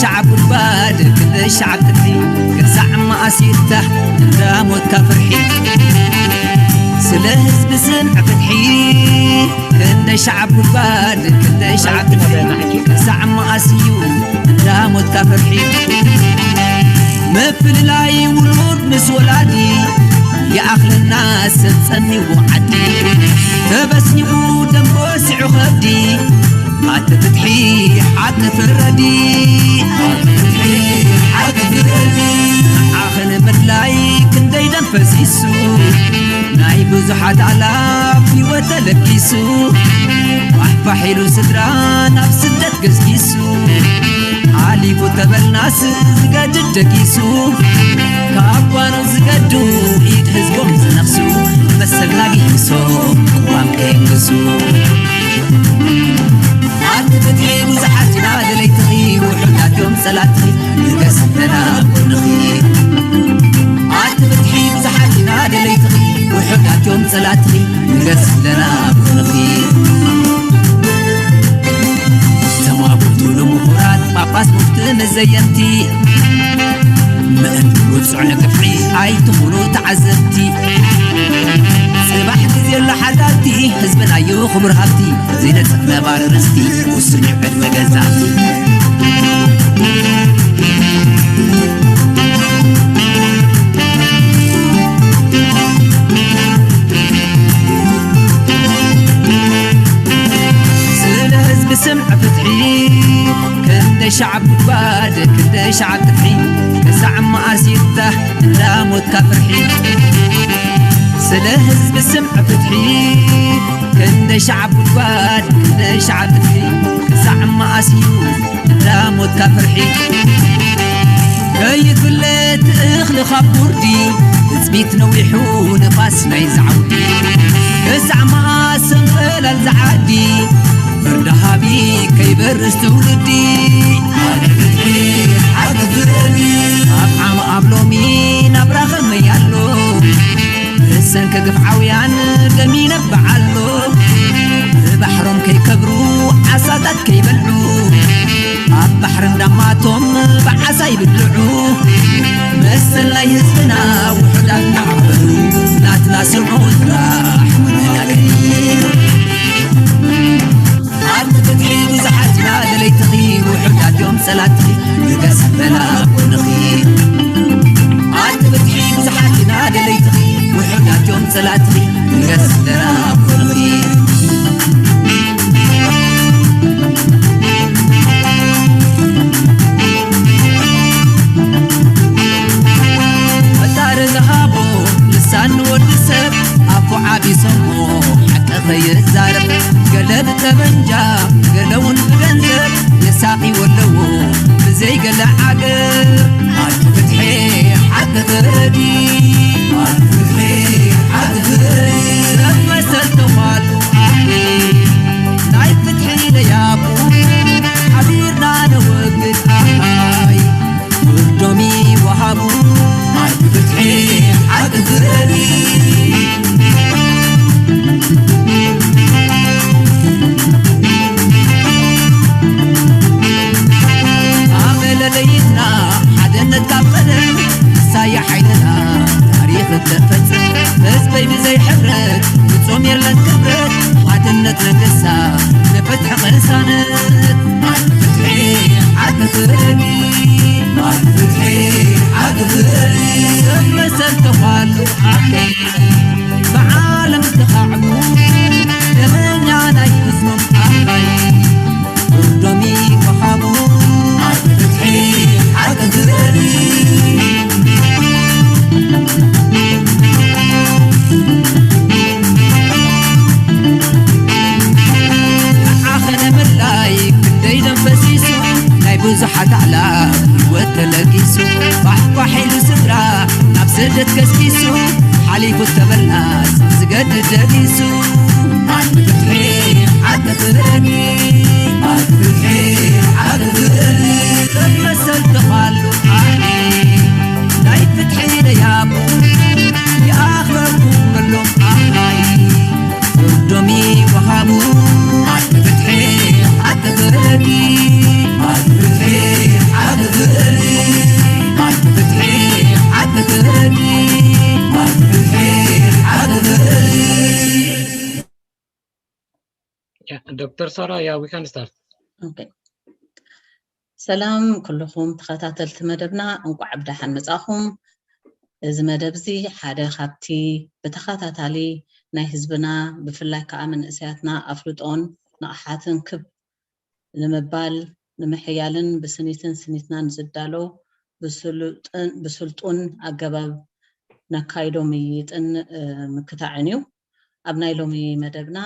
ሻዕ ጉድጓድ ክንደይ ሻዕ ፍትሒ፣ ክሳዕ መኣስ ይፍታሕ እንዳ ሞትካ ፍርሒ። ስለ ህዝቢ ስምዕ ፍትሒ፣ ክንደይ ሻዕ ጉድጓድ ክንደይ ሻዕ ፍትሒ፣ ክሳዕ መኣስ እዩ እንዳ ሞትካ ፍርሒ። ምፍልላይ ውሉድ ምስ ወላዲ፣ ይኣኽለና ሰብ ጸሚዎ ዓዲ፣ ተበስኒቑ ደም በሲዑ ከብዲ፣ ኣቲ ፍትሒ ሓቂ ፍረዲ፣ ኣቲ ፍትሒ ሓቂ ፍረዲ። ንዓኺ ንምድላይ ክንደይ ደም ፈሲሱ፣ ናይ ብዙሓት ኣላፍ ህይወት ተለጊሱ፣ ፋሕፋሕ ኢሉ ስድራ ናብ ስደት ገስጊሱ፣ ሓሊፉ ተበልናስ ዝገድድ ደጊሱ፣ ካብ ጓኑ ዝገዱ ኢድ ህዝቦም ዝነኽሱ፣ መሰልና ጊሶም ቅዋም ከየንግሱ። ኣቲ ፍትሒ ብዙሓት ኢና ደለይትኺ፣ ውሑዳት እዮም ጸላትኺ፣ ንገስ ኣለና ኣብ ጎንኺ። ኣቲ ፍትሒ ብዙሓት ኢና ደለይትኺ፣ ውሑዳት እዮም ጸላትኺ፣ ንገስ ኣለና ኣብ ጎንኺ። ተማጉቱ ንምሁራት ጳጳስ ሙፍቲ ንዘየምቲ፣ ምእንቲ ውጹዕ ንግፍዒ ኣይትኹኑ ተዓዘብቲ። ጽባሕ ግዜ ኣሎ ሓዳቲ፣ ህዝብና እዩ ክቡር ሃብቲ፣ ዘይነጽፍ ነባሪ ርስቲ፣ ውሱን እዩ ዕድመ ገዛእቲ። ስለ ህዝቢ ስምዒ ፍትሒ፣ ክንደይ ሻዕ ጉድጓድ፣ ክንደይ ሻዕ ጥፍሒ፣ ክሳዕ መኣስ ይፍታሕ እንዳ ሞትካ ፍርሒ። ስለ ህዝቢ ስምዒ ፍትሒ፣ ክንደይ ሻዕ ጉድጓድ፣ ክንደይ ሻዕ ጥፍሒ፣ ክሳዕ መኣስ እዩ እንዳ ሞትካ ፍርሒ። ከይፍለጥ እኽሊ ካብ ጉርዲ፣ ትጽቢት ነዊሑ ንፋስ ናይ ዛዕውዲ። ክሳዕ መኣስ ሰንፈላል ዝዓዲ፣ ፍርዲ ሃቢ ከይበርስ ትውልዲ። ሓደ ፍትሒ፣ ሓደ ፍርዲ። ኣብ ዓም ኣብ ሎሚ ናብራ ከመይ ኣሎ? ብሰንኪ ግፍዓውያን ደም ይነብዕ ኣሎ። ብባሕሮም ከይከብሩ ዓሳታት ከይበልዑ፣ ኣብ ባሕሪ እንዳማቶም ብዓሳ ይብልዑ። መሰል ናይ ህዝብና ውሑዳት እናዓበዱ፣ ናትና ስምዑ ጥራሕ መነጋገሪ። ኣቲ ፍትሒ ብዙሓት ኢና ደለይትኺ፣ ውሑዳት እዮም ጸላትኺ፣ ንገስ ኣለና ኣብ ጎንኺ። ኣቲ ፍትሒ ብዙሓት ኢና ደለይትኺ፣ ውሑዳት እዮም ጸላትኺ፣ ንገስ ኣለና ኣብ ጎንኺ። ፈጣሪ ዝሃቦ ልሳን ንወዲ ሰብ፣ ኣፉ ዓቢሶሞ ሓቂ ከይዛረብ፣ ገለ ብጠበንጃ ገለ እውን ብገንዘብ የሳቒዎ ኣለዎ ብዘይ ገለ ዓገብ። ኣቲ ፍትሒ ሓቂ ፍረዲ፣ ኣቲ ፍትሒ ሓቂ ፍረዲ። ሰብ መሰል ተዃሉ ናይ ፍትሒ ለያቡ ሓቢርና ነወግድ ኣይ ፍርዶም ይወሃቡ። ኣቲ ፍትሒ ሓቂ ፍረዲ። ኣመለ ለይትና ሓድነት ካብ ቀደም፣ ንሳያ ሓይልና ታሪኽ እተፈጽም። ህዝበይ ብዘይ ሕብረት ፍጹም የለን ክብረት፣ ሓድነት ነገሳ ንፍትሒ ቅሳነት። ኣቲ ፍትሒ ሓቂ ፍረዲ፣ ኣቲ ፍትሒ ሓቂ ፍረዲ። ሰብ መሰል ተዃሉ ሓቂ ብዓለም ተኻዕቡ፣ ደመኛ ናይ ህዝቦም ኣባይ ፍርዶም ይወሃቡ። ኣቲ ፍትሒ ሓቂ ፍረዲ። ንዓኸ ንምድላይ ክንደይ ደም ፈሲሱ፣ ናይ ብዙሓት ኣዕላፍ ህይወት ተለጊሱ፣ ፋሕፋሕ ኢሉ ስድራ ናብ ስደት ገስጊሱ፣ ሓሊፉ ተበላስ ዝገድድ ደጊሱ። ኣቲ ፍትሒ ሓቂ ፍረዲ፣ ኣቲ ፍትሒ ሓቂ ፍረዲ። ሰብ መሰል ተዃሉ ሓቂ ናይ ፍትሒ ለያቡ፣ ይኣኽለኩም በሎም ኣይ ፍርዶም ይወሃቡ። ኣቲ ፍትሒ ሓቂ ፍረዲ፣ ኣቲ ፍትሒ Doctor Sarah, yeah, we can start. Okay. ሰላም ኩልኹም ተኸታተልቲ መደብና፣ እንቋዕ ብደሓን መጻኹም። እዚ መደብ እዚ ሓደ ካብቲ ብተኸታታሊ ናይ ህዝብና፣ ብፍላይ ከዓ መንእሰያትና ኣፍልጦን ንቕሓትን ክብ ንምባል ንምሕያልን ብስኒትን ስኒትናን ዝዳሎ ብስሉጥን- ብስልጡን ኣገባብ ነካይዶ ምይይጥን እ፣ ምክታዕን እዩ። ኣብ ናይ ሎሚ መደብና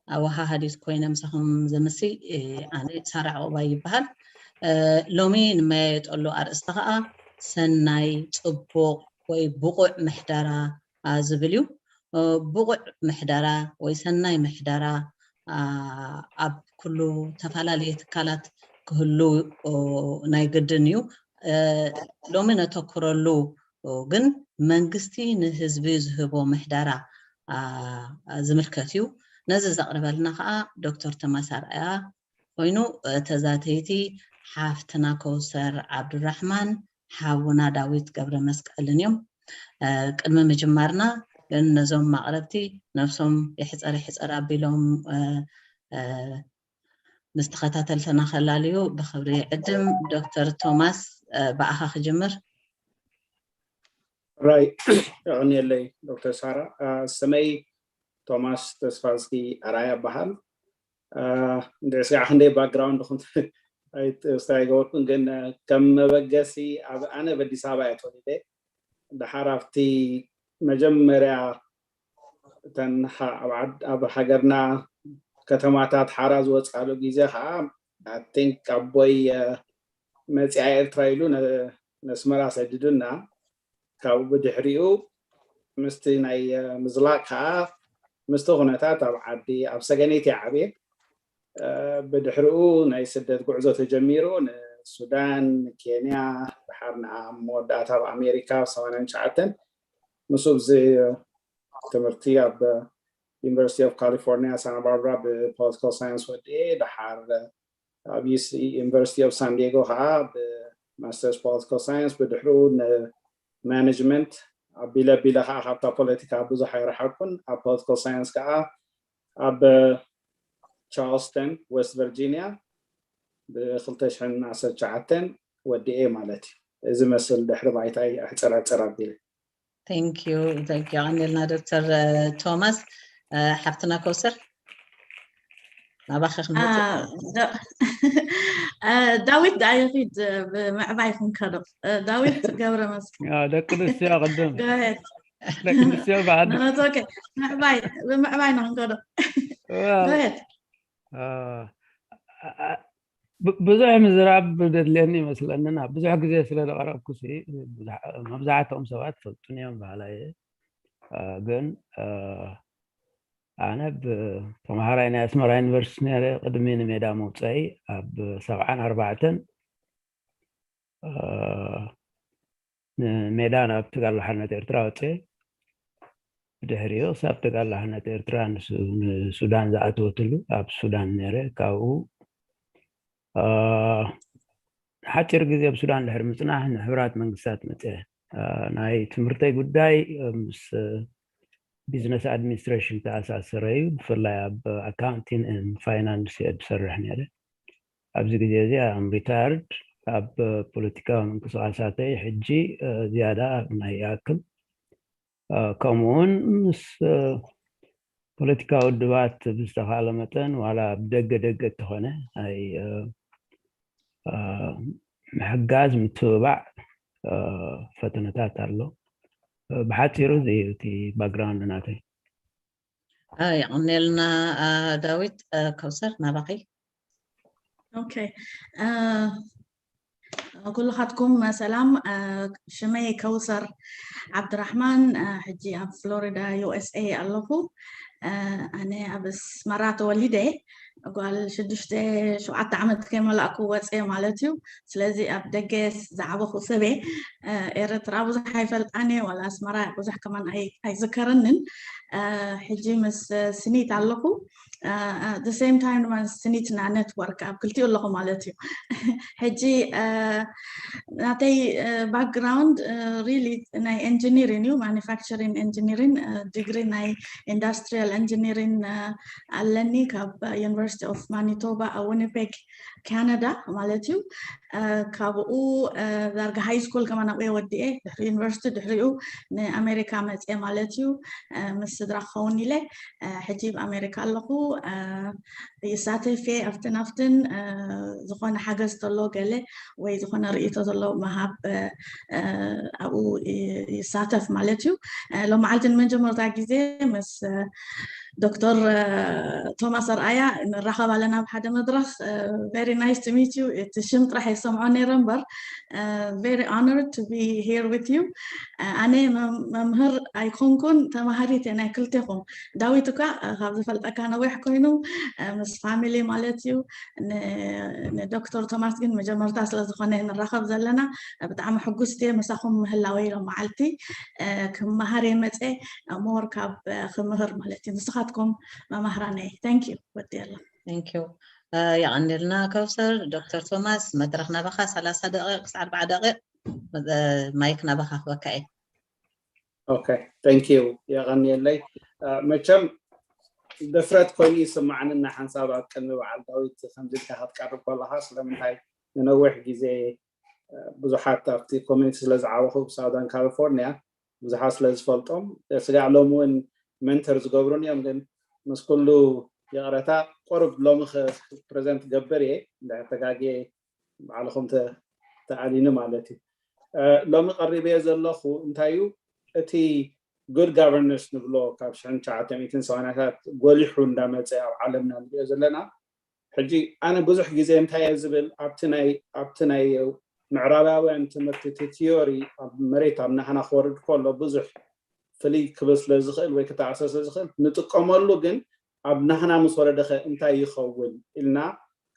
ኣወሃሃዲት ኮይነ ምሳኹም ዘምሲ እ፣ ኣነ ሳራ ዕቑባይ ይበሃል። እ፣ ሎሚ ንመያየጠሉ ኣርእስቲ ከዓ ሰናይ፣ ፅቡቕ ወይ ብቑዕ ምሕደራ አ፣ ዝብል እዩ። እ፣ ብቑዕ ምሕደራ ወይ ሰናይ ምሕደራ አ፣ ኣብ ኩሉ ተፈላለየ ትካላት ክህሉ እ፣ ናይ ግድን እዩ። እ፣ ሎሚ ነተኩረሉ እ፣ ግን መንግስቲ ንህዝቢ ዝህቦ ምሕደራ አ፣ ዝምልከት እዩ። ነዚ ዘቕርበልና ከዓ ዶክተር ተማስ ኣርኣያ ኮይኑ፣ እ፣ ተዛተይቲ ሓፍትና ከውሰር ዓብዱራሕማን ሓውና ዳዊት ገብረ መስቀልን እዮም። እ፣ ቅድሚ ምጅማርና ግን ነዞም ማቕረብቲ ነብሶም ይሕፀር ይሕፀር ኣቢሎም እ፣ እ፣ ምስ ተኸታተልትና ከላልዩ ብኽብሪ ይዕድም። ዶክተር ቶማስ እ፣ ብኣኻ ክጅምር። ራይ የቐንየለይ ዶክተር ሳራ። አ፣ ስመይ ቶማስ ተስፋዝጊ ኣርኣያ ይበሃል። አ፣ እንድዒ ስጋዕ ክንደይ ባክግራውንድ ኹም ኣይገበርኩን፣ ግን አ፣ ከም መበገሲ ኣብ ኣነ ኣብ ኣዲስ ኣበባ እየ ተወሊደ። ድሓር ኣብቲ መጀመርያ እተን ሓ- ኣብ ዓድ- ኣብ ሃገርና ከተማታት ሓራ ዝወፃሉ ግዜ ከዓ I think ኣቦይ አ፣ መፂኣ ኤርትራ ኢሉ ነ- ነስመራ ሰዲዱና። ካብኡ ብድሕሪኡ ምስቲ ናይ አ፣ ምዝላቅ ከዓ ምስቲ ኩነታት ኣብ ዓዲ ኣብ ሰገነይቲ ዓብየ። አ፣ ብድሕሪኡ ናይ ስደት ጉዕዞ ተጀሚሩ፣ ንሱዳን፣ ንኬንያ፣ ድሓር ንኣ መወዳእታ ኣብ ኣሜሪካ ኣብ ሰማንያን ትሽዓተን ምስ ኣብዚ ትምህርቲ ኣብ ዩኒቨርሲቲ ኦፍ ካሊፎርኒያ ሳንታ ባርባራ ብፖለቲካል ሳይንስ ወዲኤ፣ ድሓር ኣብ ዩኒቨርሲቲ ኦፍ ሳን ዲየጎ ከዓ ብማስተርስ ፖለቲካል ሳይንስ፣ ብድሕሪኡ ንማኔጅመንት ኣቢለ ኣቢለ ከዓ ካብታ ፖለቲካ ብዙሕ ኣይረሓቅኩን። ኣብ ፖለቲካል ሳይንስ ከዓ ኣብ ቻርልስተን ዌስት ቨርጂኒያ ብ ክልተ ሽሕን ዓሰርተ ትሽዓተን ወዲኤ ማለት እዩ። እዚ መስል ድሕሪ ባይታይ ኣሕፅር ኣሕፅር ኣቢለ። Thank you፣ thank you። የቐንየልና ዶክተር እ፣ ቶማስ። እ፣ ሓፍትና ከውሰር ናባኺ ክንመፅእ። እ፣ ዳዊት ደኣ ይኺድ፣ ብምዕባይ ክንከዶ። እ፣ ዳዊት ገብረ መስቀል። ያ፣ ደቂ ኣንስትዮ ቅድም Go ahead። ደቂ ኣንስትዮ ብሓደ No, it's okay። ምዕባይ ብምዕባይ ንክንከዶ። Go ahead። አ፣ አ፣ አ፣ ብ- ብዙሕ ምዝራብ ደድልየኒ ይመስለኒ። ናብ ብዙሕ ግዜ ስለ ዝቐረብኩ ሲ ብዙሕ- መብዛሕትኦም ሰባት ፈልጡን እዮም በሃላይ እየ። አ፣ ግን አ፣ ኣነ ብ- ተምሃራይ ናይ ኣስመራ ዩኒቨርሲቲ ነይረ። ቅድሚ ንሜዳ መውፀኢ ኣብ ሰብዓን ኣርባዕተን አ፣ ንሜዳ ናብ ተጋድሎ ሓርነት ኤርትራ ወፅኤ። ብድሕሪኡ ክሳብ ተጋድሎ ሓርነት ኤርትራ ንሱ- ንሱዳን ዝኣተወትሉ ኣብ ሱዳን ነይረ። ካብኡ አ፣ ንሓፂር ግዜ ኣብ ሱዳን ድሕሪ ምፅናሕ ንሕቡራት መንግስታት መፅኤ። አ፣ ናይ ትምህርተይ ጉዳይ አ፣ ምስ ቢዝነስ ኣድሚኒስትሬሽን ተኣሳሰረ እዩ። ብፍላይ ኣብ ኣካውንቲንግ ን ፋይናንስ እየ ዝሰርሕ ነይረ። ኣብዚ ግዜ እዚ ኣም ሪታርድ። ኣብ ፖለቲካዊ ምንቅስቃሳተይ ሕጂ አ፣ ዝያዳ ናይ ይኣክል አ፣ ከምኡ እውን ምስ አ፣ ፖለቲካዊ ውድባት ብዝተኻእለ መጠን ዋላ ብደገ ደገ እተኾነ ናይ አ፣ አ፣ ምሕጋዝ ምትብባዕ አ፣ ፈተነታት ኣሎ። አ፣ ብሓፂሩ እዚ እዩ እቲ ባክግራውንድ ናተይ። አ፣ የቐንየልና አ፣ ዳዊት። አ፣ ከውሰር ናባኺ። Okay። አ፣ ኩልኻትኩም ሰላም። አ፣ ሽመይ ከውሰር ዓብድራሕማን። አ፣ ሕጂ ኣብ ፍሎሪዳ ዩ ኤስ ኤ ኣለኹ። አ፣ ኣነ ኣብ ኣስመራ ተወሊደ፣ ጓል ሽዱሽተ ሸውዓተ ዓመት ከይመላእኩ ወፀ ማለት እዩ። ስለዚ ኣብ ደገ ዝዓበኹ ሰበ አ፣ ኤርትራ ብዙሕ ኣይፈልጣን እየ፣ ዋላ ኣስመራ ብዙሕ ከማን ኣይ- ኣይዝከረንን። አ፣ ሕጂ ምስ ስኒት ኣለኹ። the same time ድማ ስኒትና network ኣብ ክልቲኡ ኣለኹ ማለት እዩ። ሕጂ ናተይ background really ናይ engineering እዩ፣ manufacturing engineering degree ናይ industrial engineering ኣለኒ ካብ University of Manitoba ኣብ Winnipeg Canada ማለት እዩ። ካብኡ ዳርጋ high school ከማን ኣብኡ ወዲኤ ድሕሪ ዩኒቨርሲቲ ድሕሪኡ ንኣሜሪካ መፅኤ ማለት እዩ። ምስ ስድራ ክኸውን ኢለ ሕጂ ኣብ ኣሜሪካ ኣለኹ። ይሳተፍ እየ ኣብትን ኣብትን። ዝኾነ ሓገዝ ተሎ ገለ ወይ ዝኾነ ርእይቶ ተሎ ምሃብ ኣብኡ ይሳተፍ ማለት እዩ። ሎመዓልቲ ንመጀመርታ ግዜ ምስ ዶክተር ቶማስ ኣርኣያ ንራኸብ ኣለና ኣብ ሓደ መድረኽ። Very nice to meet you። እቲ ሽም ጥራሕ የሰምዖ ነይረ እምበር very honored to be here with you። ኣነ መምህር ኣይኮንኩን፣ ተማሃሪት እየ ናይ ክልቴኹም። ዳዊት እኳ ካብ ዝፈልጠካ ነዊሕ ኮይኑ ምስ family ማለት እዩ። ንዶክተር ቶማስ ግን መጀመርታ ስለዝኾነ ንራኸብ ዘለና ብጣዕሚ ሕጉስቲ እየ ምሳኹም ምህላወይ ሎመዓልቲ። ክመሃር እየ መፀ more ካብ ክምህር ማለት እዩ። ንስኻትኩም መማህራነይ። Thank you። ወዲ ኣላ። Thank you። የቐንልና ከውሰር። ዶክተር ቶማስ፣ መድረኽ ናባኻ። ሰላሳ ደቂቕ ክሳዕ ኣርባዓ ደቂቕ ማይክ ናባኻ ክበካ እየ። Okay, thank you። የቐንየለይ። መቸም ድፍረት ኮይኑ ይስማዕኒ እና ሓንሳብ ኣብ ቅድሚ በዓል ዳዊት ከምዚ ኢልካ ክትቀርብ ከለኻ ስለምንታይ ንነዊሕ ግዜ ብዙሓት ኣብቲ community ስለ ዝዓበኹ ብሳውዳን ካሊፎርኒያ ብዙሓት ስለ ዝፈልጦም ስጋዕ ሎሚ እውን mentor ዝገብሩን እዮም። ግን ምስ ኩሉ ይቕረታ ቁሩብ ሎሚ present ገብር እየ እንድሕር ተጋግየ ባዕልኹም ተኣሊኒ ማለት እዩ። ሎሚ ቀሪበዮ ዘለኹ እንታይ እዩ እቲ good governance ንብሎ ካብ ሽሕን ትሽዓተ ሚእትን ሰማንያታት ጎሊሑ እንዳመፀ ኣብ ዓለምና ንሪኦ ዘለና። ሕጂ ኣነ ብዙሕ ግዜ እንታይ እየ ዝብል ኣብቲ ናይ ኣብቲ ናይ ምዕራባውያን ትምህርቲ እቲ theory ኣብ መሬት ኣብ ናህና ክወርድ ከሎ ብዙሕ ፍልይ ክብል ስለ ዝኽእል ወይ ክተኣሰ ስለ ዝኽእል ንጥቀመሉ፣ ግን ኣብ ናህና ምስ ወረደኸ እንታይ ይኸውን ኢልና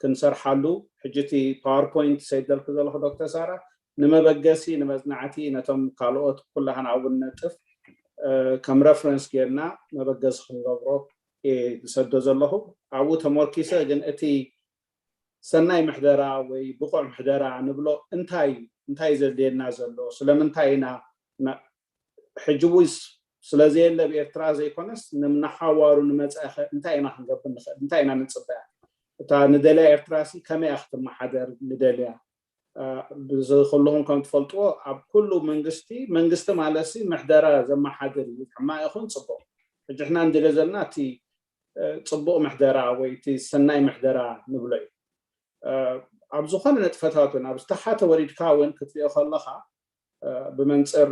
ክንሰርሓሉ ሕጂ እቲ PowerPoint ሰይደልኩ ዘለኹ ዶክተር ሳራ ንመበገሲ ንመጽናዕቲ ነቶም ካልኦት ኩላህና እውን ነጥፍ ከም reference ጌርና መበገሲ ክንገብሮ ዝሰዶ ዘለኹ። ኣብኡ ተመርኪሰ ግን እቲ ሰናይ ምሕደራ ወይ ብቑዕ ምሕደራ ንብሎ እንታይ እንታይ ዘድልየና ዘሎ ስለምንታይ ኢና ሕጂ እውን ስለዘየለ ኣብ ኤርትራ ዘይኮነስ ንሓዋሩ ንመጻኢ እንታይ ኢና ክንገብር ንኽእል እንታይ ኢና ንጽበያ እታ ንደልያ ኤርትራ ሲ ከመይ ክትመሓደር ንደልያ ብዝክልኹም ከም ትፈልጥዎ ኣብ ኩሉ መንግስቲ መንግስቲ ማለት ሲ ምሕደራ ዘመሓድር እዩ ሕማቅ ይኹን ጽቡቅ ሕጂ ሕና ንደልዮ ዘለና እቲ ጽቡቅ ምሕደራ ወይ እቲ ሰናይ ምሕደራ ንብሎ እዩ ኣብ ዝኾነ ንጥፈታት እውን ኣብ ዝተሓተ ወሪድካ እውን ክትሪኦ ከለኻ ብመንፅር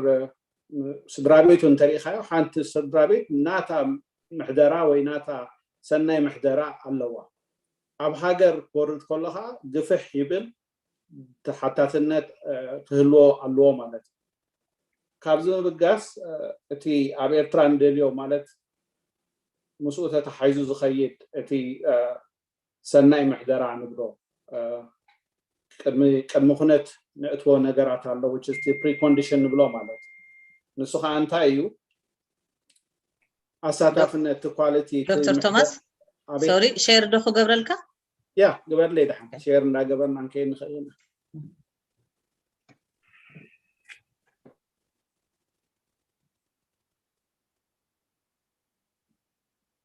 ስድራ ቤቱ እንተሪኢኻዮ ሓንቲ ስድራ ቤት ናታ ምሕደራ ወይ ናታ ሰናይ ምሕደራ ኣለዋ ኣብ ሃገር ክወርድ ከሎ ከዓ ግፍሕ ይብል ተሓታትነት ክህልዎ ኣለዎ ማለት እዩ ካብዚ ምብጋስ እቲ ኣብ ኤርትራ ንደልዮ ማለት ምስኡ ተተሓይዙ ዝኸይድ እቲ ሰናይ ምሕደራ ንብሎ ቅድሚ ቅድሚ ኩነት ነእትዎ ነገራት ኣሎ which is precondition ንብሎ ማለት ንሱ ከዓ እንታይ እዩ ኣሳታፍነት quality ዶክተር ቶማስ sorry share ዶ ክገብረልካ ያ ግበርለይ ደሓን share እንዳገበርና ንከይድ ንኽእል ኢና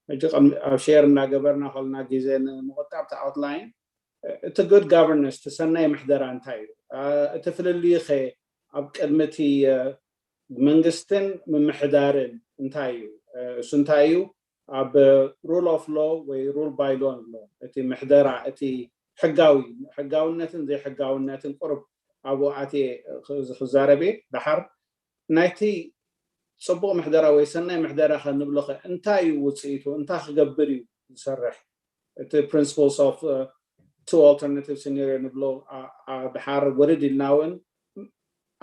ሕጂ ኣብ share እናገበርና ከለና ግዜ ንምቁጣብ እቲ outline እቲ good governance እቲ ሰናይ ምሕደራ እንታይ እዩ እቲ ፍልልዩ ኸ ኣብ ቅድሚ እቲ መንግስትን ምምሕዳርን እንታይ እዩ እሱ እንታይ እዩ ኣብ rule of law ወይ rule by law ንብሎ እቲ ምሕደራ እቲ ሕጋዊ ሕጋውነትን ዘይሕጋውነትን ቁሩብ ኣብኡ ኣትየ ክዛረብ እየ ደሓር ናይቲ ፅቡቅ ምሕደራ ወይ ሰናይ ምሕደራ ከ ንብሎ ከ እንታይ እዩ ውፅኢቱ እንታይ ክገብር እዩ ዝሰርሕ እቲ principles of two alternative scenario ንብሎ ድሓር ውርድ ኢልና እውን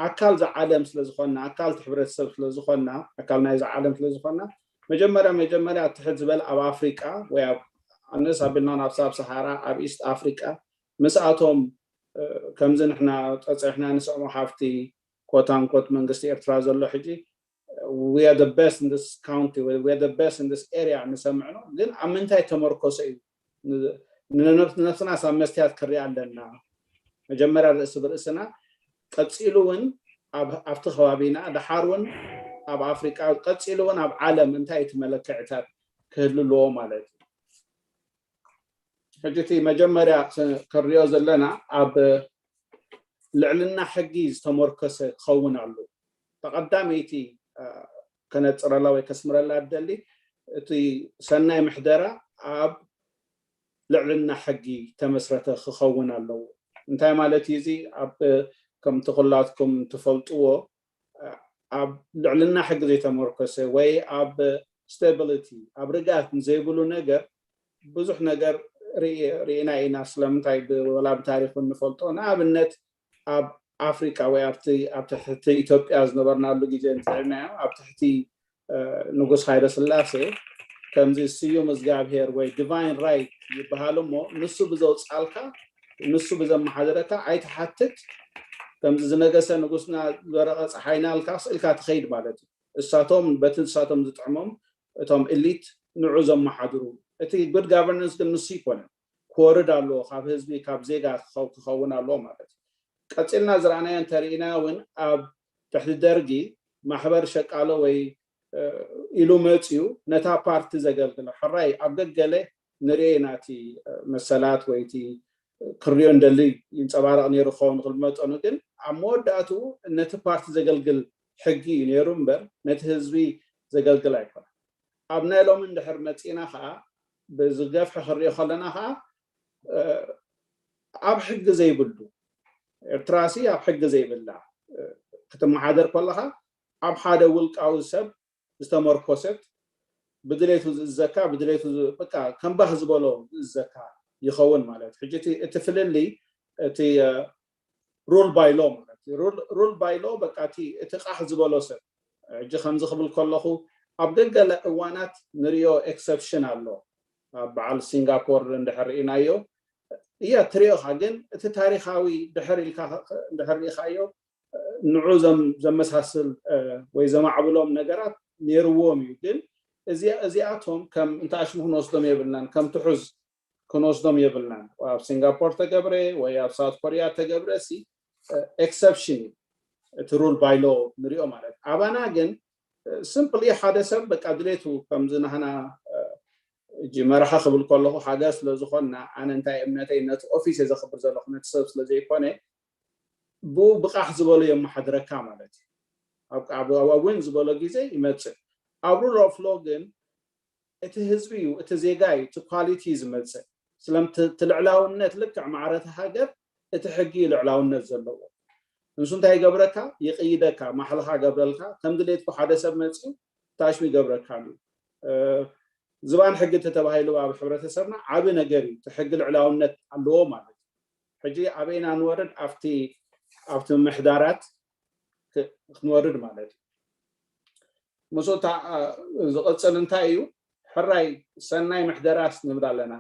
ኣካል ዝዓለም ስለዝኮና ኣካል ሕብረተሰብ ስለዝኮና ኣካል ናይዚ ዓለም ስለዝኮና መጀመርያ መጀመርያ ትሕት ዝበል ኣብ ኣፍሪቃ ወይ ኣብ ኣነስ ኣቢልና ናብ ሳብ ሰሃራ ኣብ ኢስት ኣፍሪቃ ምስኣቶም ከምዚ ንሕና ፀፅሕና ንስዕሞ ሃፍቲ quote unquote መንግስቲ ኤርትራ ዘሎ ሕጂ we are the best in this county, we are the best in this area ንሰምዕኖ፣ ግን ኣብ ምንታይ ተመርኮሰ እዩ? ንነብስና ሳብ መስትያት ክሪኣ ኣለና። መጀመርያ ርእሲ ብርእስና፣ ቀፂሉ እውን ኣብቲ ከባቢና፣ ደሓር እውን ኣብ ኣፍሪቃ፣ ቀፂሉ እውን ኣብ ዓለም እንታይ እቲ መለክዕታት ክህሉ ኣለዎ ማለት እዩ። ሕጂ እቲ መጀመርያ ክንሪኦ ዘለና ኣብ ልዕልና ሕጊ ዝተመርኮሰ ክኸውን ኣሎ። ተቐዳመይቲ ከነፅረላ ወይ ከስምረላ እደሊ፣ እቲ ሰናይ ምሕደራ ኣብ ልዕልና ሕጊ ተመስረተ ክኸውን ኣለዎ። እንታይ ማለት እዩ እዚ? ኣብ ከምቲ ኩላትኩም ትፈልጥዎ ኣብ ልዕልና ሕጊ ዘይተመርኮሰ ወይ ኣብ ስቴቢሊቲ፣ ኣብ ርግኣት ዘይብሉ ነገር ብዙሕ ነገር ርኢና ኢና። ስለምንታይ? ወላ ብታሪክ ንፈልጦ። ንኣብነት ኣብ ኣፍሪቃ ወይ ኣብቲ ኣብ ትሕቲ ኢትዮጵያ ዝነበርናሉ ግዜ እንተሪናዮ፣ ኣብ ትሕቲ ንጉስ ሃይለ ስላሴ ከምዚ ስዩም እግዚኣብሔር ወይ ዲቫይን ራይት ይበሃል እሞ፣ ንሱ ብዘውፃልካ፣ ንሱ ብዘመሓደረካ ኣይትሓትት። ከምዚ ዝነገሰ ንጉስና ዝወረቐ ፀሓይና ኢልካ ስእልካ ትኸይድ ማለት እዩ። እሳቶም በቲ ንሳቶም ዝጥዕሞም እቶም ኢሊት ንዑ ዘመሓድሩ። እቲ ጉድ ጋቨርነንስ ግን ንሱ ይኮነን፣ ክወርድ ኣለዎ፣ ካብ ህዝቢ ካብ ዜጋ ክኸውን ኣለዎ ማለት እዩ። ቀፂልና ዝረኣናዮ እንተርኢና እውን ኣብ ትሕቲ ደርጊ ማሕበር ሸቃሎ ወይ ኢሉ መፅዩ ነታ ፓርቲ ዘገልግሎ ሕራይ ኣብ ገገለ ንርኤ ናቲ መሰላት ወይ እቲ ክሪኦ እንደሊ ይንፀባረቕ ነይሩ ክኸውን ክብል መጠኑ፣ ግን ኣብ መወዳእትኡ ነቲ ፓርቲ ዘገልግል ሕጊ እዩ ነይሩ እምበር ነቲ ህዝቢ ዘገልግል ኣይኮነን። ኣብ ናይ ሎሚ እንድሕር መፂና ከዓ ብዝገፍሐ ክሪኦ ከለና ከዓ ኣብ ሕጊ ዘይብሉ፣ ኤርትራሲ ኣብ ሕጊ ዘይብላ ክትመሓደር ከለካ ኣብ ሓደ ውልቃዊ ሰብ ዝተመርኮሰት ብድሌቱ ዝእዘካ ብድሌቱ በቃ ከምባህ ዝበሎ ዝእዘካ ይኸውን ማለት። ሕጂ እቲ ፍልልይ እቲ ሩል ባይ ሎ ማለት ሩል ባይ ሎ በቃ እቲ ቃሕ ዝበሎ ሰብ። ሕጂ ከምዚ ክብል ከለኹ ኣብ ገገለ እዋናት ንሪኦ ኤክሰፕሽን ኣሎ። ኣብ በዓል ሲንጋፖር እንድሕር ርኢናዮ እያ ትሪኦኻ፣ ግን እቲ ታሪኻዊ ድሕር ኢልካ እንድሕር ርኢኻዮ ንዑ ዘመሳስል ወይ ዘማዕብሎም ነገራት ነይርዎም እዩ። ግን እዚኣቶም ከም እንተኣሽሙ ክንወስዶም የብልናን፣ ከም ትሑዝ ክንወስዶም የብልናን። ኣብ ሲንጋፖር ተገብረ ወይ ኣብ ሳውት ኮሪያ ተገብረ ሲ ኤክሰፕሽን እዩ እቲ ሩል ባይ ሎ ንሪኦ ማለት። ኣባና ግን ሲምፕሊ ሓደ ሰብ በቃ ድሌቱ ከምዚ ናህና እጂ መርሓ ክብል ከለኹ ሃገር ስለዝኾንና ኣነ እንታይ እምነተይ ነቲ ኦፊስ እየ ዘኽብር ዘለኹ ነቲ ሰብ ስለዘይኮነ ብኡ ብቃሕ ዝበሎ የመሓድረካ ማለት እዩ። ኣብ ቃ- ኣብ እውን ዝበሎ ግዜ ይመፅእ። ኣብ ሩል ኦፍ ሎ ግን እቲ ህዝቢ እዩ፣ እቲ ዜጋ እዩ፣ እቲ ኳሊቲ እዩ ዝመፅእ። ስለምቲ እቲ ልዕላውነት ልክዕ ማዕረቲ ሃገር እቲ ሕጊ እዩ ልዕላውነት ዘለዎ። ንሱ እንታይ ይገብረካ? ይቅይደካ፣ ማሕልኻ ገብረልካ፣ ከም ድሌትኩ ሓደ ሰብ መፅዩ ታሽሙ ይገብረካ እዩ። ዝባን ሕጊ እንተተባሂሉ ኣብ ሕብረተሰብና ዓቢ ነገር እዩ። እቲ ሕጊ ልዕላውነት ኣለዎ ማለት እዩ። ሕጂ ኣበይና ንወርድ? ኣብቲ ኣብቲ ምሕዳራት ክንወርድ ማለት እዩ። ምስኡ ዝቕፅል እንታይ እዩ? ሕራይ ሰናይ ምሕደራስ ንብል ኣለና።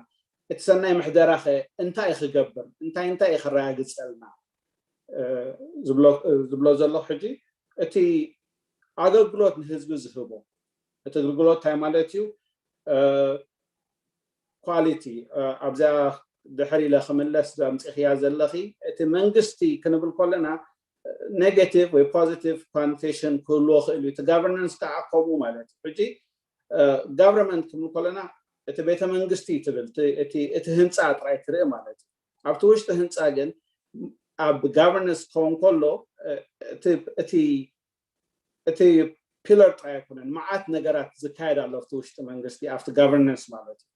እቲ ሰናይ ምሕደራ ኸ እንታይ ክገብር፣ እንታይ እንታይ ክረጋግፀልና ዝብሎ ዘሎ ሕጂ እቲ ኣገልግሎት ንህዝቢ ዝህቦ እቲ ኣገልግሎት እንታይ ማለት እዩ? ኳሊቲ ኣብዚኣ ድሕር ኢለ ክምለስ ዘምፅእኽያ ዘለኺ እቲ መንግስቲ ክንብል ከለና ኔጋቲቭ ወይ ፖዚቲቭ ኮኖቴሽን ክህልዎ ክእል እዩ። እቲ ጋቨርነንስ ከዓ ከምኡ ማለት እዩ። ሕጂ ጋቨርንመንት ክንብል ከለና እቲ ቤተ መንግስቲ ትብል እቲ ህንፃ ጥራይ ትርኢ ማለት እዩ። ኣብቲ ውሽጢ ህንፃ ግን ኣብ ጋቨርነንስ ክኸውን ከሎ እቲ እቲ ፒለር ጥራይ ኣይኮነን፣ መዓት ነገራት ዝካየድ ኣሎ ኣብቲ ውሽጢ መንግስቲ ኣብቲ ጋቨርነንስ ማለት እዩ።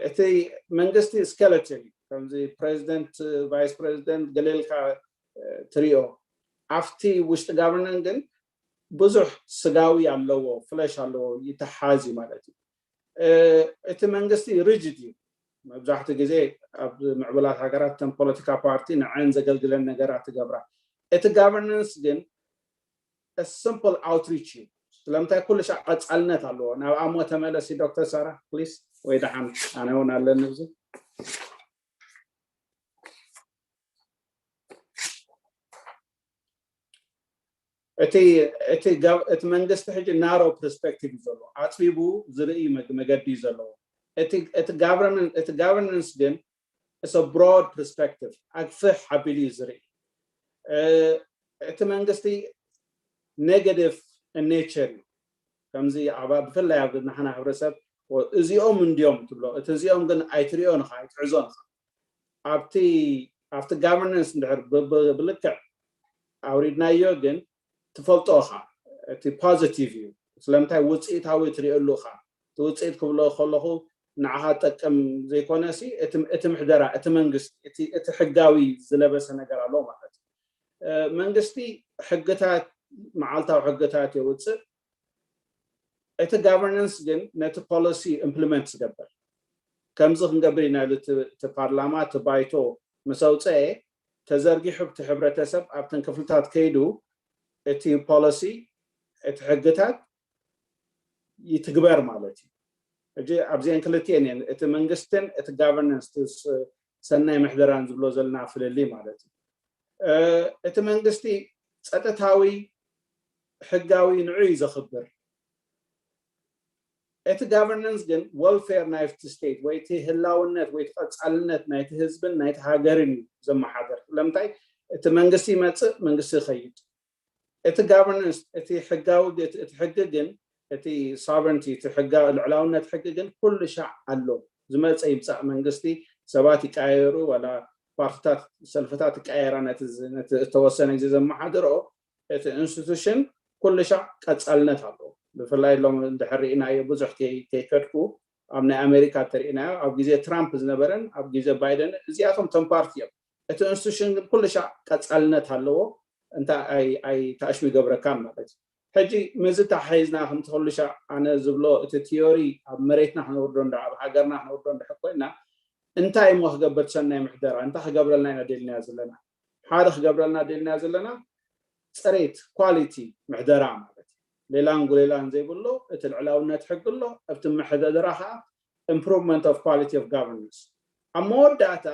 እቲ መንግስቲ ስኬለትን እዩ፣ ከምዚ ፕሬዚደንት፣ ቫይስ ፕሬዚደንት ገሌልካ ትሪኦ። ኣብቲ ውሽጢ ጋቨርነንስ ግን ብዙሕ ስጋዊ ኣለዎ፣ ፍለሽ ኣለዎ፣ ይተሓዝ እዩ ማለት እዩ። እቲ መንግስቲ ሪጅድ እዩ። መብዛሕትኡ ግዜ ኣብ ምዕቡላት ሃገራት እተን ፖለቲካ ፓርቲ ንዐን ዘገልግለን ነገራት ትገብራ። እቲ ጋቨርነንስ ግን ሲምፕል ኣውትሪች እዩ። ስለምንታይ ኩሉ ሻዕ ቀፃልነት ኣለዎ። ናብ ኣሞ ተመለሲ ዶክተር ሳራ ፕሊስ፣ ወይ ደሓን ኣነ እውን ኣለኒ እዚ እቲ እቲ ጋብ- እቲ መንግስቲ ሕጂ ናሮ ፐርስፔክቲቭ እዩ ዘለዎ፣ ኣፅቢቡ ዝርኢ መግ- መገዲ እዩ ዘለዎ። እቲ እቲ ጋቨርነንስ እቲ ጋቨርነንስ ግን it's a broad perspective፣ ኣግፍሕ ኣቢሉ እዩ ዝርኢ። እ፣ እቲ መንግስቲ negative in nature እዩ። ከምዚ ኣብ ብፍላይ ኣብ ናሕና ሕብረተሰብ እዚኦም እንዲዮም ትብሎ፣ እቲ እዚኦም ግን ኣይትሪኦን ኢኻ ኣይትሕዞን ኢኻ። ኣብቲ ኣብቲ ጋቨርነንስ እንድሕር ብ- ብ- ብልክዕ ኣውሪድናዮ ግን ትፈልጦ ኢኻ፣ እቲ ፖዚቲቭ እዩ። ስለምንታይ ውፅኢታዊ ትሪእሉ ኢኻ። እቲ ውፅኢት ክብሎ ከለኹ ንዓኻ ጠቅም ዘይኮነ ሲ እቲ እቲ ምሕደራ እቲ መንግስቲ እቲ እቲ ሕጋዊ ዝለበሰ ነገር ኣሎ ማለት እዩ። እ፣ መንግስቲ ሕግታት መዓልታዊ ሕግታት የውፅእ። እቲ ጋቨርነንስ ግን ነቲ ፖሊሲ ኢምፕሊመንት ዝገብር፣ ከምዚ ክንገብር ኢና ኢሉ እቲ እቲ ፓርላማ እቲ ባይቶ ምስ ኣውፀኤ ተዘርጊሑ እቲ ሕብረተሰብ ኣብተን ክፍልታት ከይዱ እቲ ፖሊሲ እቲ ሕግታት ይትግበር ማለት እዩ። ሕጂ ኣብዚአን ክልቲአን እየን እቲ መንግስትን እቲ ጋቨርነንስ እቲ ስ- ሰናይ ምሕደራን ዝብሎ ዘለና ፍልልይ ማለት እዩ። እ፣ እቲ መንግስቲ ፀጥታዊ ሕጋዊ ንዑ እዩ ዘኽብር። እቲ ጋቨርነንስ ግን ወልፌር ናይቲ ስቴት ወይ እቲ ህላውነት ወይ እቲ ቀፃልነት ናይቲ ህዝብን ናይቲ ሃገርን እዩ ዘመሓደር። ስለምንታይ እቲ መንግስቲ ይመፅእ መንግስቲ ይኸይድ። እቲ ጋቨርነንስ እቲ ሕጋዊ እቲ ሕጊ ግን እቲ ሶቨረንቲ እቲ ሕጋ ልዕላውነት ሕጊ ግን ኩሉ ሻዕ ኣሎ። ዝመፀ ይምፃእ መንግስቲ ሰባት ይቀያየሩ፣ ዋላ ፓርትታት ሰልፍታት ይቀያየራ፣ ነቲ ዝ- ነቲ ዝተወሰነ ግዜ ዘመሓድሮ እቲ ኢንስቲቱሽን ኩሉ ሻዕ ቀፃልነት ኣለዎ። ብፍላይ ሎም እንድሕር ርኢናዮ ብዙሕ ከይ- ከይከድኩ ኣብ ናይ ኣሜሪካ ተርኢናዮ ኣብ ግዜ ትራምፕ ዝነበረን ኣብ ግዜ ባይደን እዚኣቶም ተምፓርቲ እዮም። እቲ ኢንስቲቱሽን ግን ኩሉ ሻዕ ቀፃልነት ኣለዎ። እንታይ ኣይ ኣይ ታእሽሙ ይገብረካ ማለት እዩ። ሕጂ ምዚ ተሓሒዝና ከምቲ ኩሉ ሻዕ ኣነ ዝብሎ እቲ ቲዮሪ ኣብ መሬትና ክነውርዶ እንዳ ኣብ ሃገርና ክነውርዶ እንዳ ኮይና እንታይ እሞ ክገብር ሰናይ ምሕደራ እንታይ ክገብረልና ኢና ደልና ዘለና? ሓደ ክገብረልና ደልና ዘለና ፅሬት ኳሊቲ ምሕደራ ማለት እዩ። ሌላን ጉሌላን ዘይብሎ እቲ ልዕላውነት ሕጊ ኣሎ ኣብቲ ምሕደራ ከዓ improvement of quality of governance። ኣብ መወዳእታ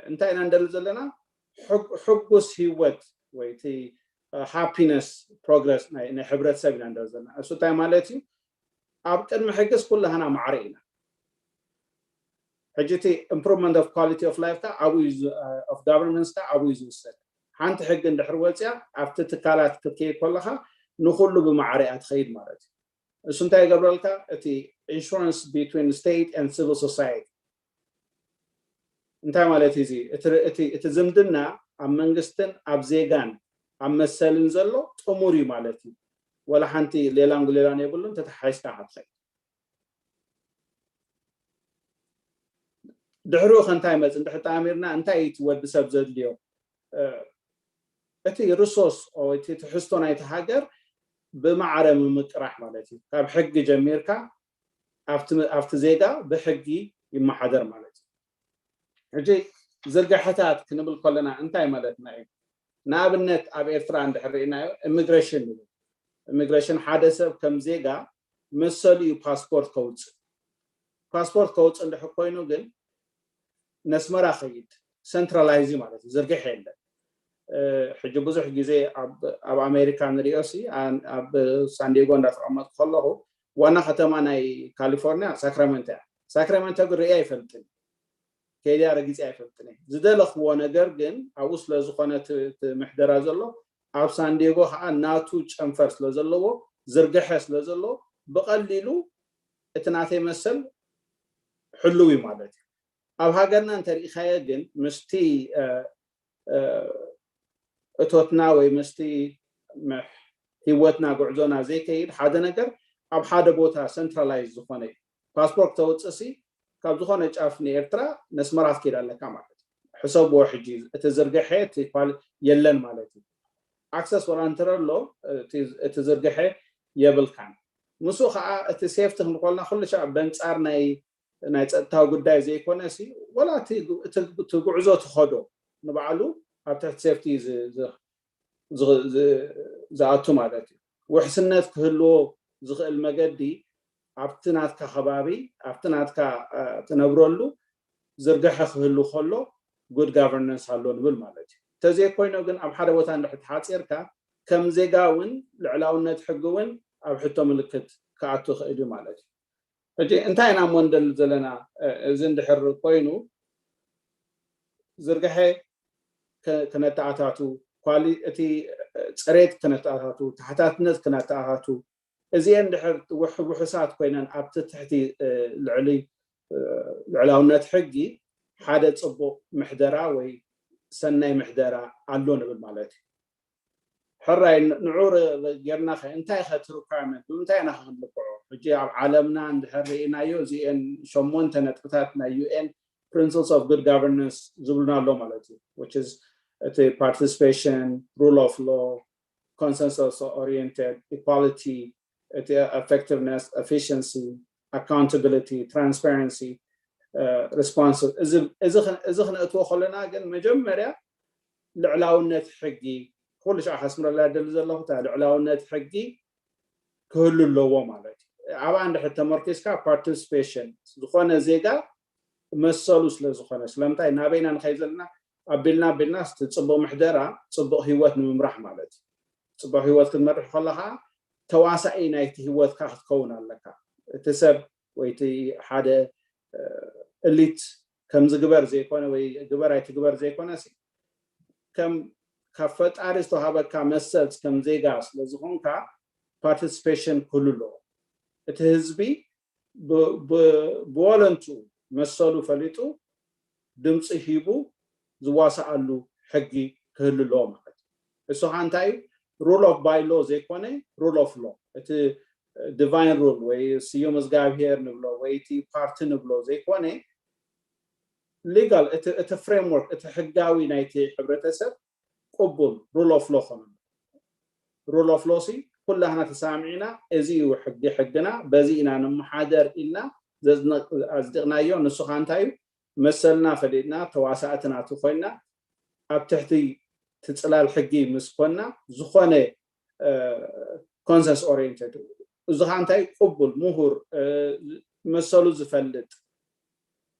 እንታይ ኢና እንደሊ ዘለና? ሕጉስ ህይወት ወይ እቲ ሃፒነስ ፕሮግረስ ናይ ሕብረተሰብ ኢና እንደሊ ዘለና። እሱ እንታይ ማለት እዩ? ኣብ ቅድሚ ሕግስ ኩላህና ማዕረ ኢና። ሕጂ እቲ improvement of quality of life ካ ኣብኡ of governance ካ ኣብኡ እዩ ዝውሰድ። ሓንቲ ሕጊ እንድሕር ወፅያ ኣብቲ ትካላት ክትከይድ ከለካ ንኩሉ ብማዕረ እያ ትኸይድ ማለት እዩ። እሱ እንታይ ይገብረልካ? እቲ insurance between state and civil society እንታይ ማለት እዩ? እዚ እቲ ዝምድና ኣብ መንግስትን ኣብ ዜጋን ኣብ መሰልን ዘሎ ጥሙር እዩ ማለት እዩ። ወላ ሓንቲ ሌላን ጉሌላን የብሉን። ተተሓሒዝካ ክትኸይድ ድሕሪኡ ከ እንታይ መፅ እንድሕር ተኣሚርና እንታይ እዩ እቲ ወዲ ሰብ ዘድልዮ? እቲ ርሶስ እቲ ትሕዝቶ ናይቲ ሃገር ብማዕረ ምምቅራሕ ማለት እዩ። ካብ ሕጊ ጀሚርካ ኣብቲ ዜጋ ብሕጊ ይመሓደር ማለት እዩ። ሕጂ ዝርግሐታት ክንብል ከለና እንታይ ማለትና እዩ? ንኣብነት ኣብ ኤርትራ እንድሕር ርኢናዮ ኢሚግሬሽን ንብል። ኢሚግሬሽን ሓደ ሰብ ከም ዜጋ መሰሉ እዩ ፓስፖርት ከውፅእ። ፓስፖርት ከውፅእ እንድሕር ኮይኑ ግን ነስመራ ከይድ ሰንትራላይዝ ማለት እዩ። ዝርግሐ የለን። ሕጂ ብዙሕ ግዜ ኣብ ኣሜሪካ ንሪኦ ሲ ኣብ ሳንዲጎ እንዳተቐመጥኩ ከለኹ ዋና ከተማ ናይ ካሊፎርኒያ ሳክራመንቶ እያ። ሳክራመንቶ ግን ርእየ ኣይፈልጥን፣ ከይድያ ረጊፀ ኣይፈልጥን እየ። ዝደለኽዎ ነገር ግን ኣብኡ ስለዝኾነ ምሕደራ ዘሎ ኣብ ሳንዲጎ ከዓ ናቱ ጨንፈር ስለዘለዎ ዝርግሐ ስለዘለዎ ብቐሊሉ እቲ ናተይ መሰል ሕልው እዩ ማለት እዩ። ኣብ ሃገርና እንተሪኢኻዮ ግን ምስቲ እቶትና ወይ ምስቲ ህይወትና ጉዕዞና ዘይከይድ ሓደ ነገር ኣብ ሓደ ቦታ ሰንትራላይዝ ዝኾነ እዩ። ፓስፖርት ተውፅእሲ ካብ ዝኾነ ጫፍ ንኤርትራ ነስመራ ክትከይድ ኣለካ ማለት እዩ። ሕሰብዎ ሕጂ እቲ ዝርግሐ የለን ማለት እዩ። ኣክሰስ ወላ እንተሎ እቲ ዝርግሐ የብልካን። ምስኡ ከዓ እቲ ሴፍቲ ክንኮልና ኩሉ ሻዕ በንፃር ናይ ናይ ፀጥታዊ ጉዳይ ዘይኮነ ሲ ወላ እቲ ጉዕዞ ትኸዶ ንባዕሉ ኣብ ትሕቲ ሴፍቲ ዝኣቱ ማለት እዩ። ውሕስነት ክህልዎ ዝኽእል መገዲ ኣብቲ ናትካ ከባቢ ኣብቲ ናትካ ትነብረሉ ዝርግሐ ክህሉ ከሎ ጉድ ጋቨርነንስ ኣሎ ንብል ማለት እዩ። እንተዘይኮይኖ ግን ኣብ ሓደ ቦታ እንድሕር ተሓፂርካ ከም ዜጋ እውን ልዕላውነት ሕጊ እውን ኣብ ሕቶ ምልክት ክኣቱ ይኽእል እዩ ማለት እዩ። ሕጂ እንታይ ኢና እሞ ንደሊ ዘለና? እዚ እንድሕር ኮይኑ ዝርግሐ ክነተኣታቱ፣ እቲ ፅሬት ክነተኣታቱ፣ ተሓታትነት ክነተኣታቱ፣ እዚአን ድሕር ውሑሳት ኮይነን ኣብቲ ትሕቲ ልዕሊ ልዕላውነት ሕጊ ሓደ ፅቡቕ ምሕደራ ወይ ሰናይ ምሕደራ ኣሎ ንብል ማለት እዩ። ሕራይ ንዑ ጌርና ከ እንታይ ከ እቲ requirement ብምንታይ ኢና ክንልክዖ? ሕጂ ኣብ ዓለምና እንድሕር ርኢናዮ እዚአን ሸሞንተ ነጥብታት ናይ U N Principles of Good Governance ዝብሉና ኣሎ ማለት እዩ። Which is እቲ participation, rule of law, consensus oriented, equality, እቲ effectiveness, efficiency, accountability, transparency, responsive እዚ ክነእትዎ ከለና ግን መጀመርያ ልዕላውነት ሕጊ ኩሉ ሻዕ ከስምረላ ደሊ ዘለኹ ልዕላውነት ሕጊ ክህሉ ኣለዎ ማለት እዩ። ኣብኣ እንድሕር ተመርኪስካ participation ዝኾነ ዜጋ መሰሉ ስለ ዝኾነ ስለምንታይ ናበይና ንኸይ ዘለና ኣቢልና ኣቢልና እቲ ፅቡቕ ምሕደራ ፅቡቕ ህይወት ንምምራሕ ማለት እዩ። ፅቡቕ ህይወት ክትመርሕ ከለኻ ተዋሳኢ ናይቲ ህይወትካ ክትከውን ኣለካ። እቲ ሰብ ወይ እቲ ሓደ elite ከም ዝግበር ዘይኮነ ወይ ግበር ኣይትግበር ዘይኮነ ከም ካብ ፈጣሪ ዝተዋሃበካ መሰል ከም ዜጋ ስለ ዝኾንካ participation ክህሉ ኣለዎ። እቲ ህዝቢ ብወለንቱ መሰሉ ፈሊጡ ድምፂ ሂቡ ዝዋሳኣሉ ሕጊ ክህሉ ኣለዎ ማለት እዩ። እሱ ከዓ እንታይ እዩ? Rule of by law ዘይኮነ rule of law፣ እቲ divine rule ወይ ስዩም እግዚኣብሔር ንብሎ ወይ እቲ ፓርቲ ንብሎ ዘይኮነ legal፣ እቲ framework፣ እቲ ሕጋዊ ናይቲ ሕብረተሰብ ቅቡል rule of law ኾነ። Rule of law ሲ ኩላህና ተሳሚዕና እዚ እዩ ሕጊ ሕግና፣ በዚ ኢና ንመሓደር ኢልና ኣፅዲቕናዮ። ንሱ ከዓ እንታይ እዩ? መሰልና ፈሊጥና ተዋሳእቲ ናቱ ኮይና ኣብ ትሕቲ ትፅላል ሕጊ ምስ ኮና ዝኾነ consensus oriented፣ እዚ ከዓ እንታይ ቅቡል ምሁር መሰሉ ዝፈልጥ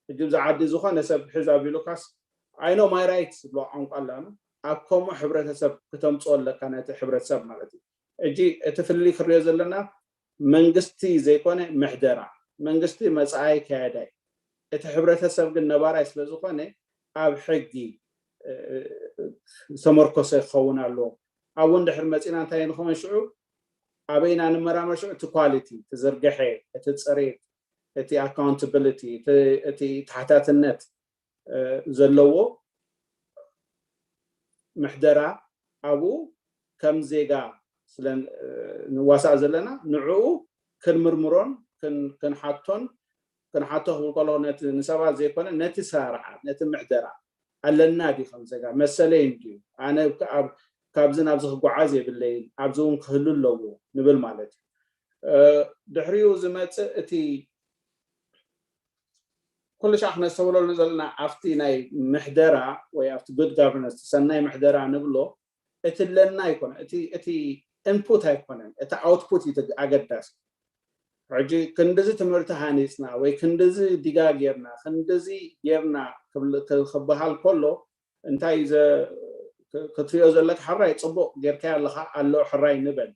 ሕጂ ኣብዚ ዓዲ ዝኾነ ሰብ ሕዝ ኣቢሉካስ I know my rights ዝብሎ ቋንቋ ኣላና። ኣብ ከምኡ ሕብረተሰብ ክተምፅኦ ኣለካ ነቲ ሕብረተሰብ ማለት እዩ። ሕጂ እቲ ፍልልይ ክሪኦ ዘለና መንግስቲ ዘይኮነ ምሕደራ፣ መንግስቲ መፃኣይ ከያዳይ፣ እቲ ሕብረተሰብ ግን ነባራይ ስለዝኾነ ኣብ ሕጊ ዝተመርኮሰ ክኸውን ኣለዎ። ኣብኡ እንድሕር መፂና እንታይ ንኸውን ሽዑ ኣበይና ንመራመር ሽዑ እቲ quality፣ እቲ ዝርግሐ፣ እቲ ፅሬት፣ እቲ accountability፣ እቲ ተሓታትነት ዘለዎ ምሕደራ ኣብኡ ከም ዜጋ ስለ ንዋሳእ ዘለና ንዕኡ ክንምርምሮን ክንሓቶን፣ ክንሓቶ ክብል ከለኹ ነቲ ንሰባት ዘይኮነ ነቲ ስርዓት ነቲ ምሕደራ ኣለና ድዩ ከም ዜጋ መሰለይ እንድዩ ኣነ ካብዚ ናብዚ ክጓዓዝ የብለይን ኣብዚ እውን ክህሉ ኣለዎ ንብል ማለት እዩ። ድሕሪኡ ዝመፅእ እቲ ኩሉ ሻዕ ክነስተብለሉ ዘለና ኣብቲ ናይ ምሕደራ ወይ ኣብቲ good governance ሰናይ ምሕደራ ንብሎ እቲ ኣለና ኣይኮነ እቲ input ኣይኮነን እቲ output እዩ ኣገዳሲ። ሕጂ ክንድዚ ትምህርቲ ሃኒፅና ወይ ክንድዚ ዲጋ ጌርና ክንድዚ ጌርና ክበሃል ከሎ እንታይ ክትሪኦ ዘለካ ሕራይ ፅቡቅ ጌርካዮ ኣለካ ኣሎ ሕራይ ንበል።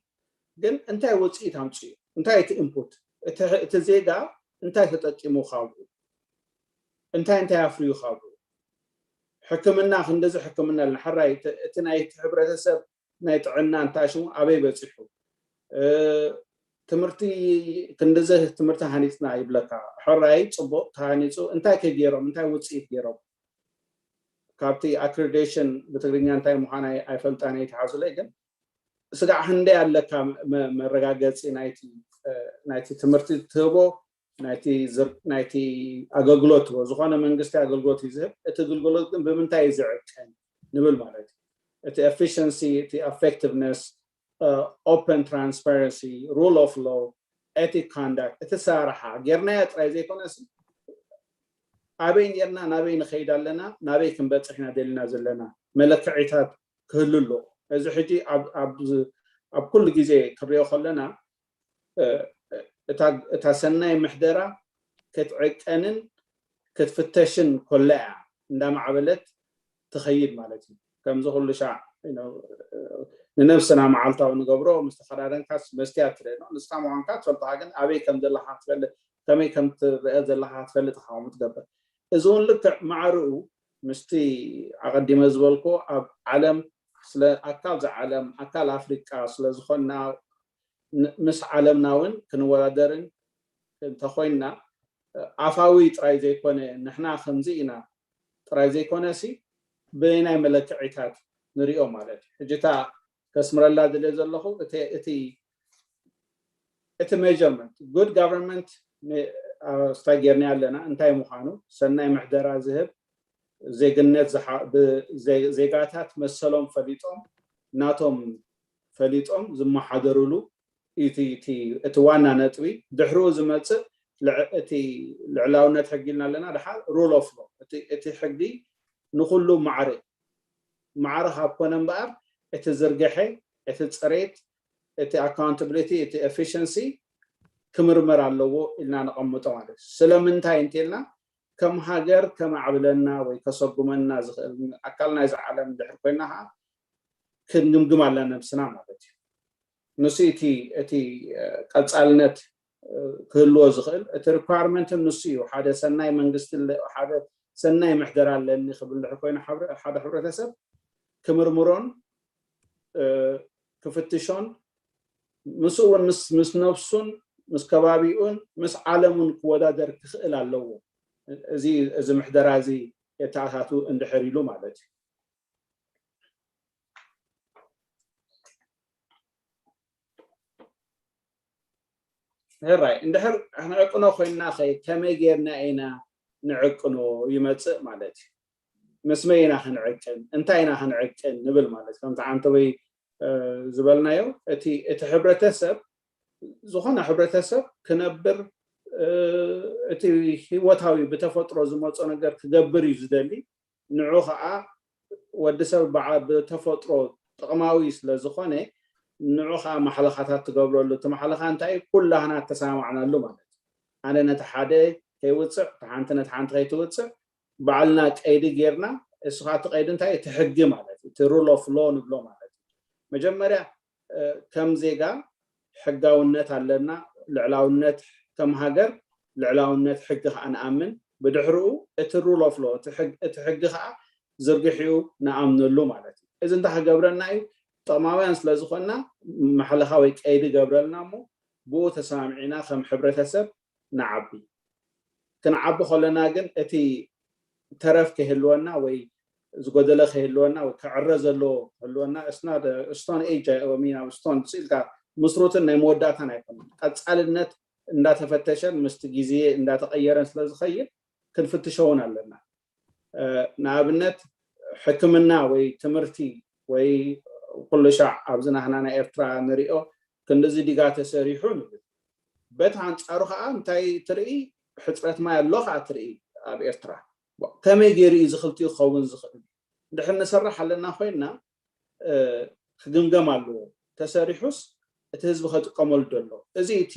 ግን እንታይ ውፅኢት ኣምፅኡ? እንታይ እቲ input? እቲ ዜጋ እንታይ ተጠቂሙ ካብኡ? እንታይ እንታይ ኣፍርዩ ካብኡ? ሕክምና ክንድዚ ሕክምና ኣለና ሕራይ እቲ ናይቲ ሕብረተሰብ ናይ ጥዕና እንታይ ሽሙ ኣበይ በፂሑ? ትምህርቲ ክንድዚ ትምህርቲ ሃኒፅና ይብለካ። ሕራይ ፅቡቅ ተሃኒፁ እንታይ ከ ገይሮም እንታይ ውፅኢት ገይሮም? ካብቲ accreditation ብትግርኛ እንታይ ምዃን ኣይፈልጣን ኣይትሓዙለይ ግን ስጋዕ ክንደይ ኣለካ መረጋገፂ ናይቲ ትምህርቲ ትህቦ ናይቲ ኣገልግሎት ትህቦ ዝኾነ መንግስቲ ኣገልግሎት እዩ ዝህብ እቲ ኣገልግሎት ግን ብምንታይ እዩ ዝዕቀን ንብል ማለት እዩ እቲ efficiency እቲ effectiveness open transparency rule of law ethic conduct እቲ ኣሰራርሓ ጌርናዮ ጥራይ ዘይኮነስ ኣበይ ኔርና ናበይ ንኸይድ ኣለና ናበይ ክንበፅሕ ኢና ደሊና ዘለና መለክዒታት ክህሉ ኣለዎ። እዚ ሕጂ ኣብ ኩሉ ግዜ ክንሪኦ ከለና እታ ሰናይ ምሕደራ ክትዕቀንን ክትፍተሽን ኮላ እያ እንዳማዕበለት ትኸይድ ማለት እዩ። ከምዚ ኩሉ ሻዕ ንነብስና መዓልታዊ ንገብሮ፣ ምስ ተኸዳደንካስ መስትያት ትርእዮ። ንስኻ ምዃንካ ትፈልጥኻ፣ ግን ኣበይ ከም ዘለኻ ትፈልጥ፣ ከመይ ከም ትርአ ዘለኻ ትፈልጥ ኢኻ ከምኡ ትገብር። እዚ እውን ልክዕ ማዕርኡ ምስቲ ኣቐዲመ ዝበልኮ ኣብ ዓለም ስለ ኣካል ዝዓለም ኣካል ኣፍሪቃ ስለ ዝኾንና፣ ምስ ዓለምና እውን ክንወዳደርን እንተኾይንና፣ ኣፋዊ ጥራይ ዘይኮነ፣ ንሕና ከምዚ ኢና ጥራይ ዘይኮነ ሲ፣ ብናይ መለክዒታት ንሪኦ ማለት እዩ። ሕጂ እታ ከስምረላ ድልየ ዘለኹ እቲ እቲ እቲ ሜጀርመንት፣ ጉድ ጋቨርንመንት ስታይ ጌርና ኣለና፣ እንታይ ምዃኑ፣ ሰናይ ምሕደራ ዝህብ፣ ዜግነት ዜጋታት መሰሎም ፈሊጦም፣ ናቶም ፈሊጦም ዝመሓደሩሉ፣ እቲ ዋና ነጥቢ። ድሕሪኡ ዝመፅእ እቲ ልዕላውነት ሕጊ ኢልና ኣለና፣ ድሓር ሩል ኦፍ ሎ፣ እቲ ሕጊ ንኩሉ ማዕረ ማዕረ ካብ ኮነ እምበኣር፣ እቲ ዝርግሐ፣ እቲ ፅሬት፣ እቲ ኣካውንታብሊቲ፣ እቲ ኤፊሽንሲ ክምርመር ኣለዎ ኢልና ነቐምጦ ማለት እዩ። ስለምንታይ እንተልና፣ ከም ሃገር ከማዕብለና ወይ ከሰጉመና ዝኽእል ኣካል ናይዚ ዓለም ድሕር ኮይና ከዓ ክንግምግም ኣለና ነብስና ማለት እዩ። ንሱ እቲ እቲ ቀፃልነት ክህልዎ ዝኽእል፣ እቲ ሪኳርመንትን ንሱ እዩ። ሓደ ሰናይ መንግስቲ፣ ሓደ ሰናይ ምሕደራ ኣለኒ ክብል ድሕር ኮይኑ ሓደ ሕብረተሰብ ክምርምሮን ክፍትሾን፣ ምስኡ እውን ምስ ነብሱን ምስ ከባቢኡን ምስ ዓለሙን ክወዳደር ክኽእል ኣለዎ። እዚ እዚ ምሕደራ እዚ የተኣታቱ እንድሕር ኢሉ ማለት እዩ። ሕራይ እንድሕር ክንዕቅኖ ኮይንና ከ ከመይ ጌርና ኢና ንዕቅኖ ይመፅእ ማለት እዩ። ምስ መይ ኢና ክንዕቅን፣ እንታይ ኢና ክንዕቅን ንብል ማለት ከምቲ ዓንተወይ ዝበልናዮ፣ እቲ እቲ ሕብረተሰብ፣ ዝኾነ ሕብረተሰብ ክነብር፣ እቲ ህይወታዊ ብተፈጥሮ ዝመፆ ነገር ክገብር እዩ ዝደሊ። ንዑ ከዓ ወዲ ሰብ ብተፈጥሮ ጥቕማዊ ስለ ዝኾነ፣ ንዑ ከዓ ማሕለኻታት ትገብረሉ። እቲ ማሕለኻ እንታይ? ኩላህና ተሰማማዕናሉ ማለት እዩ። ኣነ ነቲ ሓደ ከይውፅዕ፣ እታ ሓንቲ ነቲ ሓንቲ ከይትውፅዕ፣ ባዕልና ቀይዲ ጌርና፣ እሱ ከዓ እቲ ቀይዲ እንታይ? እቲ ሕጊ ማለት እዩ። እቲ ሩል ኦፍ ሎ ንብሎ ማለት እዩ። መጀመርያ ከም ዜጋ ሕጋውነት ኣለና፣ ልዕላውነት፣ ከም ሃገር ልዕላውነት ሕጊ ከዓ ንኣምን። ብድሕሪኡ እቲ ሩል ኦፍ ሎ፣ እቲ ሕጊ ከዓ ዝርግሕኡ ንኣምነሉ ማለት እዩ። እዚ እንታይ ክገብረና እዩ? ጥቕማውያን ስለ ዝኾንና ማሕለኻ ወይ ቀይዲ ገብረልና እሞ ብኡ ተሰማሚዕና ከም ሕብረተሰብ ንዓቢ። ክንዓቢ ከለና ግን እቲ ተረፍ ከይህልወና ወይ ዝጎደለ ከይህልወና ወይ ክዕረ ዘለዎ ክህልወና፣ እስና ስቶን ኤጅ ኣይኦሚ ናብ ስቶን ስኢልካ ምስሩትን ናይ መወዳእታን ኣይኮነን። ቀፃልነት እንዳተፈተሸን ምስቲ ግዜ እንዳተቐየረን ስለ ዝኸይድ ክንፍትሾ እውን ኣለና። ንኣብነት ሕክምና ወይ ትምህርቲ ወይ ኩሉ ሻዕ ኣብዚ ናህና ናይ ኤርትራ ንሪኦ ክንዲዚ ዲጋ ተሰሪሑ ንብል። በቲ ኣንጻሩ ከዓ እንታይ ትርኢ? ሕፅረት ማይ ኣሎ ከዓ ትርኢ ኣብ ኤርትራ። ከመይ ገይሩ እዩ እዚ ክልቲኡ ክኸውን ዝኽእል? እንድሕር ንሰርሕ ኣለና ኮይንና ክግምገም ኣለዎ። ተሰሪሑስ እቲ ህዝቢ ከጥቀመሉ ደሎ? እዚ እቲ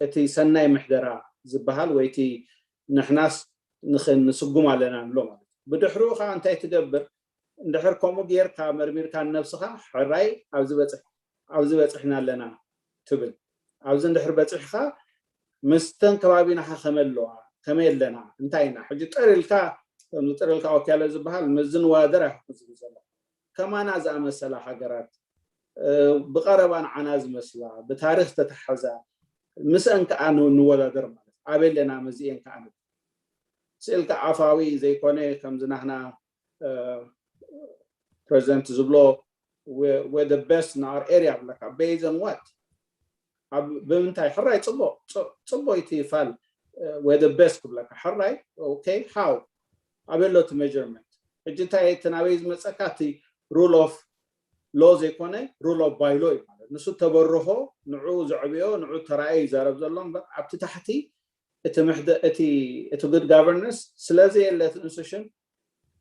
እቲ ሰናይ ምሕደራ ዝበሃል ወይ እቲ ንሕናስ ንስጉም ኣለና ንብሎ ማለት እዩ። ብድሕሪኡ ከዓ እንታይ ትገብር? እንድሕር ከምኡ ጌርካ መርሚርካ ንነብስኻ ሕራይ ኣብዚ በፅሕ ኣብዚ በፅሕና ኣለና ትብል። ኣብዚ እንድሕር በፂሕካ ምስተን ከባቢና ከመይ ኣለዋ፣ ከመይ ኣለና፣ እንታይ ኢና ሕጂ ጥር ኢልካ ከምዚ ጥር ኢልካ ኦኬ ኣሎ ዝበሃል ምስዚ ንወዳደር ኣይኮንኩን ዝብል ዘሎ። ከማና ዝኣመሰላ ሃገራት ብቐረባ ንዓና ዝመስላ ብታሪኽ ዝተተሓዛ ምስአን ከዓ ንወዳደር ማለት ኣበይ ኣለና ምስዚአን ከዓ ንብል። ስእልካ ኣፋዊ ዘይኮነ ከምዚ ናህና ፕሬዚደንት ዝብሎ we're the best in our area ብለካ። Based on what? ብምንታይ? ሕራይ ፅቡቅ ፅቡቅ እቲ ፋል we're the best ክብለካ። ሕራይ okay how? ኣበይ ኣሎ እቲ measurement? ሕጂ እንታይ እቲ ናበይ ዝመፀካ? እቲ rule of law ዘይኮነ rule of by law እዩ ማለት። ንሱ ተበርሆ ንዑ ዘዕብዮ ንዑ ተራእዮ ይዛረብ ዘሎ እምበር ኣብቲ ታሕቲ እቲ ምሕደ እቲ እቲ good governance ስለዘየለ እቲ institution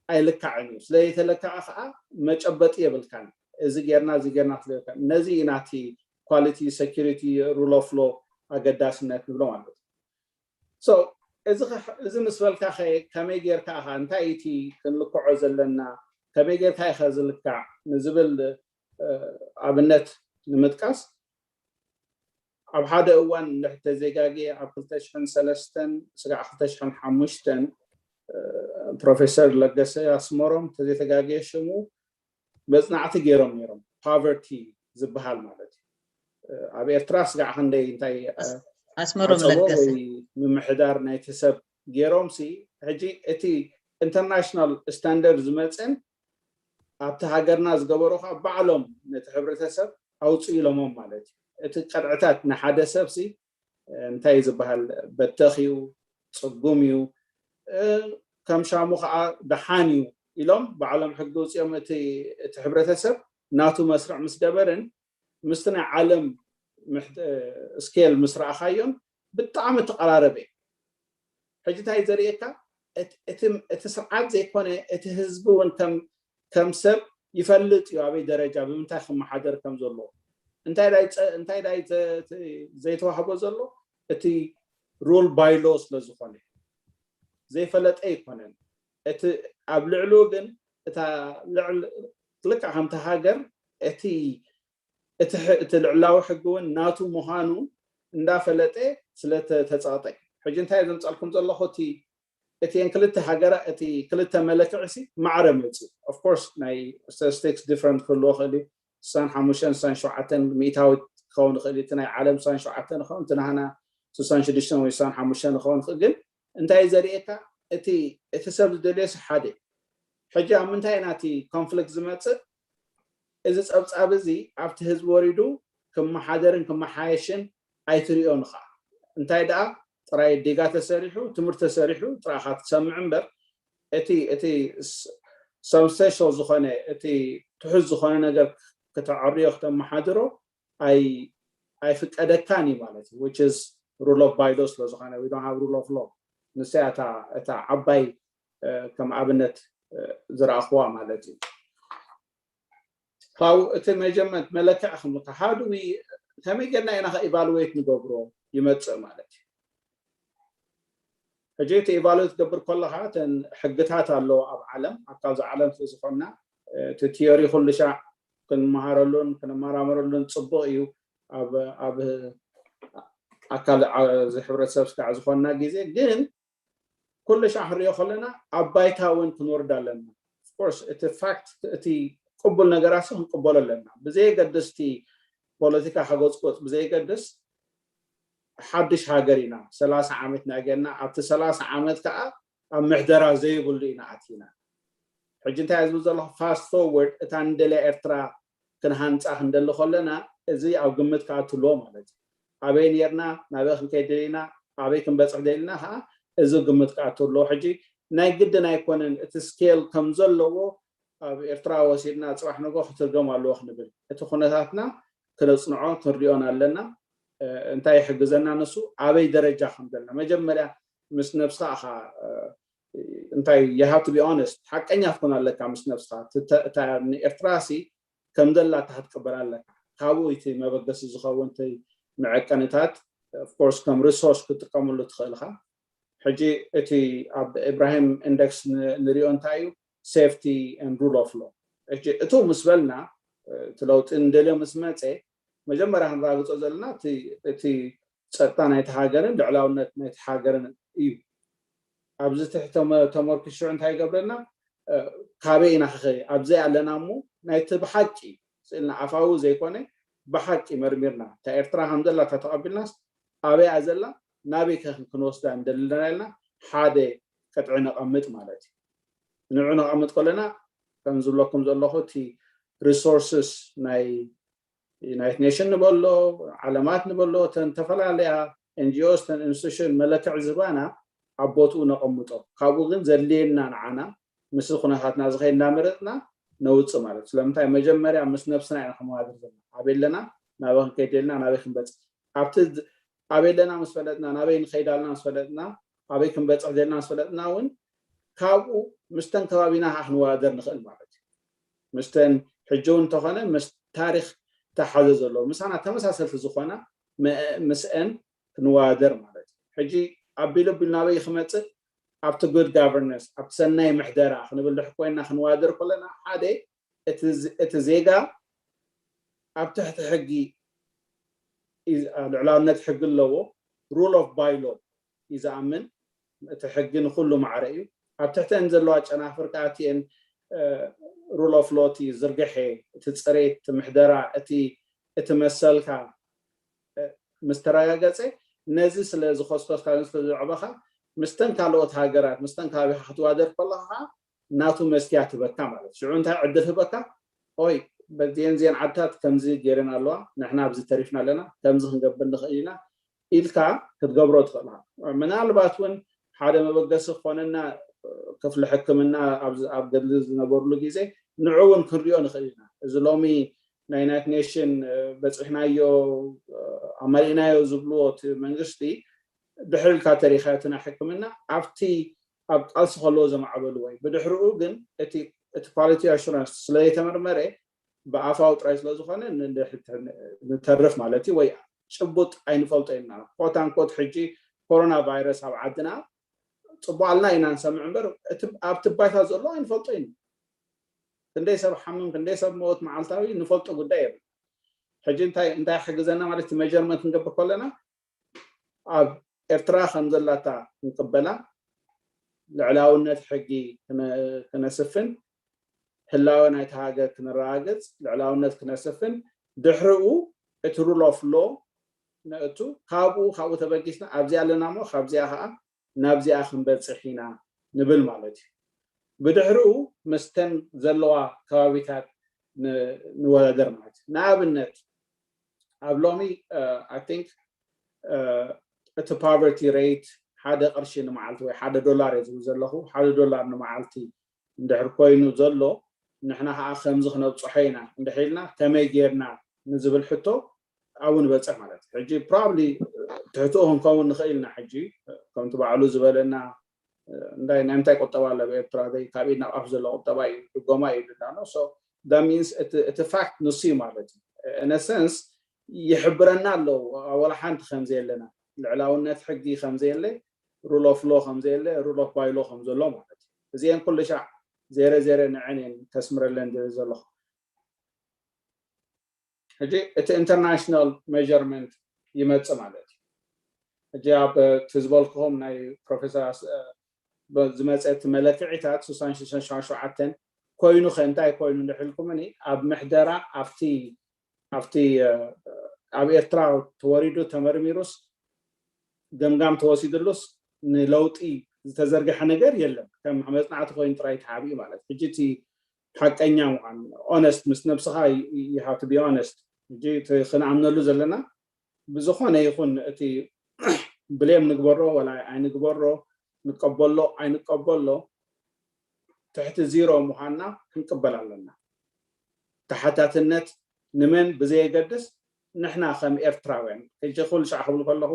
ኣይልካዕን እዩ። ስለዘይተለካዐ ከዓ መጨበጢ የብልካን። እዚ ጌርና እዚ ጌርና ስለካ ነዚ እዩ ናቲ quality security rule of law ኣገዳስነት ንብሎ ማለት እዩ። So እዚ እዚ ምስ በልካ ከመይ ጌርካ ኢኻ እንታይ እቲ ክንልክዖ ዘለና ከመይ ጌርካ ኢኸ ዝልካዕ ንዝብል ኣብነት ንምጥቃስ፣ ኣብ ሓደ እዋን እንድሕር ተዘይጋግየ ኣብ ክልተ ሽሕን ሰለስተን ስጋዕ ክልተ ሽሕን ሓሙሽተን ፕሮፌሰር ለገሰ ኣስመሮም ተዘይተጋግየ ሽሙ መፅናዕቲ ገይሮም ነይሮም። ፓቨርቲ ዝበሃል ማለት እዩ። ኣብ ኤርትራ ስጋዕ ክንደይ እንታይ ኣስመሮም ለገሰ ወይ ምምሕዳር ናይቲ ሰብ ገይሮም ሲ ሕጂ እቲ ኢንተርናሽናል ስታንደርድ ዝመፅን ኣብቲ ሃገርና ዝገበሩ ከዓ ባዕሎም ነቲ ሕብረተሰብ ኣውፅኡ ኢሎሞም ማለት እዩ። እቲ ቀጥዕታት ንሓደ ሰብ ሲ እንታይ ዝበሃል በተኽ እዩ፣ ፅጉም እዩ፣ ከም ሻሙ ከዓ ደሓን እዩ ኢሎም ባዕሎም ሕጊ ውፅኦም እቲ ሕብረተሰብ ናቱ መስርዕ ምስ ገበርን ምስቲ ናይ ዓለም ስኬል ምስ ረኣኻዮን ብጣዕሚ ተቐራረበ። ሕጂ እንታይ ዘርእየካ እቲ ስርዓት ዘይኮነ እቲ ህዝቢ እውን ከም ሰብ ይፈልጥ እዩ ኣበይ ደረጃ ብምንታይ ክመሓደር ከም ዘለዎ። እንታይ ዳይ ዘይተዋህቦ ዘሎ እቲ ሩል ባይሎ ስለ ዝኾነ ዘይፈለጠ ኣይኮነን። እቲ ኣብ ልዕሉ ግን እታ ልዕል ልክዕ ከምቲ ሃገር እቲ እቲ ልዕላዊ ሕጊ እውን ናቱ ምዃኑ እንዳፈለጠ ስለተፀቕጠ ሕጂ እንታይ ዘምፃልኩም ዘለኹ እቲ እቲን ክልተ ሃገራ እቲ ክልተ መለክዕሲ ማዕረ መፅኡ። ኦፍኮርስ ናይ ስታቲስቲክስ ዲፍረንት ክህልዎ ክእል እዩ። ስሳን ሓሙሽተን ስሳን ሸውዓተን ሚእታዊት ክኸውን ይኽእል እቲ ናይ ዓለም ስሳን ሸውዓተን ይኸውን እቲ ናህና ስሳን ሽዱሽተን ወይ ስሳን ሓሙሽተን ክኸውን ይኽእል ግን እንታይ ዘርእየካ እቲ እቲ ሰብ ዝደልዮስ ሓደ ሕጂ ኣብ ምንታይ ናቲ ኮንፍሊክት ዝመፅእ እዚ ፀብፃብ እዚ ኣብቲ ህዝቢ ወሪዱ ክመሓደርን ክመሓየሽን ኣይትሪኦን ኢኻ እንታይ ደኣ ጥራይ ዲጋ ተሰሪሑ ትምህርቲ ተሰሪሑ ጥራኻ ትሰምዕ እምበር እቲ እቲ ሰብስቴንሻል ዝኾነ እቲ ትሑዝ ዝኾነ ነገር ክተዕርዮ ክተመሓድሮ ኣይፍቀደካን እዩ ማለት እዩ። Which is rule of ባይሎ ስለ ዝኾነ we don't have rule of law ንሳ እታ ዓባይ ከም ኣብነት ዝረኣኽዋ ማለት እዩ። ካብኡ እቲ መጀመርት መለክዕ ክምልካ how do we ከመይ ጌርና ኢና ኢቫሉዌት ንገብሮ ይመፅእ ማለት እዩ። ሕጂ እቲ ኢቫሉዌት ትገብር ከለካ እተን ሕግታት ኣለዎ ኣብ ዓለም ኣብ ካብዚ ዓለም ስለ ዝኮና እቲ ቲዮሪ ኩሉ ሻዕ ክንመሃረሉን ክንመራመረሉን ፅቡቅ እዩ ኣብ ኣካል እዚ ሕብረተሰብ ስካዕ ዝኮንና ግዜ ግን ኩሉ ሻዕ ክንሪኦ ከለና ኣብ ባይታ እውን ክንወርድ ኣለና። ኦፍኮርስ እቲ ፋክት እቲ ቅቡል ነገራት ክንቅበሎ ኣለና ብዘየገድስ እቲ ፖለቲካ ከጎፅጎፅ ብዘየገድስ ሓድሽ ሃገር ኢና ሰላሳ ዓመት ነዕገና ኣብቲ ሰላሳ ዓመት ከዓ ኣብ ምሕደራ ዘይብሉ ኢና ኣቲና። ሕጂ እንታይ ዝብል ዘለኹ ፋስት ፎርወርድ እታ ንደልያ ኤርትራ ክንሃንፃ ክንደሊ ከለና እዚ ኣብ ግምት ክኣቱ ኣለዎ ማለት እዩ። ኣበይ ነርና ናበይ ክንከይድ ደሊና ኣበይ ክንበፅሕ ደሊና ከዓ እዚ ግምት ክኣቱ ኣለዎ። ሕጂ ናይ ግድን ኣይኮነን እቲ ስኬል ከም ዘለዎ ኣብ ኤርትራ ወሲድና ፅባሕ ንጎ ክትርገም ኣለዎ ክንብል እቲ ኩነታትና ክነፅንዖ ክንሪኦን ኣለና። እንታይ ይሕግዘና ንሱ ኣበይ ደረጃ ከም ዘለና መጀመርያ ምስ ነብስኻ ኢኻ እንታይ you have to be honest ሓቀኛ ክትኮን ኣለካ ምስ ነብስኻ። እታ ንኤርትራ ሲ ከም ዘላታ ክትቅበል ኣለካ። ካብኡ እቲ መበገሲ ዝኸውን እቲ መዐቀንታት ኦፍኮርስ ከም ሪሶርስ ክትጥቀመሉ ትኽእል ኢኻ። ሕጂ እቲ ኣብ ኢብራሂም ኢንደክስ ንሪኦ እንታይ እዩ safety and rule of law። ሕጂ እቱ ምስ በልና እቲ ለውጢ ንደልዮ ምስ መፀ መጀመርያ ክንረጋግፆ ዘለና እቲ ፀጥታ ናይቲ ሃገርን ልዕላውነት ናይቲ ሃገርን እዩ። ኣብዚ ትሕቲ ተመርኪሱ ሽዑ እንታይ ይገብረና? ካበይ ኢና ክኸ ኣብዘይ ኣለና እሞ ናይቲ ብሓቂ ስእልና ኣፋዊ ዘይኮነ ብሓቂ መርሚርና እታ ኤርትራ ከም ዘላ እታ ተቐቢልናስ ኣበይ እያ ዘላ ናበይ ከ ክንወስዳ እንደለና ኢልና ሓደ ቅጥዒ ነቐምጥ ማለት እዩ። ንዑ ነቐምጥ ከለና ከም ዝብለኩም ዘለኹ እቲ ሪሶርስስ ናይ ዩናይትድ ኔሽን ንበሎ ዓለማት ንበሎ እተን ተፈላለያ ኤንጂኦስ ተን ኢንስቲቱሽን መለክዕ ዝባና ኣብ ቦትኡ ነቐምጦ። ካብኡ ግን ዘድልየና ንዓና ምስ ኩነታትና ዝኸይ እናመረፅና ነውፅእ ማለት ስለምንታይ መጀመርያ ምስ ነብስና ኢና ከመዋድር ዘለና ኣበይ ኣለና ናበይ ክንከይድ ደልና ናበይ ክንበፅእ ኣብቲ ኣበይ ኣለና ምስ ፈለጥና ናበይ ንኸይድ ኣለና ምስ ፈለጥና ኣበይ ክንበፅሕ ዘለና ምስ ፈለጥና እውን ካብኡ ምስተን ከባቢና ከዓ ክንወዳደር ንኽእል ማለት እዩ። ምስተን ሕጂ እውን እንተኾነ ምስ ታሪክ ተሓዘ ዘለዎ ምሳና ተመሳሰልቲ ዝኾና ምስአን ክንወዳደር ማለት እዩ። ሕጂ ኣቢሉ ኣቢሉ ናበይ ክመፅእ ኣብቲ good governance ኣብቲ ሰናይ ምሕደራ ክንብል ድሕር ኮይና ክንዋደር ከለና ሓደ እቲ ዜጋ ኣብ ትሕቲ ሕጊ ልዕላውነት ሕጊ ኣለዎ። Rule of by law እዩ ዝኣምን። እቲ ሕጊ ንኩሉ ማዕረ እዩ። ኣብ ትሕተን ዘለዋ ጨናፍር ከኣቲኤን rule of law እቲ ዝርግሐ እቲ ፅሬት እቲ ምሕደራ እቲ እቲ መሰልካ ምስ ተረጋገፀ ነዚ ስለ ዝኮስኮስካ ስለ ዘዕበኻ ምስተን ካልኦት ሃገራት ምስተን ከባቢካ ክትዋደር ከለካ ናቱ መስትያ ትበካ ማለት ሽዑ እንታይ ዕድል ህበካ ኦይ በዚን ዜን ዓድታት ከምዚ ገይረን ኣለዋ ንሕና ኣብዚ ተሪፍና ኣለና ከምዚ ክንገብር ንኽእል ኢና ኢልካ ክትገብሮ ትኽእል ምናልባት እውን ሓደ መበገሲ ክኾነና ክፍሊ ሕክምና ኣብ ገድሊ ዝነበርሉ ግዜ ንዑ እውን ክንሪኦ ንኽእል ኢና እዚ ሎሚ ናይ ዩናይትድ ኔሽን በፂሕናዮ ኣማሊእናዮ ዝብልዎ እቲ መንግስቲ ድሕር ኢልካ ተሪኻ እቲ ናይ ሕክምና ኣብቲ ኣብ ቃልሲ ከለዎ ዘማዕበልዎ እዩ ብድሕሪኡ ግን እቲ quality assurance ስለዘይተመርመረ ብኣፋዊ ጥራይ ስለዝኾነ ንተርፍ ማለት እዩ ወይ ጭቡጥ ኣይንፈልጦ ኢና quote unquote ሕጂ ኮሮና ቫይረስ ኣብ ዓድና ፅቡቅ ኣልና ኢና ንሰምዕ እምበር ኣብቲ ባይታ ዘሎ ኣይንፈልጦ ኢና ክንደይ ሰብ ሓምም ክንደይ ሰብ መወት መዓልታዊ ንፈልጦ ጉዳይ የብልና ሕጂ እንታይ እንታይ ክሕግዘና ማለት measurement ክንገብር ከለና ኣብ ኤርትራ ከም ዘላታ ክንቅበላ ልዕላውነት ሕጊ ክነስፍን ህላወ ናይቲ ሃገር ክነረጋግፅ ልዕላውነት ክነስፍን ድሕሪኡ እቲ rule of law ነእቱ ካብኡ ካብኡ ተበጊስና ኣብዚኣ ኣለና ሞ ካብዚኣ ከዓ ናብዚኣ ክንበፅሕ ኢና ንብል ማለት እዩ ብድሕሪኡ ምስተን ዘለዋ ከባቢታት ንወዳደር ማለት እዩ ንኣብነት ኣብ ሎሚ I think እቲ poverty rate ሓደ ቅርሺ ንመዓልቲ ወይ ሓደ ዶላር እየ ዝብል ዘለኹ ሓደ ዶላር ንመዓልቲ እንድሕር ኮይኑ ዘሎ ንሕና ከዓ ከምዚ ክነብፅሖ ኢና እንድሕር ኢልና ከመይ ጌርና ንዝብል ሕቶ ኣብኡ ንበፅሕ ማለት እዩ ሕጂ probably ትሕትኡ ክንከውን ንኽእል ኢና ሕጂ ከምቲ ባዕሉ ዝበለና እንታይ ናይ ምንታይ ቁጠባ ኣሎ ኣብ ኤርትራ ዘይ ካብ ኢድና ኣፍ ዘሎ ቁጠባ እዩ ድጎማ እዩ ድና ነው so that means እቲ fact ንሱ እዩ ማለት እዩ in a sense ይሕብረና ኣለዉ ወላ ሓንቲ ከም ዘየለና ልዕላውነት ሕጊ ከም ዘየለ rule of law ከም ዘየለ rule of by law ከም ዘሎ ማለት እዩ እዚአን ኩሉ ሻዕ ዜረ ዜረ ንዐን እየን ከስምረለን ዝብል ዘለኹ ሕጂ እቲ international measurement ይመፅእ ማለት እዩ ሕጂ ኣብ እቲ ዝበልክኹም ናይ ፕሮፌሰር ዝመፀ እቲ መለክዒታት ስሳን ሽዱሽተን ሸውዓን ሸውዓተን ኮይኑ ከ እንታይ ኮይኑ እንድሕር ኢልኩምኒ ኣብ ምሕደራ ኣብቲ ኣብቲ ኣብ ኤርትራ ተወሪዱ ተመርሚሩስ ገምጋም ተወሲድሉስ ንለውጢ ዝተዘርግሐ ነገር የለን ከም መፅናዕቲ ኮይኑ ጥራይ ተሓቢኡ ማለት ሕጂ እቲ ሓቀኛ ምዃን honest ምስ ነብስኻ you have to be honest ሕጂ ክንኣምነሉ ዘለና ብዝኾነ ይኹን እቲ blame ንግበሮ ወላ ኣይንግበሮ ንቀበሎ ኣይንቀበሎ ትሕቲ ዚሮ ምዃንና ክንቅበል ኣለና ተሓታትነት ንመን ብዘየገድስ ንሕና ከም ኤርትራውያን ሕጂ ኩሉ ሻዕ ክብል ከለኹ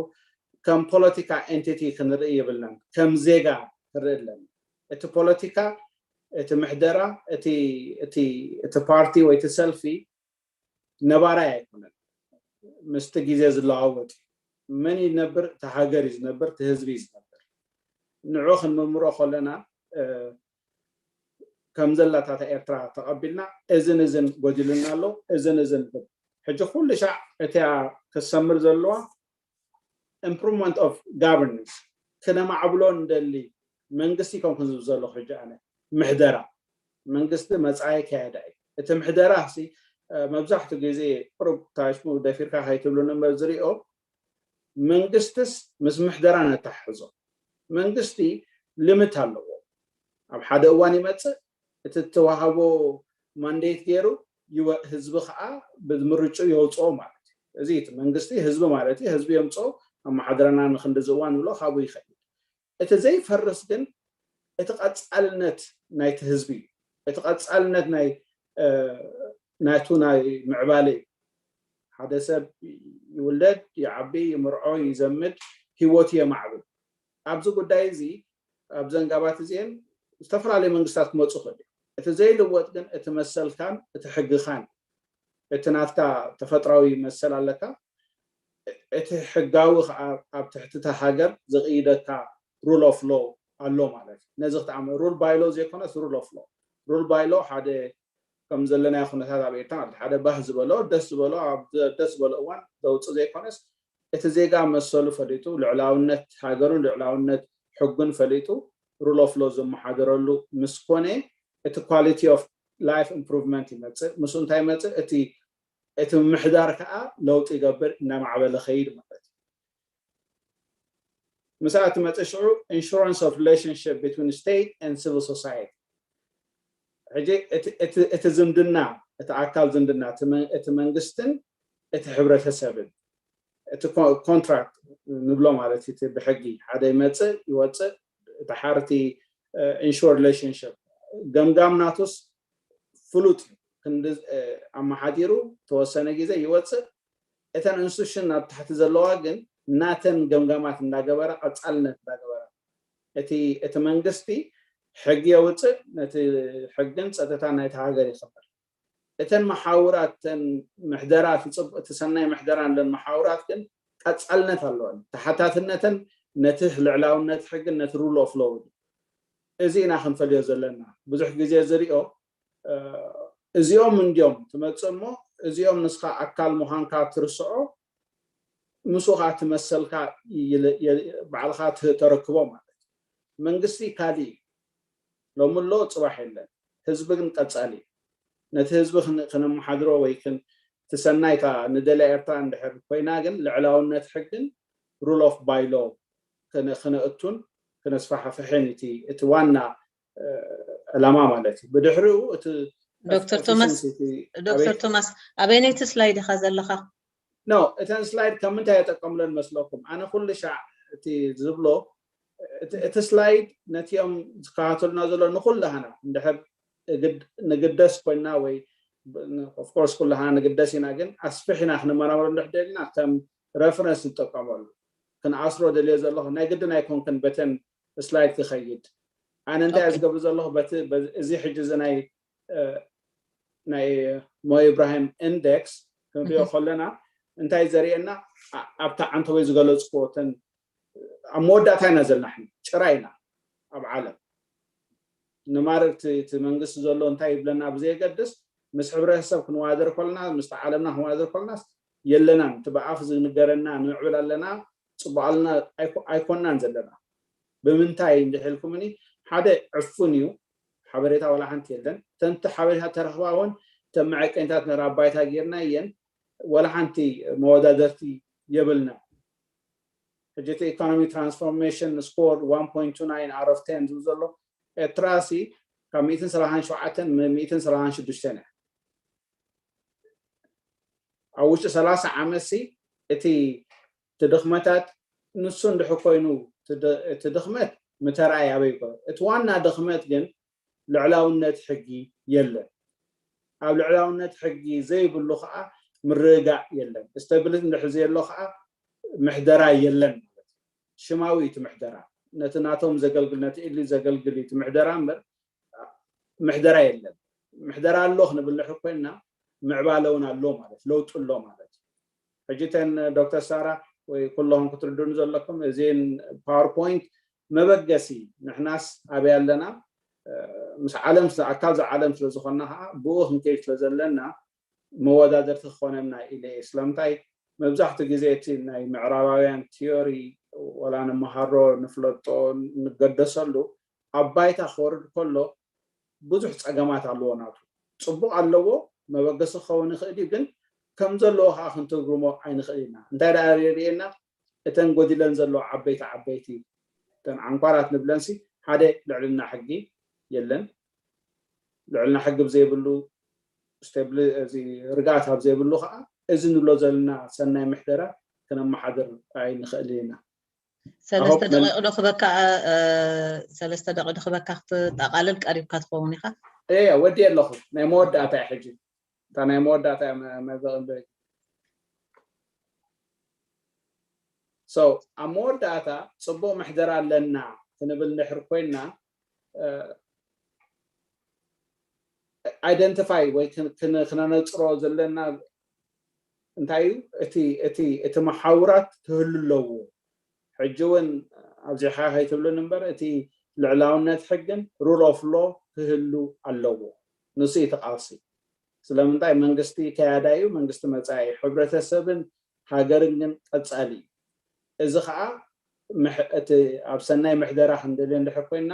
ከም ፖለቲካ entity ክንርኢ የብልናን ከም ዜጋ ክንርኢ ኣለና እቲ ፖለቲካ እቲ ምሕደራ እቲ ፓርቲ ወይ እቲ ሰልፊ ነባራይ ኣይኮነን ምስቲ ግዜ ዝለዋወጥ እዩ መን ይነብር እቲ ሃገር እዩ ዝነብር እቲ ህዝቢ እዩ ዝነብር ንዑ ክንምርምሮ ከለና ከም ዘላታታ ኤርትራ ተቐቢልና እዝን እዝን ጎዲልና ኣሎ እዝን እዝን ሕጂ ኩሉ ሻዕ እቲያ ክትሰምር ዘለዋ improvement of governance ክነማዕብሎ እንደሊ መንግስቲ ከም ክንዝብ ዘለኹ ሕጂ ኣነ ምሕደራ መንግስቲ መፃኢ ከያዳ እዩ እቲ ምሕደራ ሲ መብዛሕትኡ ግዜ ቁሩብ ታሽሙ ደፊርካ ከይትብሉ ንበር ዝሪኦ መንግስትስ ምስ ምሕደራ ነተሓሕዞ መንግስቲ limit ኣለዎ ኣብ ሓደ እዋን ይመፅእ እቲ እተዋሃቦ mandate ገይሩ ህዝቢ ከዓ ብምርጭኡ የውፅኦ ማለት እዩ እዚ እቲ መንግስቲ ህዝቢ ማለት እዩ ህዝቢ የምፅኦ ኣመሓድረና ንክንድዚ እዋን ብሎ ካብኡ ይኸይድ እቲ ዘይፈርስ ግን እቲ ቀፃልነት ናይቲ ህዝቢ እዩ እቲ ቀፃልነት ናይ ናቱ ናይ ምዕባለ እዩ ሓደ ሰብ ይውለድ ይዓቢ ይምርዖ ይዘምድ ህይወቱ የማዕብል ኣብዚ ጉዳይ እዚ ኣብ ዘንጋባት እዚአን ዝተፈላለዩ መንግስታት ክመፁ ክእል እቲ ዘይልወጥ ግን እቲ መሰልካን እቲ ሕግኻን እቲ ናትካ ተፈጥራዊ መሰል ኣለካ እቲ ሕጋዊ ከዓ ኣብ ትሕቲ እታ ሃገር ዝቕይደካ rule of law ኣሎ ማለት እዩ። ነዚ ክትኣምር rule by law ዘይኮነስ rule of law። Rule by law ሓደ ከም ዘለናዮ ኩነታት ኣብ ኤርትራ ማለት ሓደ ባህ ዝበሎ ደስ ዝበሎ ኣብ ደስ ዝበሎ እዋን ዘውፅእ ዘይኮነስ እቲ ዜጋ መሰሉ ፈሊጡ ልዕላውነት ሃገሩን ልዕላውነት ሕጉን ፈሊጡ rule of law ዘመሓደረሉ ምስ ኮነ እቲ quality of life improvement ይመፅእ። ምስኡ እንታይ ይመፅእ? እቲ እቲ ምሕዳር ከዓ ለውጢ ይገብር እናማዕበለ ኸይድ ማለት እዩ። ምስኣ ትመፅእ ሽዑ insurance of relationship between state and civil society። ሕጂ እቲ ዝምድና እቲ ኣካል ዝምድና እቲ መንግስትን እቲ ሕብረተሰብን እቲ contract ንብሎ ማለት እቲ ብሕጊ ሓደ ይመፅእ ይወፅእ እቲ ሓርቲ insured relationship ገምጋም ናቱስ ፍሉጥ እዩ። ክንዲ ኣመሓዲሩ ተወሰነ ግዜ ይወፅእ። እተን institution ኣብ ታሕቲ ዘለዋ ግን ናተን ገምጋማት እንዳገበራ ቀፃልነት እንዳገበራ እቲ እቲ መንግስቲ ሕጊ የውፅእ፣ ነቲ ሕግን ፀጥታ ናይቲ ሃገር ይኽበር። እተን መሓውራት እተን ምሕደራ እቲ ሰናይ ምሕደራ ለን መሓውራት ግን ቀፃልነት ኣለወን። ተሓታትነተን ነቲ ልዕላውነት ሕግን ነቲ rule of law እዚ ኢና ክንፈልዮ ዘለና። ብዙሕ ግዜ ዝሪኦ እዚኦም እንዲዮም ትመፅእ እሞ እዚኦም ንስኻ ኣካል ምዃንካ ትርስዖ ምስኡ ከዓ ትመሰልካ ባዕልካ ተረክቦ ማለት እዩ። መንግስቲ ካሊእ እዩ። ሎሚ ኣሎ ፅባሕ የለን። ህዝቢ ግን ቀፃሊ እዩ። ነቲ ህዝቢ ክነመሓድሮ ወይ ትሰናይታ ንደልያ ኤርትራ እንድሕር ኮይና ግን ልዕላውነት ሕግን rule of by law ክነእቱን ክነስፋሕፍሕን እቲ ዋና ዕላማ ማለት እዩ። ብድሕሪኡ እቲ ዶክተር ቶማስ ዶክተር ቶማስ ኣበይነይቲ ስላይድ ኢኻ ዘለኻ? ኖ እተን ስላይድ ካብ ምንታይ የጠቀምለን መስለኩም? ኣነ ኩሉ ሻዕ እቲ ዝብሎ እቲ ስላይድ ነቲኦም ዝከታተሉና ዘሎ ንኩላህና እንድሕር ንግደስ ኮይና ወይ of course ኩላህና ንግደስ ኢና፣ ግን ኣስፍሕ ኢና ክንመራመረሉ እንድሕር ደሊና ከም reference ንጠቀመሉ። ክንኣስሮ ደልየ ዘለኹ ናይ ግድን ኣይኮንክን በተን ስላይድ ክኸይድ። ኣነ እንታይ ዝገብር ዘለኹ በቲ እዚ ሕጂ እዚ ናይ ናይ ሞ ኢብራሂም index ክንሪኦ ከለና እንታይ ዘርእየና ኣብታ ዓንተወይ ዝገለፅክዎ እተን ኣብ መወዳእታ ኢና ዘለና ሕኒ ጭራ ኢና ኣብ ዓለም ንማረር እቲ መንግስቲ ዘሎ እንታይ ይብለና ብዘየገድስ ምስ ሕብረተሰብ ክንዋደር ከለና ምስ ዓለምና ክንዋደር ከለናስ የለናን እቲ ብኣፍ ዝንገረና ንምዕብል ኣለና ፅቡቅ ኣለና ኣይኮናን ዘለና ብምንታይ እንድሕልኩምኒ ሓደ ዕፉን እዩ ሓበሬታ ዋላ ሓንቲ የለን ተንቲ ሓበሬታ ተረኽባ እውን ተመዐቀኝታት ነራ ባይታ ጌርና እየን ዋላ ሓንቲ መወዳደርቲ የብልና ሕጂ እቲ economy transformation score one point two nine out of ten ዝብል ዘሎ ኤርትራ ሲ ካብ ሚእትን ሰላሳን ሸውዓተን ሚእትን ሰላሳን ሽዱሽተን እያ ኣብ ውሽጢ ሰላሳ ዓመት ሲ እቲ ድኽመታት ንሱ እንድሕ ኮይኑ እቲ ድኽመት ምተራእይ ኣበይ እቲ ዋና ድኽመት ግን ልዕላውነት ሕጊ የለን ኣብ ልዕላውነት ሕጊ ዘይብሉ ከዓ ምርግጋእ የለን stability እንድሕ ዘየሎ ከዓ ምሕደራ የለን ማለት ሽማዊ እቲ ምሕደራ ነቲ ናቶም ዘገልግል ነቲ ኢሊ ዘገልግል እቲ ምሕደራ እምበር ምሕደራ የለን ምሕደራ ኣሎ ክንብል ንሕር ኮይንና ምዕባለ እውን ኣሎ ማለት ለውጢ ኣሎ ማለት ሕጂ ተን ዶክተር ሳራ ወይ ኩለኹም ክትርድኑ ዘለኩም እዚን powerpoint መበገሲ ንሕናስ ኣበይ ኣለና ምስ ዓለም ኣካል ዝዓለም ስለ ዝኾንና ከዓ ብኡ ክንከይድ ስለ ዘለና መወዳደርቲ ክኾነና ኢለ እየ ስለምንታይ መብዛሕትኡ ግዜ እቲ ናይ ምዕራባውያን theory ወላ ንመሃሮ ንፍለጦ ንገደሰሉ ኣብ ባይታ ክወርድ ከሎ ብዙሕ ፀገማት ኣለዎ ናቱ ፅቡቅ ኣለዎ መበገሲ ክኸውን ይኽእል እዩ ግን ከም ዘለዎ ከዓ ክንትርጉሞ ኣይንኽእል ኢና እንታይ ደኣ ርእየና እተን ጎዲለን ዘለዎ ዓበይቲ ዓበይቲ እተን ዓንኳራት ንብለንሲ ሓደ ልዕልና ሕጊ የለን ልዕልና ሕጊ ብዘይብሉ ርግኣት ኣብ ዘይብሉ ከዓ እዚ ንብሎ ዘለና ሰናይ ምሕደራ ክነመሓድር ኣይንኽእል ኢና ሰለስተ ደቂቕ ዶ ክበካ ሰለስተ ደቂቕ ዶ ክበካ ክትጠቃልል ቀሪብካ ትኸውን ኢኻ እየ ወዲ ኣለኹ ናይ መወዳእታ እያ ሕጂ እታ ናይ መወዳእታ እያ መዘቕንበ so ኣብ መወዳእታ ፅቡቅ ምሕደራ ኣለና ክንብል ንድሕር ኮይንና identify ወይ ክነነፅሮ ዘለና እንታይ እዩ እቲ እቲ እቲ መሓውራት ክህሉ ኣለዎ ሕጂ እውን ኣብዚሓ ከይትብልን እምበር እቲ ልዕላውነት ሕግን rule of law ክህሉ ኣለዎ። ንሱ እዩ እቲ ቃልሲ። ስለምንታይ? መንግስቲ ከያዳ እዩ፣ መንግስቲ መፃኢ እዩ። ሕብረተሰብን ሃገርን ግን ቀፃሊ እዩ። እዚ ከዓ እቲ ኣብ ሰናይ ምሕደራ ክንደልዮ እንድሕር ኮይና፣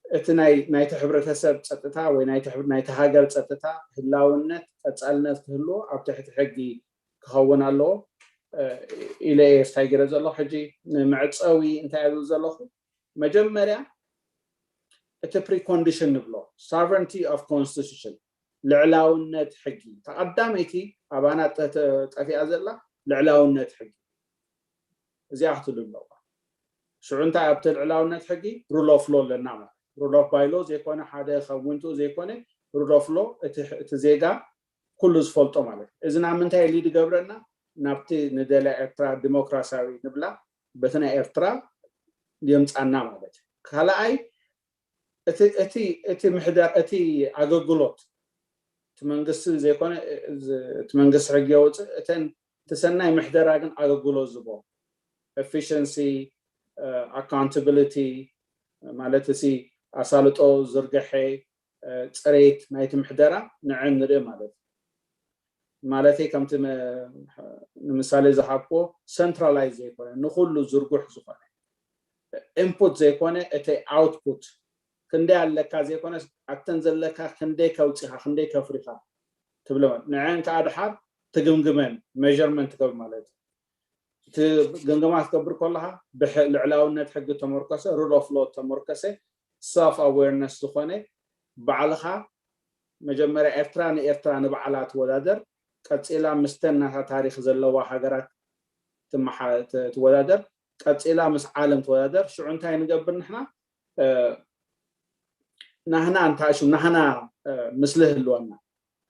እቲ ናይቲ ሕብረተሰብ ፀጥታ ወይ ናይቲ ሃገር ፀጥታ፣ ህላውነት፣ ቀፃልነት ክህልዎ ኣብ ትሕቲ ሕጊ ክኸውን ኣለዎ ኢለ እየ ስታይ ገይረ ዘለኹ። ሕጂ ንመዕፀዊ እንታይ እብል ዘለኹ? መጀመርያ እቲ precondition ንብሎ፣ sovereignty of constitution፣ ልዕላውነት ሕጊ፣ ተቐዳመይቲ ኣባና ጠፊኣ ዘላ ልዕላውነት ሕጊ እዚኣ ክትሉ ኣለዋ። ሽዑ እንታይ ኣብቲ ልዕላውነት ሕጊ rule of law ኣለና ማለት rule of by law ዘይኮነ፣ ሓደ ከውንቱ ዘይኮነ፣ rule of law እቲ ዜጋ ኩሉ ዝፈልጦ ማለት እዩ። እዚ ናብ ምንታይ ሊድ ገብረና? ናብቲ ንደልያ ኤርትራ ዲሞክራሲያዊ ንብላ በቲ ናይ ኤርትራ የምፃና ማለት እዩ። ካልኣይ እቲ ምሕደር፣ እቲ ኣገልግሎት፣ እቲ መንግስቲ ዘይኮነ፣ እቲ መንግስቲ ሕጊ የውፅእ፣ እተን እቲ ሰናይ ምሕደራ ግን ኣገልግሎት ዝቦ፣ efficiency፣ accountability፣ ማለት እዚ ኣሳልጦ ዝርግሐ፣ ፅሬት ናይቲ ምሕደራ ንዐ ንርኢ ማለት እዩ። ማለተይ ከምቲ ንምሳሌ ዝሃብኮ centralized ዘይኮነ፣ ንኩሉ ዝርጉሕ ዝኾነ፣ input ዘይኮነ፣ እቲ output ክንደይ ኣለካ ዘይኮነ፣ ኣብተን ዘለካ ክንደይ ከውፂኻ፣ ክንደይ ከፍሪኻ ትብለ ማለት ንዐን ከዓ ድሓር ትግምግመን፣ measurement ትገብር ማለት እዩ። እቲ ግምገማ ክትገብር ከለካ ልዕላውነት ሕጊ ተመርኮሰ፣ rule of law ተመርኮሰ፣ self awareness ዝኾነ፣ ባዕልኻ መጀመርያ ኤርትራ ንኤርትራ ንባዕላ ትወዳደር፣ ቀፂላ ምስተን ናታ ታሪክ ዘለዋ ሃገራት ትወዳደር፣ ቀፂላ ምስ ዓለም ትወዳደር። ሽዑ እንታይ ንገብር ንሕና? ናህና እንታሽም ናህና ምስሊ ህልወና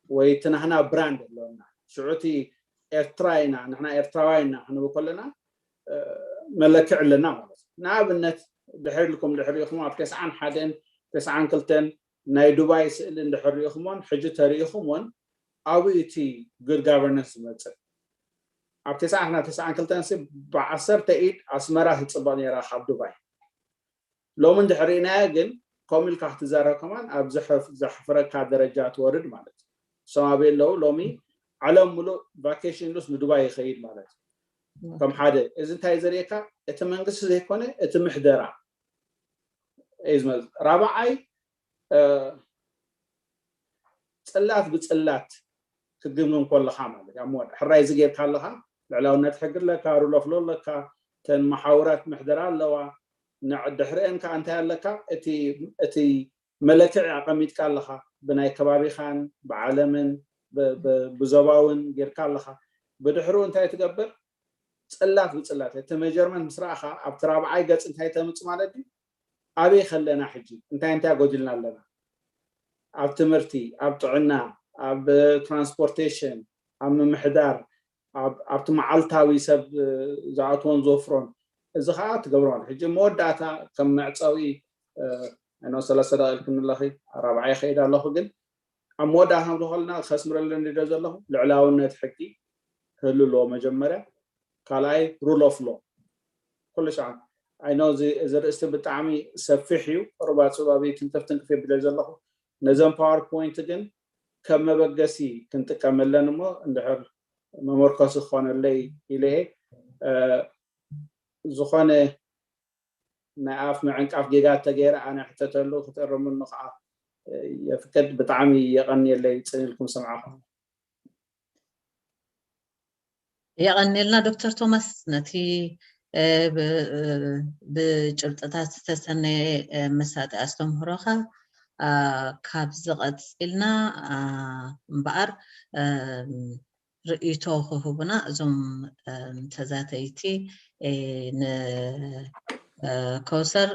ወይ እቲ ናህና brand ህልወና። ሽዑ እቲ ኤርትራ ኢና፣ ንሕና ኤርትራውያን ኢና ክንብል ከለና መለክዕ ኣለና ማለት እዩ። ንኣብነት ድሕር ኢልኩም ድሕር ኢኹም ኣብ ተስዓን ሓደን ተስዓን ክልተን ናይ ዱባይ ስእሊ እንድሕር ሪኢኹሞን ሕጂ ተሪኢኹሞን ኣብኡ እቲ good governance ዝመፅእ። ኣብ ተስዓን ተስዓን ክልተን ሲ ብዓሰርተ ኢድ ኣስመራ ትፅበቕ ነይራ ካብ ዱባይ። ሎሚ እንድሕር ርኢናያ ግን ከምኡ ኢልካ ክትዛረብ ከማን ኣብ ዘሕፍረካ ደረጃ ትወርድ ማለት እዩ። እሶም ኣበይ ኣለዉ? ሎሚ ዓለም ሙሉእ ቫኬሽን ኢሉስ ንዱባይ ይኸይድ ማለት እዩ። ከም ሓደ እዚ እንታይ ዘርእየካ? እቲ መንግስቲ ዘይኮነ እቲ ምሕደራ እዩ ዝመፅእ። ራብዓይ ፅላት ብፅላት ክትግምግም ከለካ ማለት እዩ። ኣብ መወዳ ሕራይ እዚ ጌርካ ኣለካ፣ ልዕላውነት ሕጊ ኣለካ፣ rule of law ኣለካ፣ ተን መሓውራት ምሕደራ ኣለዋ። ድሕሪአን ከዓ እንታይ ኣለካ? እቲ መለክዒ ኣቐሚጥካ ኣለኻ። ብናይ ከባቢኻን ብዓለምን ብዞባውን ጌርካ ኣለኻ። ብድሕሩ እንታይ ትገብር? ፅላት ብፅላት እቲ measurement ምስ ረኣኻ ኣብቲ ራብዓይ ገፅ እንታይ ተምፅ ማለት እዩ? ኣበይ ከለና ሕጂ እንታይ እንታይ ጎዲልና ኣለና? ኣብ ትምህርቲ፣ ኣብ ጥዕና፣ ኣብ transportation፣ ኣብ ምምሕዳር፣ ኣብቲ መዓልታዊ ሰብ ዝኣትዎን ዝወፍሮን፣ እዚ ከዓ ትገብሮ ማለት ሕጂ መወዳእታ ከም መዕፀዊ ኖ ሰለስተ ደቂቕ ክንለኺ ራብዓይ ይኸይድ ኣለኹ። ግን ኣብ መወዳእታ ንብሎ ከለና ከስምረለን ዶ ዘለኹ ልዕላውነት ሕጊ ክህሉ ኣለዎ መጀመርያ። ካልኣይ rule of law ኩሉ ሻዕ ኣይ ኖ እዚ ርእስቲ ብጣዕሚ ሰፊሕ እዩ። ቁሩብ ኣፅባቢ ትንክፍ ትንክፍ የብለ ዘለኹ። ነዘን ፓወርፖይንት ግን ከም መበገሲ ክንጥቀመለን እሞ እንድሕር መመርኮሲ ክኾነለይ ኢለ እየ። ዝኾነ ናይ ኣፍ ምዕንቃፍ ጌጋ ተገይረ ኣነ ሕተተሉ ክትእርምኒ ከዓ የፍቅድ። ብጣዕሚ የቐንየለይ ፅን ኢልኩም ሰምዓኹም። የቐንየልና ዶክተር ቶማስ ነቲ ብጭብጥታት ዝተሰነየ መሳጢ ኣስተምህሮኻ። ካብዚ ቀፂልና እምበኣር ርእይቶ ክህቡና እዞም ተዛተይቲ ንከውሰር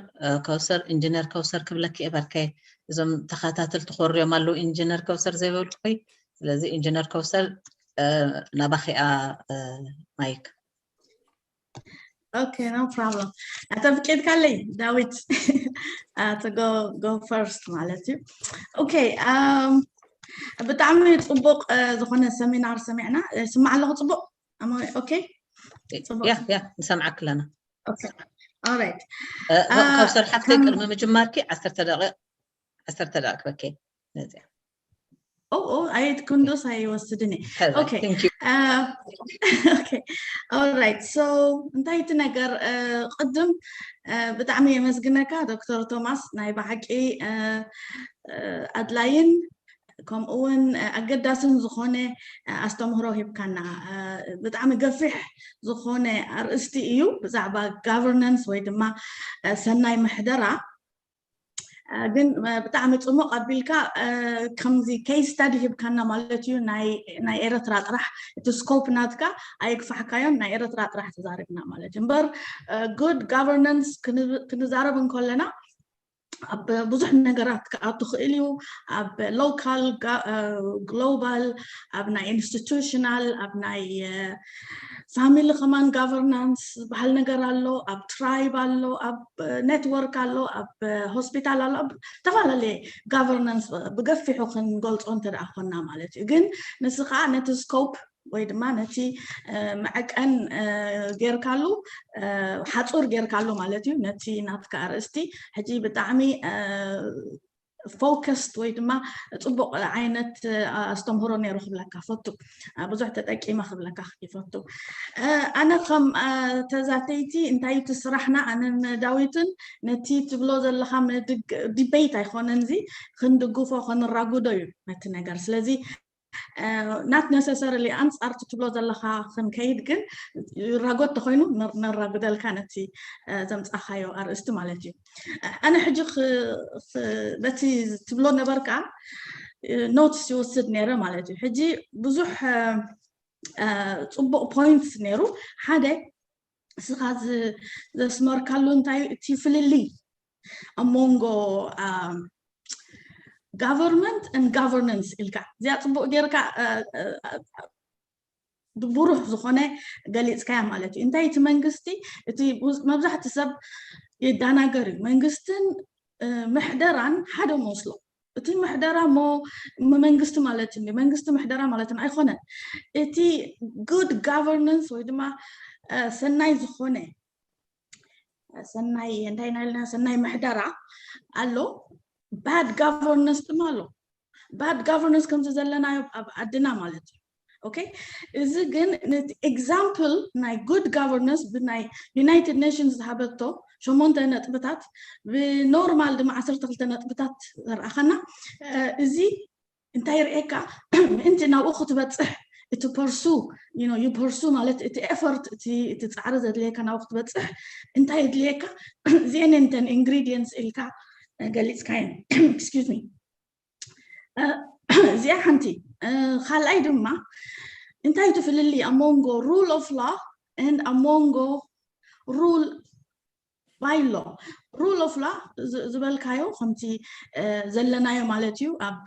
ከውሰር ኢንጂነር ከውሰር ክብለኪ እየ ባርከ። እዞም ተኸታተልቲ ክወርዮም ኣለዉ ኢንጂነር ከውሰር ዘይበልኩ ኮይ። ስለዚ ኢንጂነር ከውሰር ናባኺ እያ ማይክ። Okay, no problem. ኣተፍቂድካለይ ዳዊት to go first ማለት እዩ። Okay, ብጣዕሚ ፅቡቅ ዝኾነ ሰሚናር ሰሚዕና። ስማዕ ኣለኹ ፅቡቅ? Okay? ያ ያ ንሰምዓክ ኣለና። Alright. ካብ ሰርሓፍተይ ቅድሚ ምጅማርኪ ዓሰርተ ደቂቕ ዓሰርተ ደቂቕ ክበኪ ነዚያ ኦ ኣየት ክንዶስ ኣይወስድን እየ። Alright, so እንታይ እቲ ነገር ቅድም ብጣዕሚ የመስግነካ ዶክተር ቶማስ፣ ናይ ብሓቂ ኣድላይን ከምኡ እውን ኣገዳስን ዝኾነ ኣስተምህሮ ሂብካና። ብጣዕሚ ገፊሕ ዝኾነ ኣርእስቲ እዩ፣ ብዛዕባ ጋቨርናንስ ወይ ድማ ሰናይ ምሕደራ። ግን ብጣዕሚ ፅሙቕ ኣቢልካ ከምዚ case study ሂብካና ማለት እዩ። ናይ ኤረትራ ጥራሕ እቲ ስኮፕ ናትካ ኣይግፋሕካዮን፣ ናይ ኤረትራ ጥራሕ ተዛሪብና ማለት እዩ። እምበር good governance ክንዛረብ እንከለና ኣብ ብዙሕ ነገራት ክኣቱ ክእል እዩ። ኣብ local፣ global፣ ኣብ ናይ institutional፣ ኣብ ናይ family ከማን governance ዝበሃል ነገር ኣሎ፣ ኣብ tribe ኣሎ፣ ኣብ network ኣሎ፣ ኣብ hospital ኣሎ፣ ኣብ ዝተፈላለየ governance ብገፊሑ ክንገልፆ እንተ ደኣ ኮና ማለት እዩ። ግን ንስኻ ነቲ ስኮፕ ወይ ድማ ነቲ መዐቀን ጌርካሉ ሓፁር ጌርካሉ ማለት እዩ። ነቲ ናትካ ኣርእስቲ ሕጂ ብጣዕሚ focused ወይ ድማ ፅቡቕ ዓይነት ኣስተምህሮ ነይሩ ክብለካ ፈቱ። ብዙሕ ተጠቂመ ክብለካ ይፈቱ። ኣነ ከም ተዛተይቲ እንታይ እቲ ስራሕና ኣነን ዳዊትን ነቲ ትብሎ ዘለኻ debate ኣይኮነን፣ እዚ ክንድግፎ ክንራጉዶ እዩ ነቲ ነገር። ስለዚ not necessarily ኣንፃር ትብሎ ዘለኻ ክንከይድ፣ ግን ራጎት ተኮይኑ ነራግደልካ ነቲ ዘምፃኻዮ ኣርእስቲ ማለት እዩ። ኣነ ሕጂ በቲ ትብሎ ነበርካ ኖትስ ይወስድ ነይረ ማለት እዩ። ሕጂ ብዙሕ ፅቡቕ ፖይንትስ ነይሩ። ሓደ እስኻ ዘስመርካሉ እንታይ እቲ ፍልልይ ኣብ መንጎ government and governance ኢልካ እዚኣ ፅቡቅ ጌርካ ብሩህ ዝኾነ ገሊፅካያ ማለት እዩ። እንታይ እቲ መንግስቲ እቲ መብዛሕቲ ሰብ ይዳናገር እዩ። መንግስትን ምሕደራን ሓደ መስሎ። እቲ ምሕደራ ሞ መንግስቲ ማለት እንዲ መንግስቲ ምሕደራ ማለት ኣይኮነን። እቲ good governance ወይ ድማ ሰናይ ዝኾነ ሰናይ እንታይ ናልና ሰናይ ምሕደራ ኣሎ፣ bad governance ድማ ኣሎ። Bad governance ከምዚ ዘለናዮ ኣብ ዓድና ማለት እዩ። ኦኬ፣ እዚ ግን ነቲ example ናይ good governance ብናይ United Nations ዝሃበቶ ሸሞንተ ነጥብታት ብኖርማል ድማ ዓሰርተ ክልተ ነጥብታት ዘርኣኸና እዚ እንታይ ርእየካ ምእንቲ ናብኡ ክትበፅሕ እቲ ፐርሱ ዩ ፐርሱ ማለት እቲ ኤፈርት እቲ ፃዕሪ ዘድልየካ ናብኡ ክትበፅሕ እንታይ የድልየካ? እዚአን እንተን ingredients ኢልካ ገሊፅካየን። Excuse me። እዚኣ ሓንቲ። ካልኣይ ድማ እንታይ እቲ ፍልልይ ኣብ መንጎ rule of law and ኣብ መንጎ rule by law? Rule of law ዝበልካዮ ከምቲ ዘለናዮ ማለት እዩ ኣብ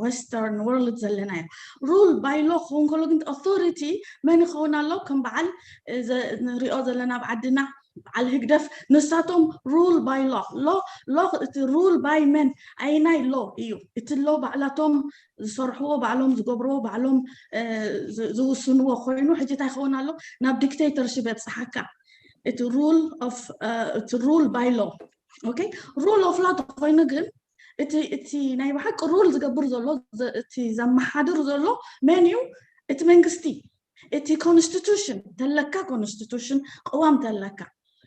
western world ዘለናዮ። Rule by law ክኸውን ከሎ ግን authority መን ይኸውን ኣሎ? ከም በዓል ንሪኦ ዘለና ኣብ ዓድና በዓል ህግደፍ ንሳቶም rule by law law እቲ rule by men ኣይናይ law እዩ እቲ law ባዕላቶም ዝሰርሕዎ ባዕሎም ዝገብርዎ ባዕሎም ዝውስንዎ ኮይኑ ሕጂ እንታይ ይኸውን ኣሎ? ናብ dictatorship የብፅሓካ። እቲ rule of እቲ rule by law okay rule of law ተኮይኑ ግን እቲ እቲ ናይ ብሓቂ rule ዝገብር ዘሎ እቲ ዘመሓድር ዘሎ መን እዩ? እቲ መንግስቲ። እቲ constitution ተለካ constitution ቅዋም ተለካ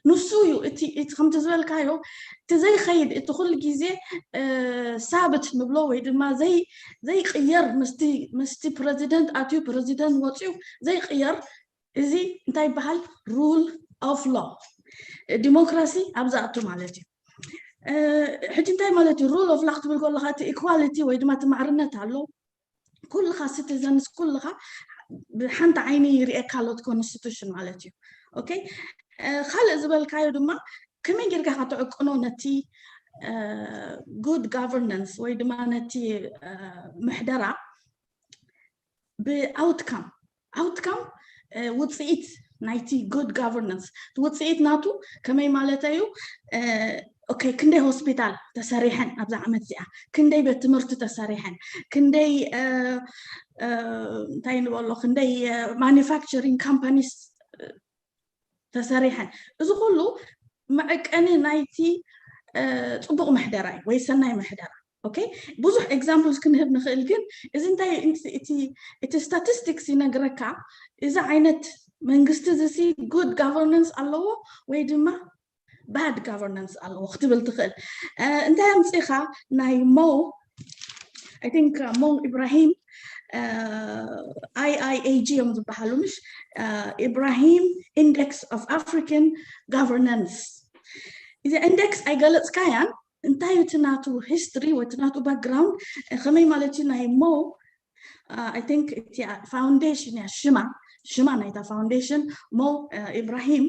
ንሱ እዩ እቲ እቲ ከምቲ ዝበልካዮ እቲ ዘይኸይድ እቲ ኩሉ ግዜ ሳብት ንብሎ ወይ ድማ ዘይ ዘይቅየር ምስቲ ምስቲ ፕረዚደንት ኣትዩ ፕረዚደንት ወፅዩ ዘይቅየር እዚ እንታይ ይበሃል? Rule of law ዲሞክራሲ ኣብ ዝኣቱ ማለት እዩ። ሕጂ እንታይ ማለት እዩ rule of law ክትብል ከለካ እቲ equality ወይ ድማ እቲ ማዕርነት ኣሎ። ኩልኻ citizens ኩልኻ ብሓንቲ ዓይኒ ይርእየካ ኣሎ constitution ማለት እዩ። Okay ካልእ ዝበልካዮ ድማ ከመይ ጌርካ ከተዕቅኖ ነቲ good governance ወይ ድማ ነቲ ምሕደራ ብ outcome outcome ውፅኢት ናይቲ good governance ውፅኢት ናቱ ከመይ ማለት እዩ? Okay ክንደይ ሆስፒታል ተሰሪሐን ኣብዛ ዓመት እዚኣ፣ ክንደይ ቤት ትምህርቲ ተሰሪሐን፣ ክንደይ እንታይ ንበሎ ክንደይ manufacturing companies ተሰሪሐን፣ እዚ ኩሉ መዐቀኒ ናይቲ ጽቡቕ ምሕደራ እዩ ወይ ሰናይ ምሕደራ። ኦኬ፣ ብዙሕ examples ክንህብ ንኽእል፣ ግን እዚ እንታይ እቲ statistics ይነግረካ፣ እዚ ዓይነት መንግስቲ እዚ good governance ኣለዎ ወይ ድማ bad governance ኣለዎ ክትብል ትኽእል። እንታይ ኣምፂኻ ናይ ሞ I think ሞ ኢብራሂም I I A G እዮም ዝበሃሉ፣ ምሽ? Ibrahim Index of African Governance። እዚ ኢንደክስ ኣይገለፅካያን፣ እንታይ እቲ ናቱ ሂስትሪ ወይ እቲ ናቱ ባክግራውንድ ከመይ ማለት እዩ ናይ ሞ I think እቲ ፋውንዴሽን እያ ሽማ ሽማ ናይታ ፋውንዴሽን ሞ ኢብራሂም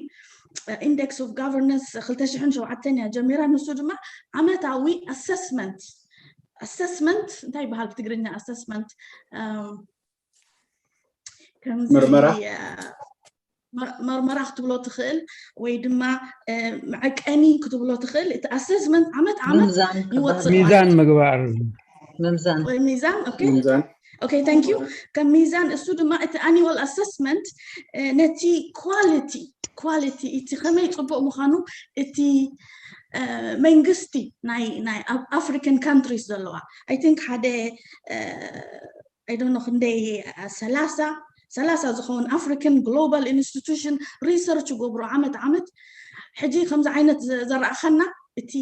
ኢንደክስ ኦፍ ጋቨርነንስ ክልተ ሽሕን ሸውዓተን እያ ጀሚራ። ንሱ ድማ ዓመታዊ ኣሰስመንት ኣሰስመንት እንታይ ይበሃል ብትግርኛ ኣሰስመንት? ከምዚ ምርመራ? መርመራ ክትብሎ ትኽእል ወይ ድማ መዐቀኒ ክትብሎ ትኽእል። እቲ ኣሰስመንት ዓመት ዓመት ምምዛን ይወፅእ ክበሃል። ሚዛን ምግባር። ምምዛን ወይ ሚዛን። ኦኬ ምምዛን። ኦኬ፣ thank you። ከም ሚዛን እሱ ድማ እቲ ኣኒዋል ኣሰስመንት ነቲ ኳሊቲ ኳሊቲ እቲ ከመይ ፅቡቅ ምዃኑ እቲ መንግስቲ ናይ ናይ ኣብ ኣፍሪካን ካንትሪስ ዘለዋ I think ሓደ I don't know ክንደይ ሰላሳ ሰላሳ ዝኸውን ኣፍሪካን ግሎባል ኢንስቲቱሽን ሪሰርች ይገብሩ ዓመት ዓመት። ሕጂ ከምዚ ዓይነት ዘረኣኸና እቲ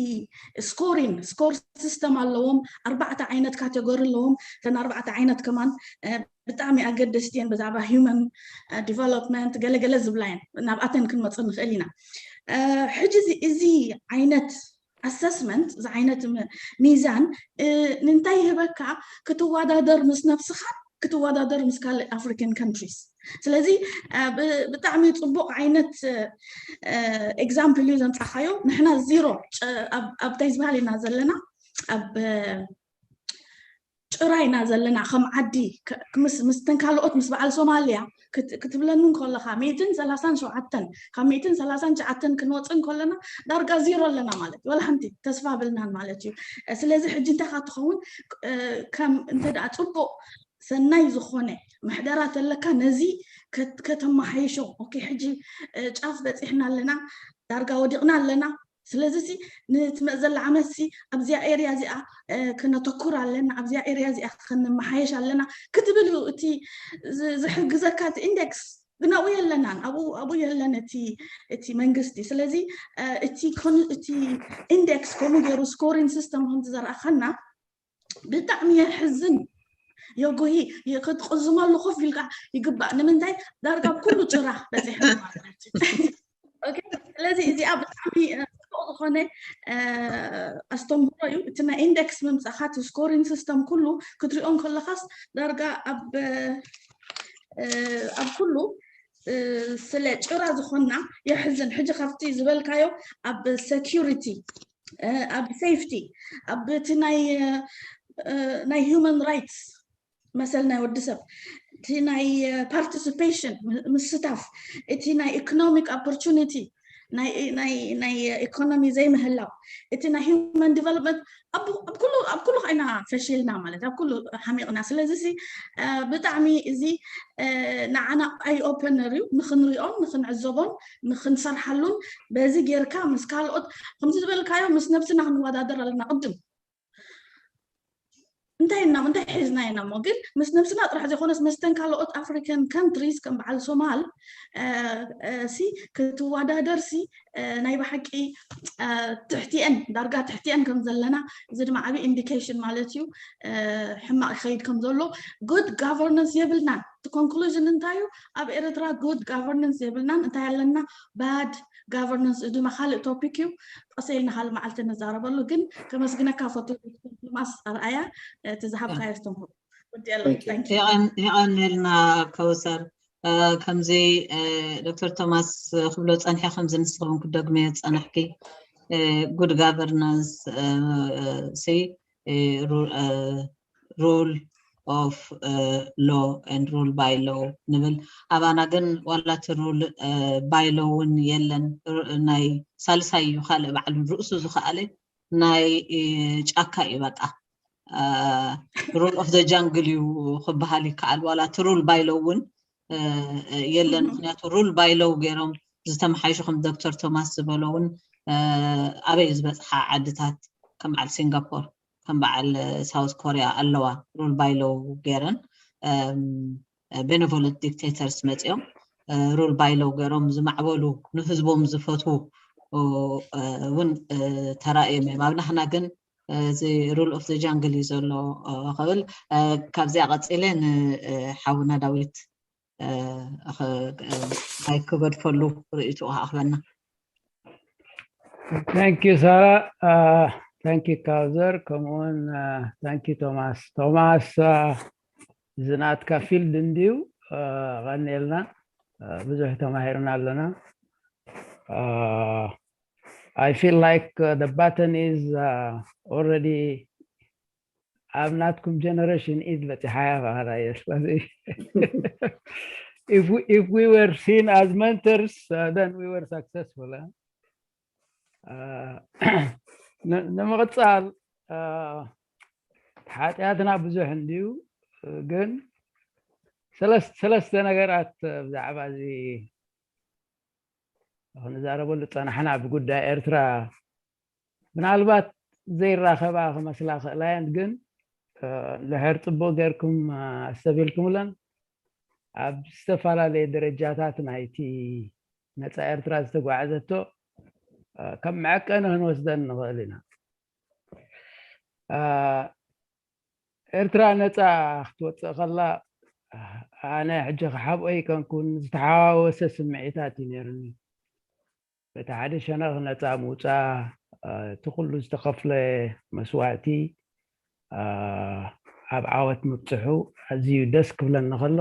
ስኮሪን ስኮር ሲስተም ኣለዎም። ኣርባዕተ ዓይነት ካቴጎሪ ኣለዎም። እተን ኣርባዕተ ዓይነት ከማን ብጣዕሚ ኣገደስቲ እየን ብዛዕባ ሂውማን ዲቨሎፕመንት ገለገለ ዝብላ እየን። ናብኣተን ክንመፅእ ንኽእል ኢና። ሕጂ እዚ ዓይነት ኣሰስመንት እዚ ዓይነት ሚዛን ንምንታይ ይህበካ? ክትወዳደር ምስ ነብስኻ ክትወዳደር ምስ ካልእ ኣፍሪካን ካንትሪስ። ስለዚ ብጣዕሚ ፅቡቅ ዓይነት ኤግዛምፕል እዩ ዘምፃኻዮ። ንሕና ዜሮ ኣብታይ ዝበሃል ኢና ዘለና ኣብ ጭራ ኢና ዘለና ከም ዓዲ። ምስተን ካልኦት ምስ በዓል ሶማልያ ክትብለኒ ከለካ ሚእትን ሰላሳን ሸውዓተን ካብ ሚእትን ሰላሳን ትሽዓተን ክንወፅእ ከለና ዳርጋ ዜሮ ኣለና ማለት እዩ። ወላ ሓንቲ ተስፋ ብልናን ማለት እዩ። ስለዚ ሕጂ እንታይ ትኸውን ከም እንተ ደኣ ፅቡቅ ሰናይ ዝኾነ ምሕደራ ተለካ ነዚ ከተመሓይሾ። ኦኬ፣ ሕጂ ጫፍ በፂሕና ኣለና፣ ዳርጋ ወዲቕና ኣለና። ስለዚ ንትመፅ ዘላ ዓመት ኣብዚኣ ኤርያ እዚኣ ክነተኩር ኣለና፣ ኣብዚኣ ኤርያ እዚኣ ክንመሓየሽ ኣለና ክትብል እዩ እቲ ዝሕግዘካ እቲ ኢንደክስ። ግን ኣብኡ የለናን፣ ኣብኡ የለን እቲ መንግስቲ። ስለዚ እቲ ኢንደክስ ከምኡ ገይሩ ስኮሪን ሲስተም ከምቲ ዘርኣኻና ብጣዕሚ የሕዝን። የጉሂ ክትቅዝመሉ ኮፍ ኢልካ ይግባእ። ንምንታይ ዳርጋ ኩሉ ጭራ በፂሕና ማለት እዩ። ስለዚ እዚኣ ብጣዕሚ ፅቡቅ ዝኾነ ኣስተምህሮ እዩ። እቲ ናይ ኢንደክስ ምምፃእካ እቲ ስኮሪን ሲስተም ኩሉ ክትሪኦ ከለካስ ዳርጋ ኣብ ኣብ ኩሉ ስለ ጭራ ዝኾንና የሕዝን። ሕጂ ካብቲ ዝበልካዮ ኣብ ሴኪሪቲ ኣብ ሴፍቲ ኣብ እቲ ናይ ሂውማን ራይትስ መሰል ናይ ወዲ ሰብ እቲ ናይ ፓርቲሲፔሽን ምስታፍ እቲ ናይ ኢኮኖሚክ ኦፖርቹኒቲ ናይ ኢኮኖሚ ዘይምህላው እቲ ናይ ሂውማን ዲቨሎፕመንት ኣብ ኩሉ ኣብ ኩሉ ኮይና ፈሽልና ማለት ኣብ ኩሉ ሓሚቕና። ስለዚ ብጣዕሚ እዚ ንዓና ኣይ ኦፐነር እዩ ንክንሪኦን ንክንዕዘቦን ንክንሰርሓሉን በዚ ጌርካ ምስ ካልኦት ከምዚ ዝበልካዮ ምስ ነብስና ክንወዳደር ኣለና ቅድም እንታይ እና እንታይ ሒዝና ኢና እሞ ግን ምስ ነብስና ጥራሕ ዘይኮነስ መስተን ካልኦት ኣፍሪካን ካንትሪስ ከም በዓል ሶማል ሲ ክትወዳደር ሲ ናይ ብሓቂ ትሕቲአን ዳርጋ ትሕቲአን ከም ዘለና እዚ ድማ ዓብዪ ኢንዲኬሽን ማለት እዩ። ሕማቕ ይኸይድ ከም ዘሎ ጉድ ጋቨርነንስ የብልናን። እቲ ኮንክሉዥን እንታይ እዩ? ኣብ ኤርትራ ጉድ ጋቨርነንስ የብልናን። እንታይ ኣለና? ባድ ጋቨርነንስ። እዚ ድማ ካልእ ቶፒክ እዩ። ቀሰ ኢልና ካልእ መዓልቲ ንዛረበሉ። ግን ከመስግነካ ፈቱ ቶማስ ኣርኣያ እቲ ዝሃብካዮ ኣስተምህሮ። ወዲኣለኹ። Thank you። የቐንየልና ከውሰር። ከምዚ ዶክተር ቶማስ ክብሎ ፀንሐ ከምዚ ንስኹም ክደግመዮ ዝፀናሕኪ ጉድ ጋቨርናንስ ሲ rule of law and rule by law ንብል። ኣባና ግን ዋላ እቲ rule by law እውን የለን። ናይ ሳልሳይ እዩ ካልእ ባዕሉ ርእሱ ዝኸኣለ ናይ ጫካ እዩ በቃ rule of the jungle እዩ ክበሃል ይከኣል። ዋላ እቲ rule by law እውን የለን። ምክንያቱ rule by law ገይሮም ዝተመሓይሹ ከም ዶክተር ቶማስ ዝበሎ እውን ኣበይ ዝበፅሓ ዓድታት ከም በዓል ሲንጋፖር ከም በዓል ሳውት ኮሪያ ኣለዋ። ሩል ባይሎው ገይረን ቤኔቮለንት ዲክቴተርስ መፂኦም ሩል ባይሎው ገይሮም ዝማዕበሉ ንህዝቦም ዝፈትዉ እውን ተራእዮም እዮም። ኣብ ናህና ግን እዚ ሩል ኦፍ ዘ ጃንግል እዩ ዘሎ ክብል። ካብዚኣ ቀፂለ ንሓውና ዳዊት ማይክ ክገድፈሉ ርእይትኡ ክኣኽበና። Thank you ሳራ። Thank you ካውዘር፣ ከምኡውን thank you ቶማስ። ቶማስ፣ እዚ ናትካ ፊልድ እንድዩ። ቀኒልና፣ ብዙሕ ተማሂርና ኣለና። I feel like the button is already ኣብ ናትኩም ጀነሬሽን ኢድ በፂሓያ ባህላ እየ። ስለዚ if we were seen as mentors, then we were successful። ንምቕፃል፣ ሓጢኣትና ብዙሕ እንድዩ፣ ግን ሰለስተ ነገራት ብዛዕባ እዚ ክንዛረበሉ ፀናሕና ብጉዳይ ኤርትራ ምናልባት ዘይራኸባ ክመስላ ክእላ እየን፣ ግን እንድሕር ፅቡቅ ጌርኩም ኣስተብሂልኩምለን ኣብ ዝተፈላለየ ደረጃታት ናይቲ ነፃ ኤርትራ ዝተጓዓዘቶ ከም መዐቀኒ ክንወስደን ንኽእል ኢና። ኤርትራ ነፃ ክትወፅእ ከላ ኣነ ሕጂ ክሓብኦ ይከንኩን ዝተሓዋወሰ ስምዒታት እዩ ነይሩኒ። በቲ ሓደ ሸነኽ ነፃ ምውፃ፣ እቲ ኩሉ ዝተኸፍለ መስዋእቲ ኣብ ዓወት ምብፅሑ ኣዝዩ ደስ ክብለኒ ከሎ፣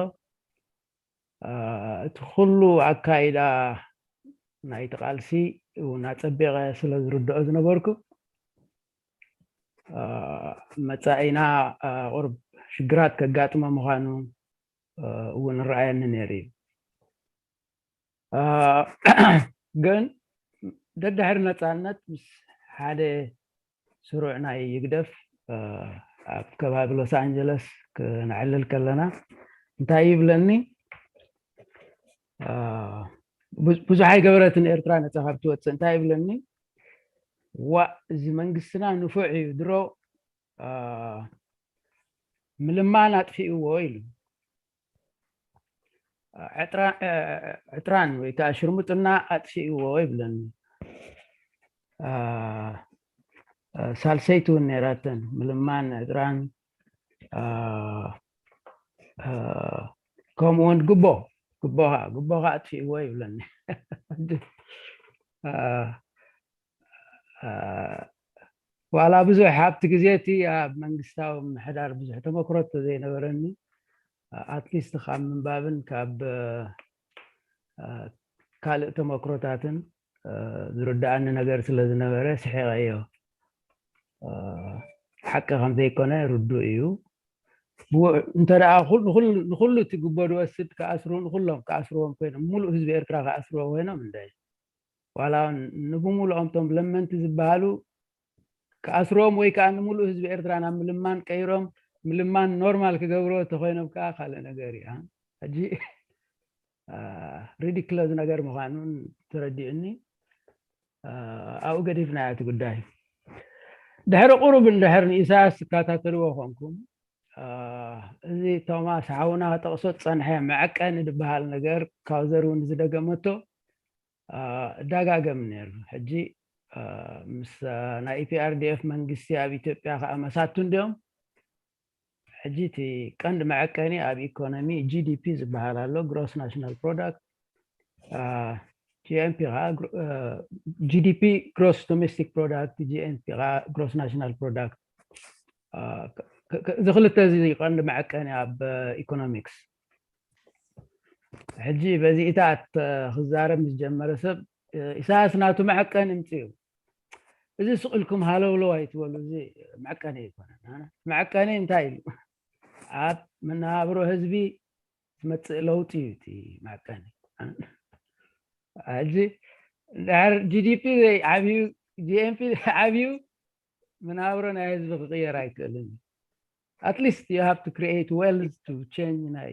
እቲ ኩሉ ኣካይዳ ናይቲ ቃልሲ እውን ኣፀቢቐ ስለ ዝርድኦ ዝነበርኩ፣ መፃኢና ቁሩብ ሽግራት ከጋጥሞ ምዃኑ እውን ረኣየኒ ነይሩ እዩ። ግን ደድሕሪ ነፃነት ምስ ሓደ ስሩዕ ናይ ይግደፍ ኣብ ከባቢ ሎስ ኣንጀለስ ክነዕልል ከለና እንታይ ይብለኒ፣ ብዙሕ ኣይገበረትን ኤርትራ ነፃ ካብ ትወፅእ። እንታይ ይብለኒ፣ ዋእ፣ እዚ መንግስትና ንፉዕ እዩ፣ ድሮ ምልማን ኣጥፊእዎ ኢሉ። ዕጥራን ወይ ከዓ ሽርሙጥና ኣጥፊእዎ ይብለኒ። ሳልሰይቲ እውን ነይራተን፣ ምልማን፣ ዕጥራን፣ ከምኡውን ግቦ ግቦኻ ግቦኻ ኣጥፊእዎ ይብለኒ። ዋላ ብዙሕ ኣብቲ ግዜ እቲ ኣብ መንግስታዊ ምሕዳር ብዙሕ ተመክሮ ዘይነበረኒ፣ ኣትሊስት ካብ ምንባብን ካብ ካልእ ተመክሮታትን ዝርድኣኒ ነገር ስለ ዝነበረ ስሒቐዮ። ሓቂ ከም ዘይኮነ ርዱእ እዩ። እንተ ንኩሉ እቲ ግቦ ዝወስድ ክኣስሩ፣ ንኩሎም ክኣስርዎም ኮይኖም፣ ሙሉእ ህዝቢ ኤርትራ ክኣስርዎ ኮይኖም እንደ ዋላ እውን ንብሙሉኦም እቶም ለመንቲ ዝበሃሉ ክኣስርዎም ወይ ከዓ ንምሉእ ህዝቢ ኤርትራ ናብ ምልማን ቀይሮም ምልማን ኖርማል ክገብርዎ እንተኮይኖም ከዓ ካልእ ነገር እዩ። ሕጂ ሪዲክለስ ነገር ምዃኑን ተረዲኡኒ ኣብኡ ገዲፍናዮ እቲ ጉዳይ። ድሕሪ ቁሩብ እንድሕር ንኢሳያስ ትከታተልዎ ኮንኩም፣ እዚ ቶማስ ሓውና ክጠቕሶ ዝፀንሐ መዐቀኒ ዝበሃል ነገር ካውዘር እውን ዝደገመቶ እዳጋገም ነይሩ። ሕጂ ምስ ናይ ኢፒኣርዲኤፍ መንግስቲ ኣብ ኢትዮጵያ ከዓ መሳቱ እንዲኦም። ሕጂ እቲ ቀንዲ መዐቀኒ ኣብ ኢኮኖሚ ጂዲፒ ዝበሃል ኣሎ፣ ግሮስ ናሽናል ፕሮዳክት፣ ጂኤንፒ ከዓ፣ ጂዲፒ ግሮስ ዶሜስቲክ ፕሮዳክት፣ ጂኤንፒ ከዓ ግሮስ ናሽናል ፕሮዳክት እዚ ክልተ እዚ ቀንዲ መዐቀኒ ኣብ ኢኮኖሚክስ። ሕጂ በዚኢታት ክዛረብ ምስ ጀመረ ሰብ ኢሳያስ ናቱ መዐቀኒ እምፅኡ። እዚ ስቕ ኢልኩም ሃለውለው ኣይትበሉ፣ እዚ መዐቀኒ ኣይኮነን። መዐቀኒ እንታይ ኢሉ? ኣብ መነባብሮ ህዝቢ ዝመፅእ ለውጢ እዩ እቲ መዐቀኒ። ሕጂ ድሕር ጂዲፒ ዓብዩ፣ ጂኤንፒ ዓብዩ፣ መናብሮ ናይ ህዝቢ ክቕየር ኣይክእልን። At least you have to create wealth to change ናይ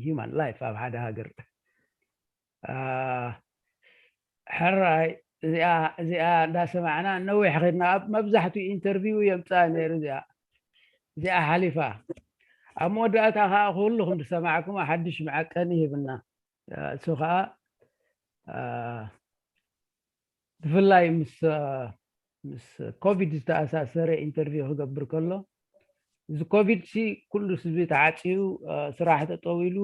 human life ኣብ ሓደ ሃገር። ሕራይ እዚኣ እዚኣ እንዳሰማዕና ነዊሕ ኸድና። ኣብ መብዛሕትኡ ኢንተርቪው የምፅኣ ነይሩ። እዚኣ እዚኣ ሓሊፋ ኣብ መወዳእታ ከዓ ኩልኹም ዝሰማዕኩም ሓድሽ መዐቀኒ ሂብና። እሱ ከዓ ብፍላይ ምስ ምስ ኮቪድ ዝተኣሳሰረ ኢንተርቪው ክገብር ከሎ፣ እዚ ኮቪድ ሲ ኩሉ ህዝቢ ተዓፅዩ፣ ስራሕ ጠጠው ኢሉ፣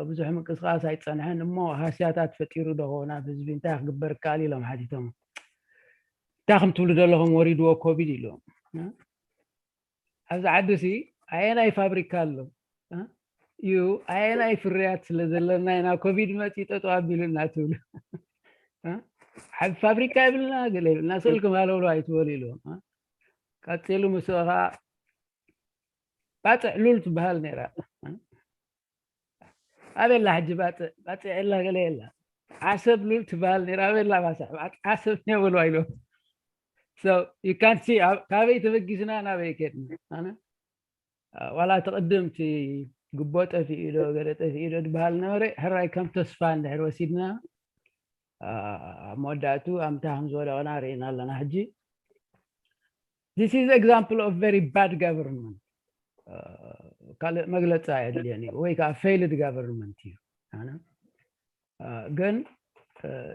ብዙሕ ምንቅስቃስ ኣይፀንሐን እሞ ሃስያታት ፈጢሩ ዶ ኸውን ኣብ ህዝቢ፣ እንታይ ክግበር ይከኣል ኢሎም ሓቲቶም። እንታይ ከም ትብሉ ዘለኹም ወሪድዎ ኮቪድ ኢሎም። ኣብዚ ዓዲ ሲ ኣየናይ ፋብሪካ ኣሎ እዩ? ኣየናይ ፍርያት ስለ ዘለና ኢና ኮቪድ መፂ ጠጠው ኣቢሉና ትብሉ? ሓቢ ፋብሪካ ይብልና ገለ ይብልና ስልክም ሃለውሎ ኣይትበሉ ኢልዎም። ቀፂሉ ምስኡ ከዓ ባፅዕ ሉል ትበሃል ነይራ። ኣበላ ሕጂ ባፅዕ ባፅዕ የላ ገለ የላ። ዓሰብ ሉል ትበሃል ነይራ። ኣበላ ባስዕ ዓሰብ ነበልዋ ኢልዎም። ካንሲ ካበይ ተበጊስና ናበይ ከድና? ዋላ እቲ ቅድም እቲ ግቦ ጠፊኡ ዶ ገለ ጠፊኡ ዶ ዝበሃል ነበረ። ሕራይ ከም ተስፋ እንድሕር ወሲድና ኣብ መወዳእቱ ኣምታ ከም ዝወደቕና ርኢና ኣለና። ሕጂ this is example of very bad government። ካልእ መግለፂ ኣየድልየን እዩ፣ ወይ ከዓ failed government እዩ። ግን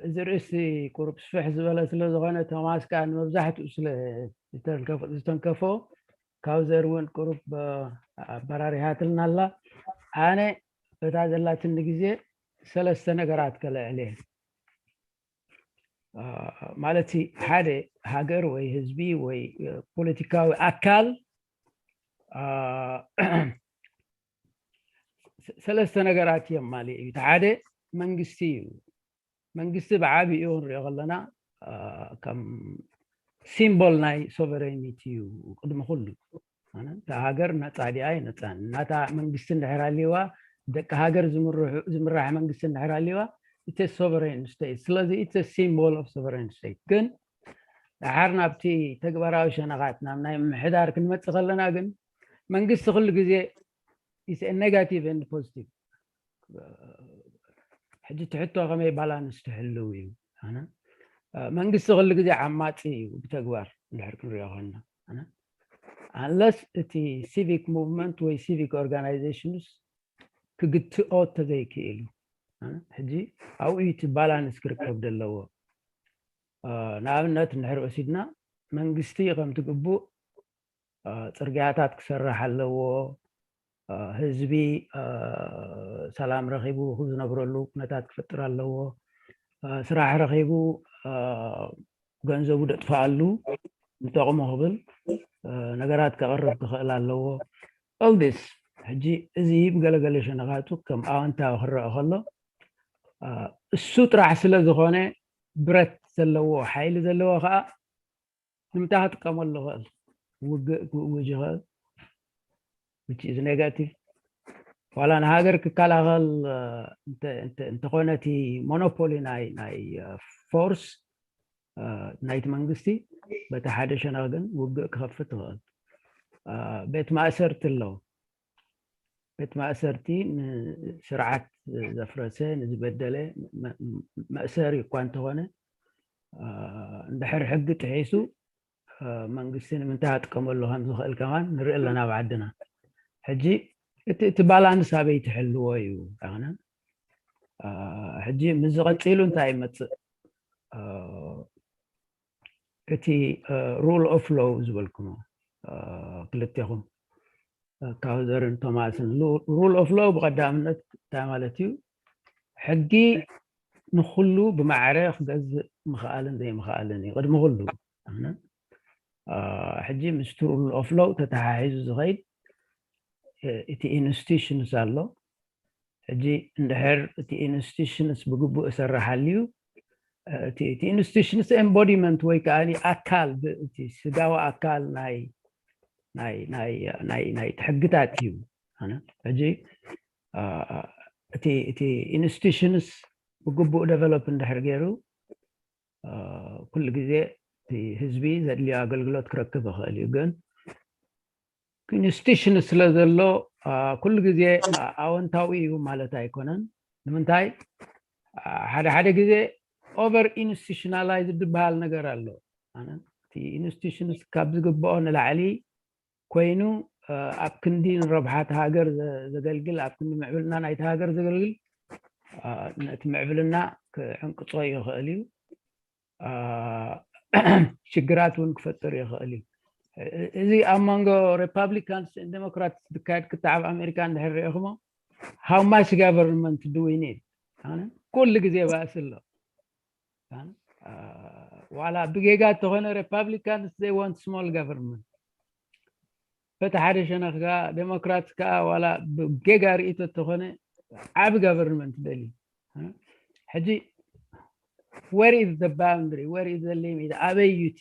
እዚ ርእሲ ቁሩብ ስፍሕ ዝበለ ስለ ዝኾነ ቶማስ ከዓ ንመብዛሕትኡ ስለ ዝተንከፎ ካብ ዘር እውን ቁሩብ ኣበራሪሃትልና ኣላ። ኣነ በታ ዘላትኒ ግዜ ሰለስተ ነገራት ከለዕል እየ። ማለት ሓደ ሃገር ወይ ህዝቢ ወይ ፖለቲካዊ ኣካል ሰለስተ ነገራት እዮም ማለት እዩ። ሓደ መንግስቲ እዩ። መንግስቲ ብዓብኡ ክንሪኦ ከለና ከም ሲምቦል ናይ ሶቨሬኒቲ እዩ። ቅድሚ ኩሉ እታ ሃገር ነፃ ድያ ኣይነፃን እናታ መንግስቲ እንድሕር ኣልዋ፣ ደቂ ሃገር ዝምራሕ መንግስቲ እንድሕር ኣልዋ፣ it's sovereign state። ስለዚ it's symbol of sovereign state። ግን ደሓር ናብቲ ተግባራዊ ሸነኻት ናብ ናይ ምምሕዳር ክንመፅእ ከለና ግን መንግስቲ ኩሉ ግዜ is negative and positive። ሕጂ ትሕቶ ከመይ ባላንስ ትሕልው እዩ። መንግስቲ ኩሉ ግዜ ዓማፂ እዩ ብተግባር እንድሕር ክንሪኦ ከለና። Unless እቲ civic movement ወይ civic organizations ክግትኦ ተዘይክእሉ፣ ሕጂ ኣብኡ እቲ ባላንስ ክርከብ ዘለዎ። ንኣብነት እንድሕር ወሲድና መንግስቲ ከምቲ ግቡእ ፅርግያታት ክሰርሕ ኣለዎ። ህዝቢ ሰላም ረኺቡ ዝነብረሉ ኩነታት ክፈጥር ኣለዎ። ስራሕ ረኺቡ ገንዘቡ ደጥፍኣሉ ንጠቕሞ ክብል ነገራት ከቕርብ ክኽእል ኣለዎ። All this ሕጂ እዚ ብገለገለ ሸነኻቱ ከም ኣወንታዊ ክረአ ከሎ እሱ ጥራሕ ስለ ዝኾነ ብረት ዘለዎ ሓይሊ ዘለዎ ከዓ ንምንታይ ክጥቀመሉ ይኽእል? ውግእ ክእውጅ ይኽእል፣ which is negative። ዋላ ንሃገር ክከላኸል እንተኾነ እቲ ሞኖፖሊ ናይ ናይ ፎርስ ናይቲ መንግስቲ በቲ ሓደ ሸነኽ ግን ውግእ ክኸፍት ይኽእል። ቤት ማእሰርቲ ኣለዉ። ቤት ማእሰርቲ ንስርዓት ዘፍረሰ ንዝበደለ መእሰሪ እኳ እንተኾነ እንድሕር ሕጊ ጥሒሱ መንግስቲ ንምንታይ ኣጥቀመሉ ከም ዝኽእል ከማን ንርኢ ኣለና ኣብ ዓድና። ሕጂ እቲ እቲ ባላንስ ኣበይ ትሕልዎ እዩ ኣነ ሕጂ ምስ ዝቐፂሉ እንታይ ይመፅእ? እቲ rule of law ዝበልኩሞ ክልቴኹም ካውዘርን ቶማስን rule of law ብቐዳምነት እንታይ ማለት እዩ? ሕጊ ንኩሉ ብማዕረ ክገዝእ ምኽኣልን ዘይምኽኣልን እዩ ቅድሚ ኩሉ። ሕጂ ምስቲ rule of law ተተሓሒዙ ዝኸይድ እቲ institutions ኣሎ። ሕጂ እንድሕር እቲ institutions ብግቡእ እሰርሕ ኣልዩ እቲ institutions embodiment ወይ ከዓ ኣካል እቲ ስጋዊ ኣካል ናይ ናይ ናይ ናይ ናይ ሕግታት እዩ። ሕጂ እቲ እቲ institutions ብግቡእ develop እንድሕር ገይሩ ኩሉ ግዜ እቲ ህዝቢ ዘድልዮ ኣገልግሎት ክረክብ ይኽእል እዩ። ግን institution ስለ ዘሎ ኩሉ ግዜ ኣወንታዊ እዩ ማለት ኣይኮነን። ንምንታይ ሓደ ሓደ ግዜ over institutionalized ዝበሃል ነገር ኣሎ። እቲ institutions ካብ ዝግብኦ ንላዕሊ ኮይኑ ኣብ ክንዲ ንረብሓት ሃገር ዘገልግል፣ ኣብ ክንዲ ምዕብልና ናይቲ ሃገር ዘገልግል፣ ነቲ ምዕብልና ክዕንቅጾ ይኽእል እዩ። ሽግራት እውን ክፈጥር ይኽእል እዩ። እዚ ኣብ መንጎ Republicans and Democrats ዝካየድ ክትዕ ኣብ ኣሜሪካ እንድሕር ሪኢኹሞ፣ how much government do we need? ኩሉ ግዜ ባእሲ ኣሎ። ዋላ ብጌጋ እንተኾነ Republicans they want small government፣ በቲ ሓደ ሸነኽ ከዓ Democrats ከዓ ዋላ ብጌጋ ርእቶ እንተኾነ ዓቢ government ደልዩ። ሕጂ where is the boundary, where is the limit? ኣበይ እዩ እቲ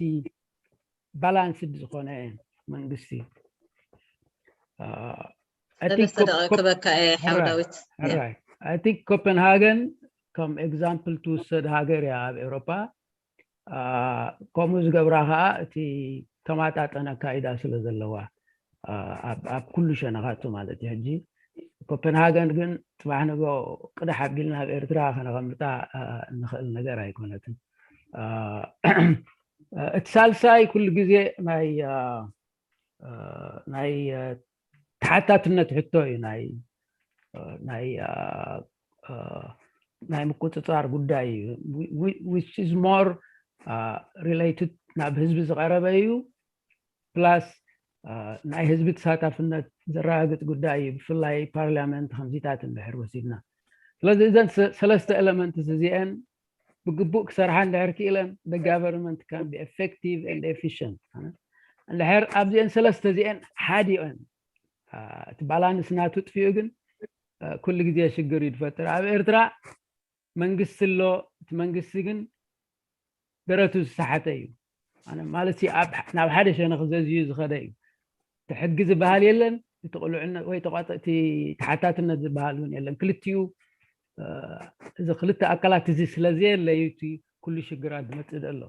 balanced ዝኾነ መንግስቲ? ሰለስተ ደቂቅ ክበካ እየ ሓው ዳዊት። I think ኮፐንሃገን ከም example ትውሰድ ሃገር እያ ኣብ ኤውሮፓ። ከምኡ ዝገብራ ከዓ እቲ ተማጣጠነ ኣካይዳ ስለ ዘለዋ ኣብ ኩሉ ሸነኻቱ ማለት እዩ። ሕጂ ኮፐንሃገን ግን ፅባሕ ንጎ ቅዳሕ ኣቢልና ኣብ ኤርትራ ከነቐምጣ እንኽእል ነገር ኣይኮነትን። እቲ ሳልሳይ ኩሉ ግዜ ናይ ናይ ተሓታትነት ሕቶ እዩ። ናይ ናይ ናይ ምቁፅፃር ጉዳይ እዩ። Which is more related ናብ ህዝቢ ዝቐረበ እዩ። Plus ናይ ህዝቢ ተሳታፍነት ዘረጋግፅ ጉዳይ እዩ፣ ብፍላይ ፓርላመንት ከምዚታት እንድሕር ወሲድና። ስለዚ እዘን ሰለስተ elements እዚአን ብግቡእ ክሰርሓ እንድሕር ክኢለን the government can be effective and efficient። እንድሕር ኣብዚአን ሰለስተ እዚአን ሓዲኦን እቲ balance ናቱ ጥፊኡ ግን ኩሉ ግዜ ሽግር እዩ ዝፈጥር። ኣብ ኤርትራ መንግስቲ ኣሎ፣ እቲ መንግስቲ ግን ደረቱ ዝሰሓተ እዩ። ማለት ናብ ሓደ ሸነኽ ዘዝዩ ዝኸደ እዩ። እቲ ሕጊ ዝበሃል የለን፣ እቲ ቅሉዕነት ወይ እቲ ተሓታትነት ዝበሃል እውን የለን። ክልቲኡ እዚ ክልተ ኣካላት እዚ ስለዘየለ እዩ እቲ ኩሉ ሽግራት ዝመፅእ ዘሎ።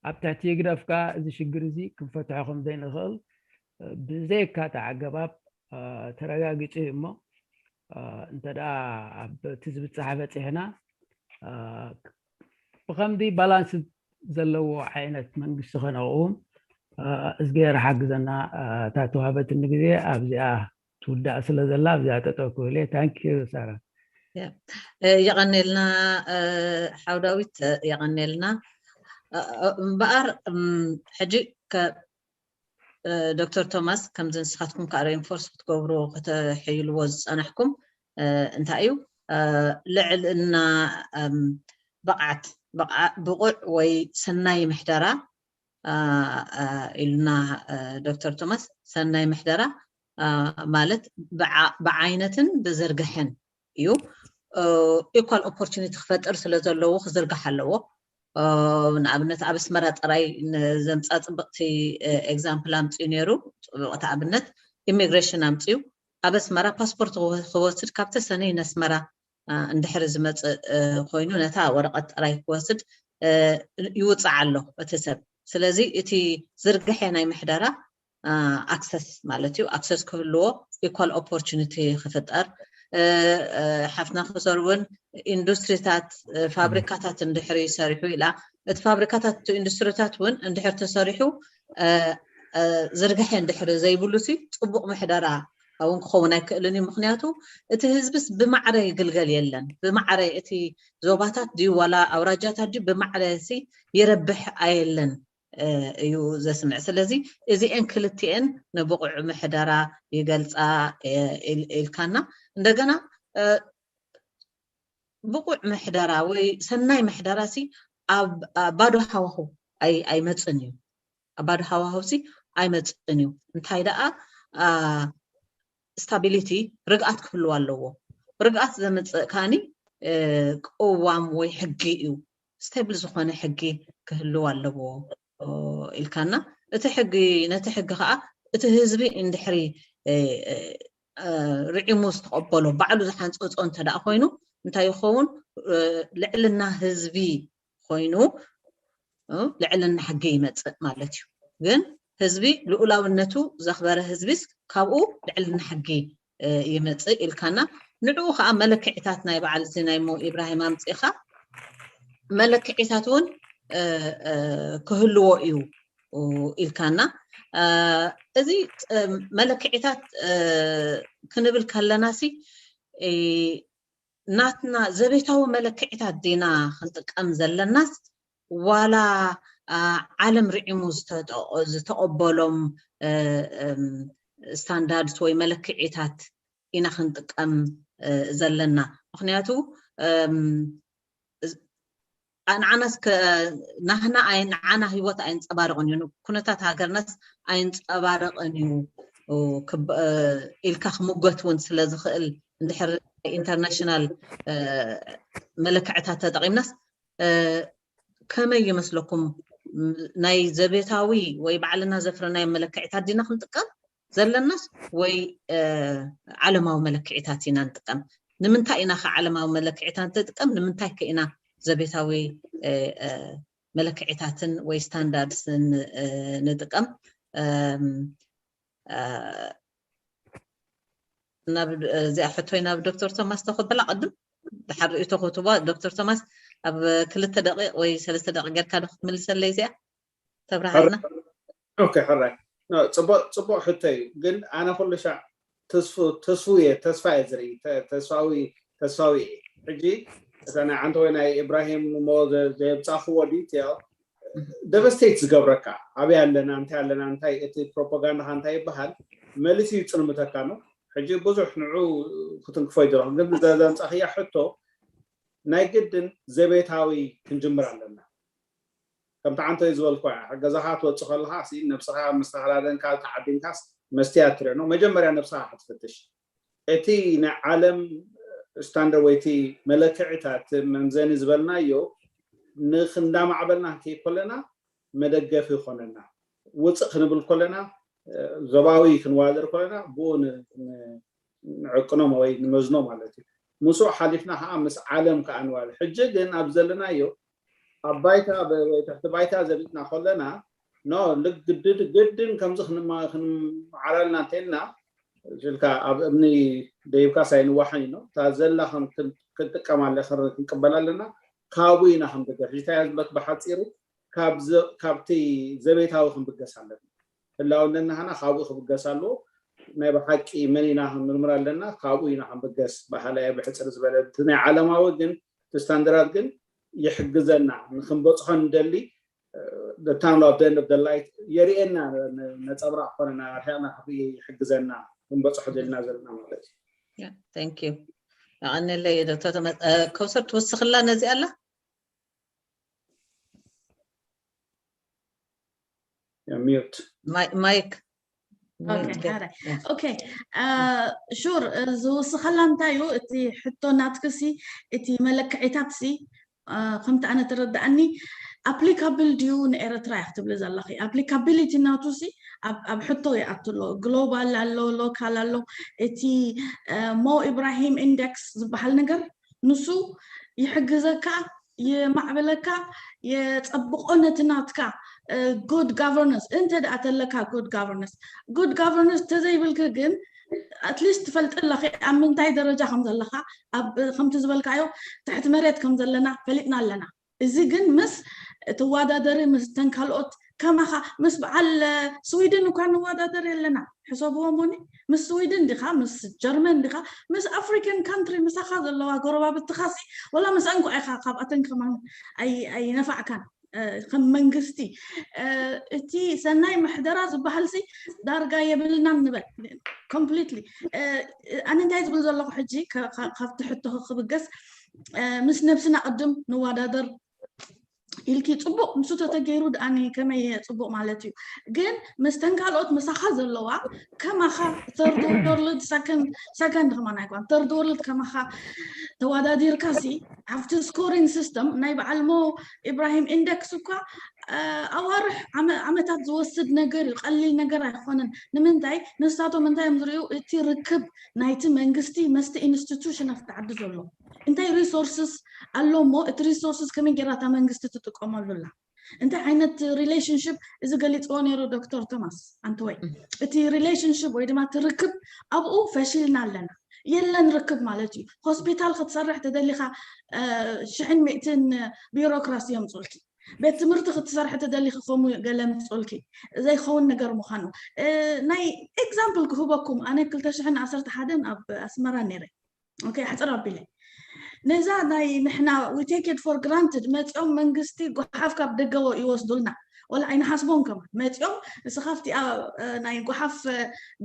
ኣብ ትሕቲ ህግደፍ ከዓ እዚ ሽግር እዚ ክንፈትሖ ከም ዘይንኽእል ብዘየካትዕ ኣገባብ ተረጋጊፁ እዩ። እሞ እንተ ደኣ ኣብቲ ዝብፃሕ በፂሕና ብኸምዚ balance ዘለዎ ዓይነት መንግስቲ ከነቕውም እዝግሄር ሓግዘና። እታ ተዋህበትኒ ግዜ ኣብዚኣ ትውዳእ ስለ ዘላ ኣብዚኣ ጠጠው ክብል እየ። Thank you ሳራ። የቐኔልና ሓው ዳዊት፣ የቐኔልና። እምበኣር ሕጂ ዶክተር ቶማስ፣ ከምዚ ንስኻትኩም ከዓ reinforce ክትገብሩ ከተሕይልዎ ዝፀናሕኩም እንታይ እዩ፣ ልዕልና ብቕዓት፣ ብቑዕ ወይ ሰናይ ምሕደራ ኢሉና ዶክተር ቶማስ። ሰናይ ምሕደራ ማለት ብዓይነትን ብዝርግሐን እዩ። Equal opportunity ክፈጥር ስለ ዘለዎ ክዝርጋሕ ኣለዎ። ንኣብነት ኣብ ኣስመራ ጥራይ ዘምፃ ፅብቕቲ example ኣምፅኡ ነይሩ። ፅብቕቲ ኣብነት immigration ኣምፅኡ። ኣብ ኣስመራ ፓስፖርት ክወስድ ካብ ተሰነይ ነስመራ እንድሕር ዝመፅእ ኮይኑ ነታ ወረቐት ጥራይ ክወስድ ይውፃዕ ኣሎ እቲ ሰብ። ስለዚ እቲ ዝርግሐ ናይ ምሕደራ access ማለት እዩ። Access ክህልዎ equal opportunity ክፍጠር። ሓፍትና ክሰር እውን ኢንዱስትሪታት ፋብሪካታት እንድሕር ይሰሪሑ ኢላ፣ እቲ ፋብሪካታት ኢንዱስትሪታት እውን እንድሕር ተሰሪሑ ዝርግሐ እንድሕር ዘይብሉ ሲ ፅቡቕ ምሕደራ እውን ክኸውን ኣይክእልን እዩ። ምክንያቱ እቲ ህዝብስ ብማዕረ ይግልገል የለን። ብማዕረ እቲ ዞባታት ድዩ ዋላ ኣውራጃታት ድዩ ብማዕረ ሲ ይረብሕ ኣየለን እዩ ዘስምዕ። ስለዚ እዚኤን ክልቲኤን ንብቑዕ ምሕደራ ይገልፃ ኢልካና። እንደገና ብቑዕ ምሕደራ ወይ ሰናይ ምሕደራ ሲ ኣብ ባዶ ሃዋሁ ኣይመፅን እዩ። ኣብ ባዶ ሃዋሁ ሲ ኣይመፅን እዩ። እንታይ ደኣ stability፣ ርግኣት ክህልዎ ኣለዎ። ርግኣት ዘምፅእ ካኒ ቅዋም ወይ ሕጊ እዩ። Stable ዝኾነ ሕጊ ክህልዎ ኣለዎ ኢልካና። እቲ ሕጊ፣ ነቲ ሕጊ ከዓ እቲ ህዝቢ እንድሕሪ ርዒሙ ዝተቐበሎ፣ ባዕሉ ዝሓንፀፆ እንተ ደኣ ኮይኑ እንታይ ይኸውን? ልዕልና ህዝቢ ኮይኑ ልዕልና ሕጊ ይመፅእ ማለት እዩ። ግን ህዝቢ ልኡላውነቱ ዘኽበረ ህዝቢስ ካብኡ ልዕልና ሕጊ ይመፅእ ኢልካና። ንዕኡ ከዓ መለክዒታት ናይ በዓል እዚ ናይ ሞ ኢብራሂም ኣምፂእኻ መለክዒታት እውን ክህልዎ እዩ ኢልካና። እዚ መለክዒታት ክንብል ከለና ሲ ናትና ዘቤታዊ መለክዒታት ዲና ክንጥቀም ዘለናስ ዋላ ዓለም ርዒሙ ዝተቐበሎም ስታንዳርድስ ወይ መለክዒታት ኢና ክንጥቀም ዘለና? ምክንያቱ ንዓናስ ናህና ንዓና ህይወት ኣይንፀባርቕን እዩ፣ ኩነታት ሃገርናስ ኣይንፀባርቕን እዩ ኢልካ ክምጎት እውን ስለዝኽእል እንድሕር ኢንተርናሽናል መለክዕታት ተጠቒምናስ ከመይ ይመስለኩም? ናይ ዘቤታዊ ወይ ባዕልና ዘፍረናዮ መለክዕታት ዲና ክንጥቀም ዘለናስ ወይ ዓለማዊ መለክዕታት ኢና ንጥቀም? ንምንታይ ኢና ከ ዓለማዊ መለክዕታት ንጥቀም? ንምንታይ ከ ኢና ዘቤታዊ መለክዕታትን ወይ ስታንዳርድስን ንጥቀም? እዚኣ ሕቶይ ናብ ዶክተር ቶማስ ተኸብላ ቅድም ድሓር ርእቶ ክትቦ። ዶክተር ቶማስ፣ ኣብ ክልተ ደቂቕ ወይ ሰለስተ ደቂቕ ጌርካ ዶ ክትምልሰለይ እዚኣ ተብራሃልና? ኦኬ፣ ሕራይ። ጽቡቅ ሕቶ እዩ። ግን ኣነ ኩሉ ሻዕ ተስፉ ተስፉ እየ ተስፋ እየ ዝርኢ ተስፋዊ ተስፋዊ እየ። ሕጂ እታ ናይ ዓንተ ወይ ናይ ኢብራሂም ሞ ዘየብጻኽዎ ዲቴል ደቨስቴት ዝገብረካ፣ ኣበይ ኣለና፣ እንታይ ኣለና፣ እንታይ እቲ ፕሮፓጋንዳኻ እንታይ ይበሃል መሊሱ ይጽልምተካ ነው። ሕጂ ብዙሕ ንዑ ክትንክፎ ይደለኹ፣ ግን ዘምጻኽያ ሕቶ ናይ ግድን ዘቤታዊ ክንጅምር ኣለና። ከምቲ ዓንተ ዝበልኳ፣ ገዛኻ ትወጽእ ከለኻ ነብስኻ ምስ ተኸዳደንካ ተዓዲንካስ መስትያት ትሪኦ ነው። መጀመርያ ነብስኻ ክትፍትሽ፣ እቲ ናይ ዓለም ስታንደር ወይ እቲ መለክዕታት መምዘኒ ዝበልናዮ ንክንዳማዕበልና ከይኮለና መደገፊ ይኮነና። ውፅእ ክንብል ኮለና፣ ዞባዊ ክንዋደር ኮለና ብኡ ንዕቅኖ ወይ ንመዝኖ ማለት እዩ። ምስኡ ሓሊፍና ከዓ ምስ ዓለም ከዓ ንዋል። ሕጂ ግን ኣብ ዘለናዮ ኣብ ባይታ ወይ ትሕቲ ባይታ ዘቢጥና ኮለና ኖ ልግድድ ግድን ከምዚ ክንመዓራልና እንተልና ስልካ ኣብ እምኒ ደይብካ ሳይንዋሓኝ ነው። እታ ዘላ ክንጥቀማ ክንቅበል ኣለና። ካብኡ ኢና ክንብገር። ሕጂ እንታይ ዝበለት ብሓፂሩ ካብቲ ዘቤታዊ ክንብገስ ኣለና። ህላውነት ናህና ካብኡ ክብገስ ኣለዎ። ናይ ብሓቂ መን ኢና ክንምርምር ኣለና። ካብኡ ኢና ክንብገስ። ባህላዊ ብሕፅር ዝበለ ናይ ዓለማዊ ግን ስታንዳርድ ግን ይሕግዘና ንክንበፅሖ ንደሊ ታን ኣብ ደንድ ላይት የርእየና ነፀብራቅ ኮነና ርሒቅና ክርኢ ይሕግዘና ክንበፅሖ ደልና ዘለና ማለት እዩ። Thank you። ኣቐንለይ ዶክተር ከውሰር ትወስኽላ ነዚ ኣላ ሚዩት ማይክ ኦኬ ሹር ዝውስኸላ እንታይ እዩ እቲ ሕቶ ናትክሲ እቲ መለክዒታትሲ ከምቲ ኣነ ተረዳእኒ ኣፕሊካብል ድዩ ንኤረትራ እያ ክትብሊ ዘለኺ ኣፕሊካቢሊቲ ናቱ ሲ ኣብ ሕቶ ይኣቱ ኣሎ ግሎባል ኣሎ ሎካል ኣሎ እቲ ሞ ኢብራሂም ኢንደክስ ዝበሃል ነገር ንሱ ይሕግዘካ የማዕብለካ የፀብቆ ነቲ ናትካ good governance እንተ ደኣ ተለካ good governance good governance ተዘይብልክ ግን ኣትሊስት ትፈልጢ ኣለኺ ኣብ ምንታይ ደረጃ ከም ዘለኻ ኣብ ከምቲ ዝበልካዮ ትሕቲ መሬት ከም ዘለና ፈሊጥና ኣለና እዚ ግን ምስ ተዋዳደሪ ምስ ተን ካልኦት ከማኻ ምስ በዓል ስዊድን እኳ ንወዳደር የለና ሕሰብዎ ሞኒ ምስ ስዊድን ዲኻ ምስ ጀርመን ዲኻ ምስ ኣፍሪካን ካንትሪ ምሳኻ ዘለዋ ጎረባብትኻሲ ወላ ምስ ኣንኳ ኢኻ ካብኣተን ከማን ኣይነፋዕካን ከም መንግስቲ እቲ ሰናይ ምሕደራ ዝበሃል ሲ ዳርጋ የብልናን ንበል ኮምፕሊትሊ ኣነ እንታይ ዝብል ዘለኹ ሕጂ ካብቲ ሕቶ ክብገስ ምስ ነብስና ቅድም ንዋዳደር ኢልኪ ፅቡቅ ምስ ተተገይሩ ድኣኒ ከመይ ፅቡቅ ማለት እዩ ግን ምስተን ካልኦት ምሳኻ ዘለዋ ከማኻ third world second second ከማን ኣይኮን third world ከማኻ ተዋዳዲርካ ሲ ኣብቲ ስኮሪንግ ሲስተም ናይ በዓል ሞ ኢብራሂም ኢንደክስ እኳ ኣዋርሕ ዓመታት ዝወስድ ነገር እዩ ቀሊል ነገር ኣይኮነን ንምንታይ ንሳቶም እንታይ እዮም ዝርእዩ እቲ ርክብ ናይቲ መንግስቲ መስቲ ኢንስቲቱሽን ኣብቲ ዓዲ ዘሎ እንታይ ሪሶርስስ ኣሎ እሞ እቲ ሪሶርስስ ከመይ ጌራ እታ መንግስቲ ትጥቀመሉ ኣላ እንታይ ዓይነት ሪሌሽንሽፕ እዚ ገሊፅዎ ነይሩ ዶክተር ቶማስ ኣንተወይ እቲ ሪሌሽንሽፕ ወይ ድማ ትርክብ ኣብኡ ፈሺልና ኣለና የለን ርክብ ማለት እዩ። ሆስፒታል ክትሰርሕ ተደሊኻ ሽሕን ሚእትን ቢሮክራሲ የምፅልኪ። ቤት ትምህርቲ ክትሰርሕ ተደሊኺ ከምኡ ገለ ምፅልኪ። ዘይኸውን ነገር ምዃኑ ናይ ኤግዛምፕል ክህበኩም። ኣነ ክልተ ሽሕን ዓሰርተ ሓደን ኣብ ኣስመራ ነይረ። ኦኬ፣ ሕፅር ኣቢለ ነዛ ናይ ንሕና we take it for granted መፂኦም መንግስቲ ጓሓፍ ካብ ደገ ይወስዱልና። ወላ ኣይንሓስቦን ከማን መፂኦም ንስኻ ኣብቲ ናይ ጓሓፍ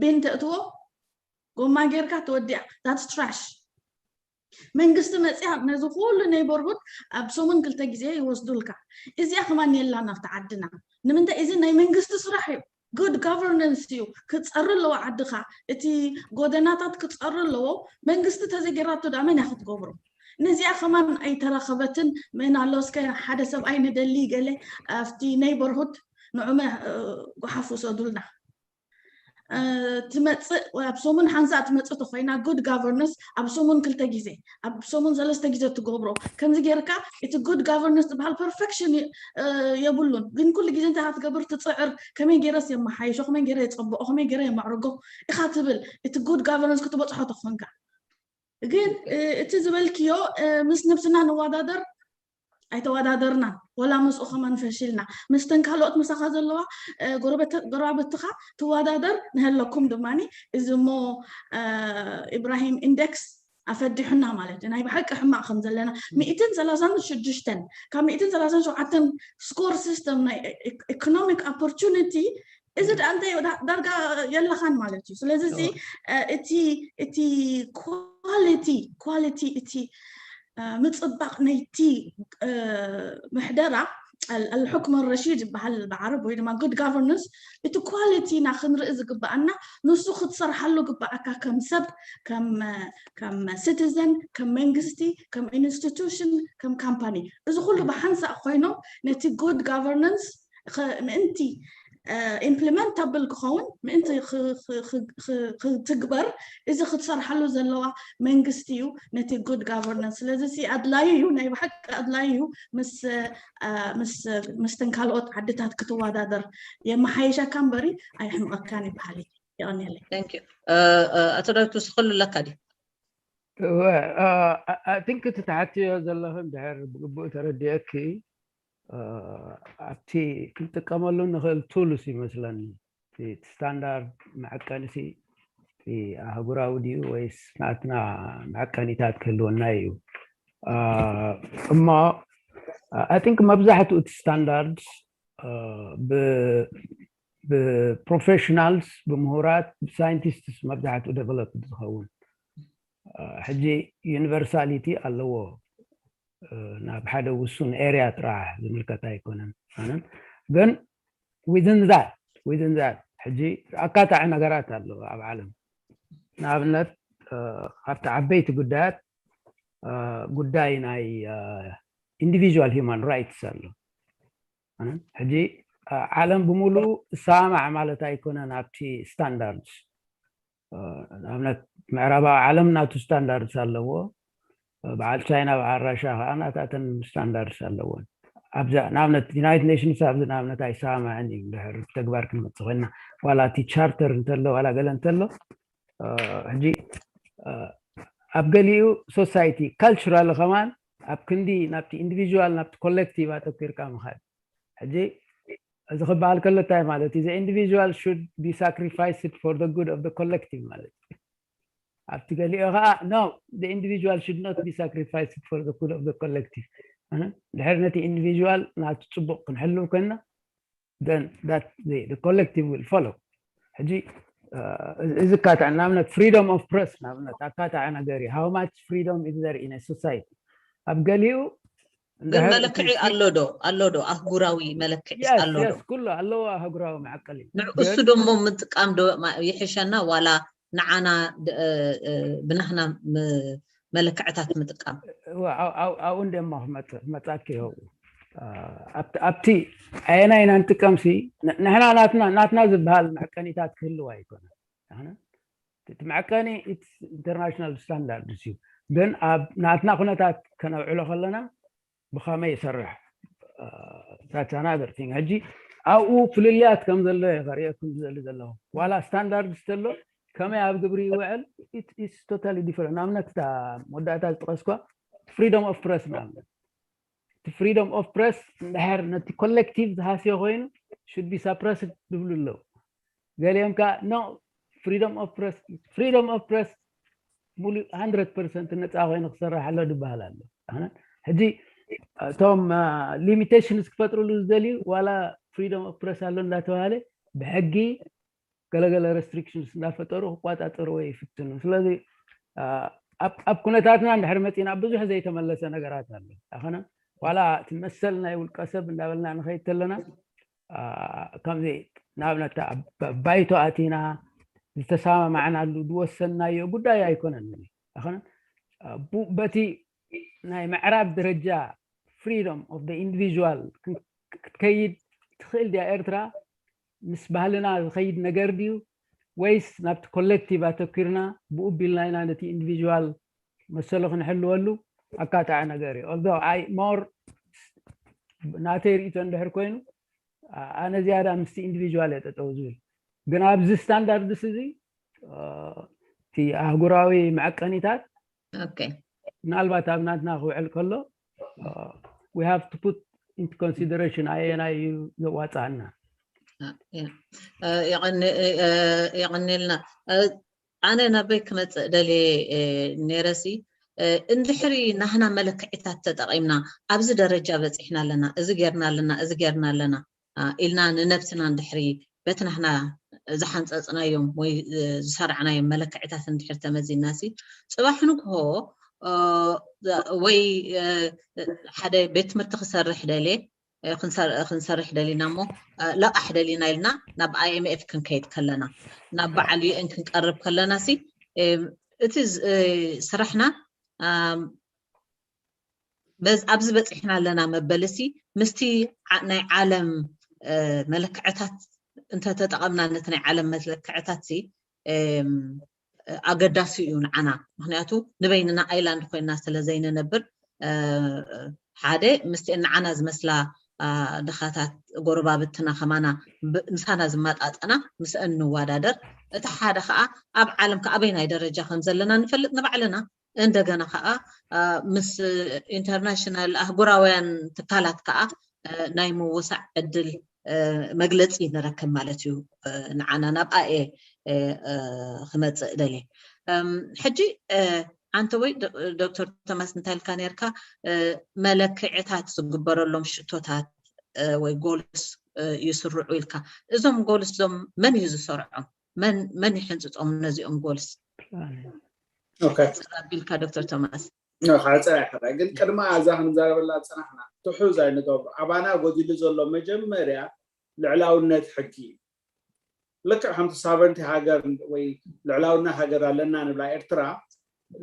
ቢን ተእትዎ ጎማ ጌርካ ተወዲኣ። That's trash። መንግስቲ መፅያ ነዚ ኩሉ neighborhood ኣብ ሰሙን ክልተ ግዜ ይወስዱልካ። እዚኣ ከማን የላን ኣብቲ ዓድና። ንምንታይ? እዚ ናይ መንግስቲ ስራሕ እዩ። Good governance እዩ ክፀሪ ኣለዎ ዓድኻ። እቲ ጎደናታት ክፀሪ ኣለዎ። መንግስቲ ተዘይጌራቶ ዳ መን እያ ክትገብሮ? ነዚኣ ከማን ኣይተረኸበትን። መን ኣሎ እስከ ሓደ ሰብኣይ ንደሊ ገለ ኣብቲ neighborhood ንዑመ ጓሓፍ ውሰዱልና። ትመፅእ ኣብ ሰሙን ሓንሳ ትመፅእ ተኮይና good governance ኣብ ሰሙን ክልተ ግዜ ኣብ ሰሙን ሰለስተ ግዜ ትገብሮ። ከምዚ ጌርካ እቲ good governance ዝበሃል perfection የብሉን። ግን ኩሉ ግዜ እንታይ ክትገብር ትፅዕር፣ ከመይ ገይረስ የመሓይሾ፣ ከመይ ገይረ የፀብቆ፣ ከመይ ገይረ የማዕርጎ ኢኻ ትብል። እቲ good governance ክትበፅሖ ተኮንካ ግን እቲ ዝበልክዮ ምስ ነብስና ንወዳደር ኣይተወዳደርናን። ወላ ምስኡ ከማን ፈሽልና። ምስተን ካልኦት ምሳኻ ዘለዋ ጎረባብትኻ ትወዳደር ንህለኩም ድማ። እዚ እሞ ኢብራሂም ኢንደክስ ኣፈዲሑና ማለት እዩ። ናይ ብሓቂ ሕማቕ ከም ዘለና ሚእትን ሰላሳን ሽዱሽተን ካብ ሚእትን ሰላሳን ሸውዓተን score system ናይ economic opportunity እዚ ደኣ እንታይ ዳርጋ የለኻን ማለት እዩ። ስለዚ እዚ እቲ እቲ quality quality እቲ ምፅባቕ ናይቲ ምሕደራ ኣልሑክም ረሺድ ዝበሃል ብዓረብ ወይ ድማ good governance እቲ quality ና ክንርኢ ዝግበኣና ንሱ ክትሰርሓሉ ግበኣካ ከም ሰብ ከም citizen ከም መንግስቲ ከም institution ከም company እዚ ኩሉ ብሓንሳእ ኮይኖም ነቲ good governance ምእንቲ implementable ክኸውን ምእንቲ ክትግበር እዚ ክትሰርሓሉ ዘለዋ መንግስቲ እዩ ነቲ good governance። ስለዚ ኣድላዩ እዩ፣ ናይ ብሓቂ ኣድላዩ እዩ። ምስ ምስተን ካልኦት ዓድታት ክትወዳደር የመሓየሸካ እምበሪ ኣየሕምቐካን ይበሃል። የቐንየለይ። ኣቶ ዳዊት ውስኸሉ ኣለካ ድዩ? I think እቲ ተሓትዮ ዘለኽን ድሕር ብግቡእ ተረዲአኪ ኣብቲ ክንጥቀመሉ ንኽእል tools ይመስለኒ። እቲ ስታንዳርድ መዐቀኒሲ እቲ ኣህጉራዊ ድዩ ወይስ ናትና መዐቀኒታት ክህልወና እዩ? እሞ I think መብዛሕትኡ እቲ ስታንዳርድ ብፕሮፌሽናልስ ብምሁራት ብሳይንቲስትስ መብዛሕትኡ develop ዝኸውን ሕጂ ዩኒቨርሳሊቲ ኣለዎ ናብ ሓደ ውሱን ኤርያ ጥራሕ ዝምልከት ኣይኮነን። ግን within that within that ሕጂ ኣካታዒ ነገራት ኣለዎ ኣብ ዓለም። ንኣብነት ካብቲ ዓበይቲ ጉዳያት ጉዳይ ናይ individual human rights ኣሎ። ሕጂ ዓለም ብምሉእ ዝሰማማዕ ማለት ኣይኮነን ኣብቲ ስታንዳርድስ። ንኣብነት ምዕራባዊ ዓለም ናቱ ስታንዳርድስ ኣለዎ። በዓል ቻይና በዓል ራሻ ከዓ ናታተን ስታንዳርድስ ኣለዎን። ኣብዛ ንኣብነት ዩናይትድ ኔሽንስ ኣብዚ ንኣብነት ኣይሰማማዕን እዩ። ድሕር ብተግባር ክንመፅእ ኮይንና ዋላ እቲ ቻርተር እንተሎ ዋላ ገለ እንተሎ ሕጂ ኣብ ገሊኡ ሶሳይቲ ካልቸራሊ ከማን ኣብ ክንዲ ናብቲ ኢንዲቪጁዋል ናብቲ ኮሌክቲቭ ኣተኪርካ ምኻድ። ሕጂ እዚ ክበሃል ከሎ እንታይ ማለት እዩ? The individual should be sacrificed for the good of the collective ማለት እዩ። ኣብቲ ገሊኡ ከዓ no, the individual should not be sacrificed for the good of the collective። ድሕር ነቲ ኢንዲቪጁዋል ናቱ ፅቡቅ ክንሕልው ኮይንና then that the collective will follow። ሕጂ እዚ ኣካታዕ ንኣብነት freedom of press ንኣብነት ኣካታዕ ነገር እዩ። How much freedom is there in a society? ኣብ ገሊኡ ግን መለክዒ ኣሎ ዶ ኣሎ ዶ ኣህጉራዊ መለክዒ ኣሎ ዶ? ኩሉ ኣለዎ ኣህጉራዊ መዐቀሊ። እሱ ደሞ ምጥቃም ዶ ይሕሸና ዋላ ንዓና ብናህና መለክዕታት ምጥቃም? ኣብኡ እንደ እሞ ክመፃኪ ይኸው ኣብቲ ኣየናይ ኢና ንጥቀምሲ ንሕና ናትና ናትና ዝበሃል መዐቀኒታት ክህልዋ ኣይኮነን። እቲ መዐቀኒ international standards እዩ። ግን ኣብ ናትና ኩነታት ከነውዕሎ ከለና ብኸመይ ይሰርሕ that's another thing። ሕጂ ኣብኡ ፍልልያት ከም ዘሎ ከርእየኩም ዝደሊ ዘለኹ ዋላ ስታንዳርድስ ተሎ ከመይ ኣብ ግብሪ ይውዕል? It's totally different። ንኣብነት እታ መወዳእታ ዝጠቐስኳ freedom of press ንኣብነት፣ እቲ freedom of press እንድሕር ነቲ collective ዝሃስዮ ኮይኑ should be suppressed ዝብሉ ኣለዉ። ገሊኦም ከዓ no, freedom of press, freedom of press ሙሉእ hundred percent ነፃ ኮይኑ ክሰርሕ ኣሎ ዝበሃል ኣሎ። ሕጂ እቶም limitations ክፈጥርሉ ዝደልዩ ዋላ freedom of press ኣሎ እንዳተባሃለ ብሕጊ ገለገለ restrictions እንዳፈጠሩ ክቋፃፀርዎ ይፍትኑ። ስለዚ ኣብ ኩነታትና እንድሕር መፂና ብዙሕ ዘይተመለሰ ነገራት ኣሎ። ኣኸነ ዋላ እቲ መሰል ናይ ውልቀ ሰብ እንዳበልና ንኸይድ ተለና ከምዚ ንኣብነት ባይቶ ኣቲና ዝተሰማማዕናሉ ዝወሰንናዮ ጉዳይ ኣይኮነን። ኣኸነ በቲ ናይ ምዕራብ ደረጃ freedom of the individual ክትከይድ ትኽእል ድያ ኤርትራ? ምስ ባህልና ዝኸይድ ነገር ድዩ ወይስ ናብቲ collective ኣተኪርና ብኡ ቢልና ኢና ነቲ individual መሰሉ ክንሕልወሉ ኣካታዒ ነገር እዩ። Although I more ናተይ ርእቶ እንድሕር ኮይኑ ኣነ ዝያዳ ምስቲ individual እየ ጠጠው ዝብል፣ ግን ኣብዚ standards እዚ እቲ ኣህጉራዊ መዐቀኒታት Okay። ምናልባት ኣብ ናትና ክውዕል ከሎ we have to put into consideration ኣየናይ እዩ ዘዋፅኣና። የቐንልና። ኣነ ናበይ ክመፅእ ደልየ ነረሲ እንድሕሪ ናህና መለክዒታት ተጠቒምና ኣብዚ ደረጃ በፂሕና ኣለና፣ እዚ ጌርና ኣለና፣ እዚ ጌርና ኣለና ኢልና ንነብስና እንድሕሪ በቲ ናህና ዝሓንፀፅናዮም ወይ ዝሰራዕናዮም መለክዕታት እንድሕር ተመዚና ሲ ፅባሕ ንግሆ ወይ ሓደ ቤት ትምህርቲ ክሰርሕ ደልየ ክንሰርሕ ደሊና እሞ ለቃሕ ደሊና ኢልና ናብ I M F ክንከይድ ከለና ናብ በዓል U N ክንቀርብ ከለና ሲ እቲ ስራሕና ኣብዚ በፂሕና ኣለና መበልሲ ምስቲ ናይ ዓለም መለክዕታት እንተተጠቐምና ነቲ ናይ ዓለም መለክዕታት ሲ ኣገዳሲ እዩ ንዓና። ምክንያቱ ንበይንና ኣይላንድ ኮይና ስለ ዘይንነብር ሓደ ምስቲአን ንዓና ዝመስላ ድኻታት ጎረባብትና ከማና ምሳና ዝመጣጠና ምስአን ንወዳደር። እቲ ሓደ ከዓ ኣብ ዓለም ከዓ ኣበይናይ ደረጃ ከም ዘለና ንፈልጥ ንባዕልና። እንደገና ከዓ ምስ ኢንተርናሽናል ኣህጉራውያን ትካላት ከዓ ናይ ምውሳዕ ዕድል መግለፂ ንረክብ ማለት እዩ። ንዓና ናብ ኣኤ ክመፅእ ደልየ ሕጂ ኣንተ ወይ ዶክተር ቶማስ እንታይ ኢልካ ነርካ? መለክዕታት ዝግበረሎም ሽቶታት ወይ ጎልስ ይስርዑ ኢልካ። እዞም ጎልስ እዞም መን እዩ ዝሰርዖም? መን ይሕንፅፆም ነዚኦም ጎልስ? ኣቢልካ ዶክተር ቶማስ ሓፀር ኣይሓዳ ግን ቅድሚ ኣዛ ክንዛረበላ ዝፀናሕና ትሑዝ ኣይንገብሮ። ኣባና ጎዲሉ ዘሎ መጀመርያ ልዕላውነት ሕጊ እዩ። ልክዕ ከምቲ ሳቨርቲ ሃገር ወይ ልዕላውነት ሃገር ኣለና ንብላ ኤርትራ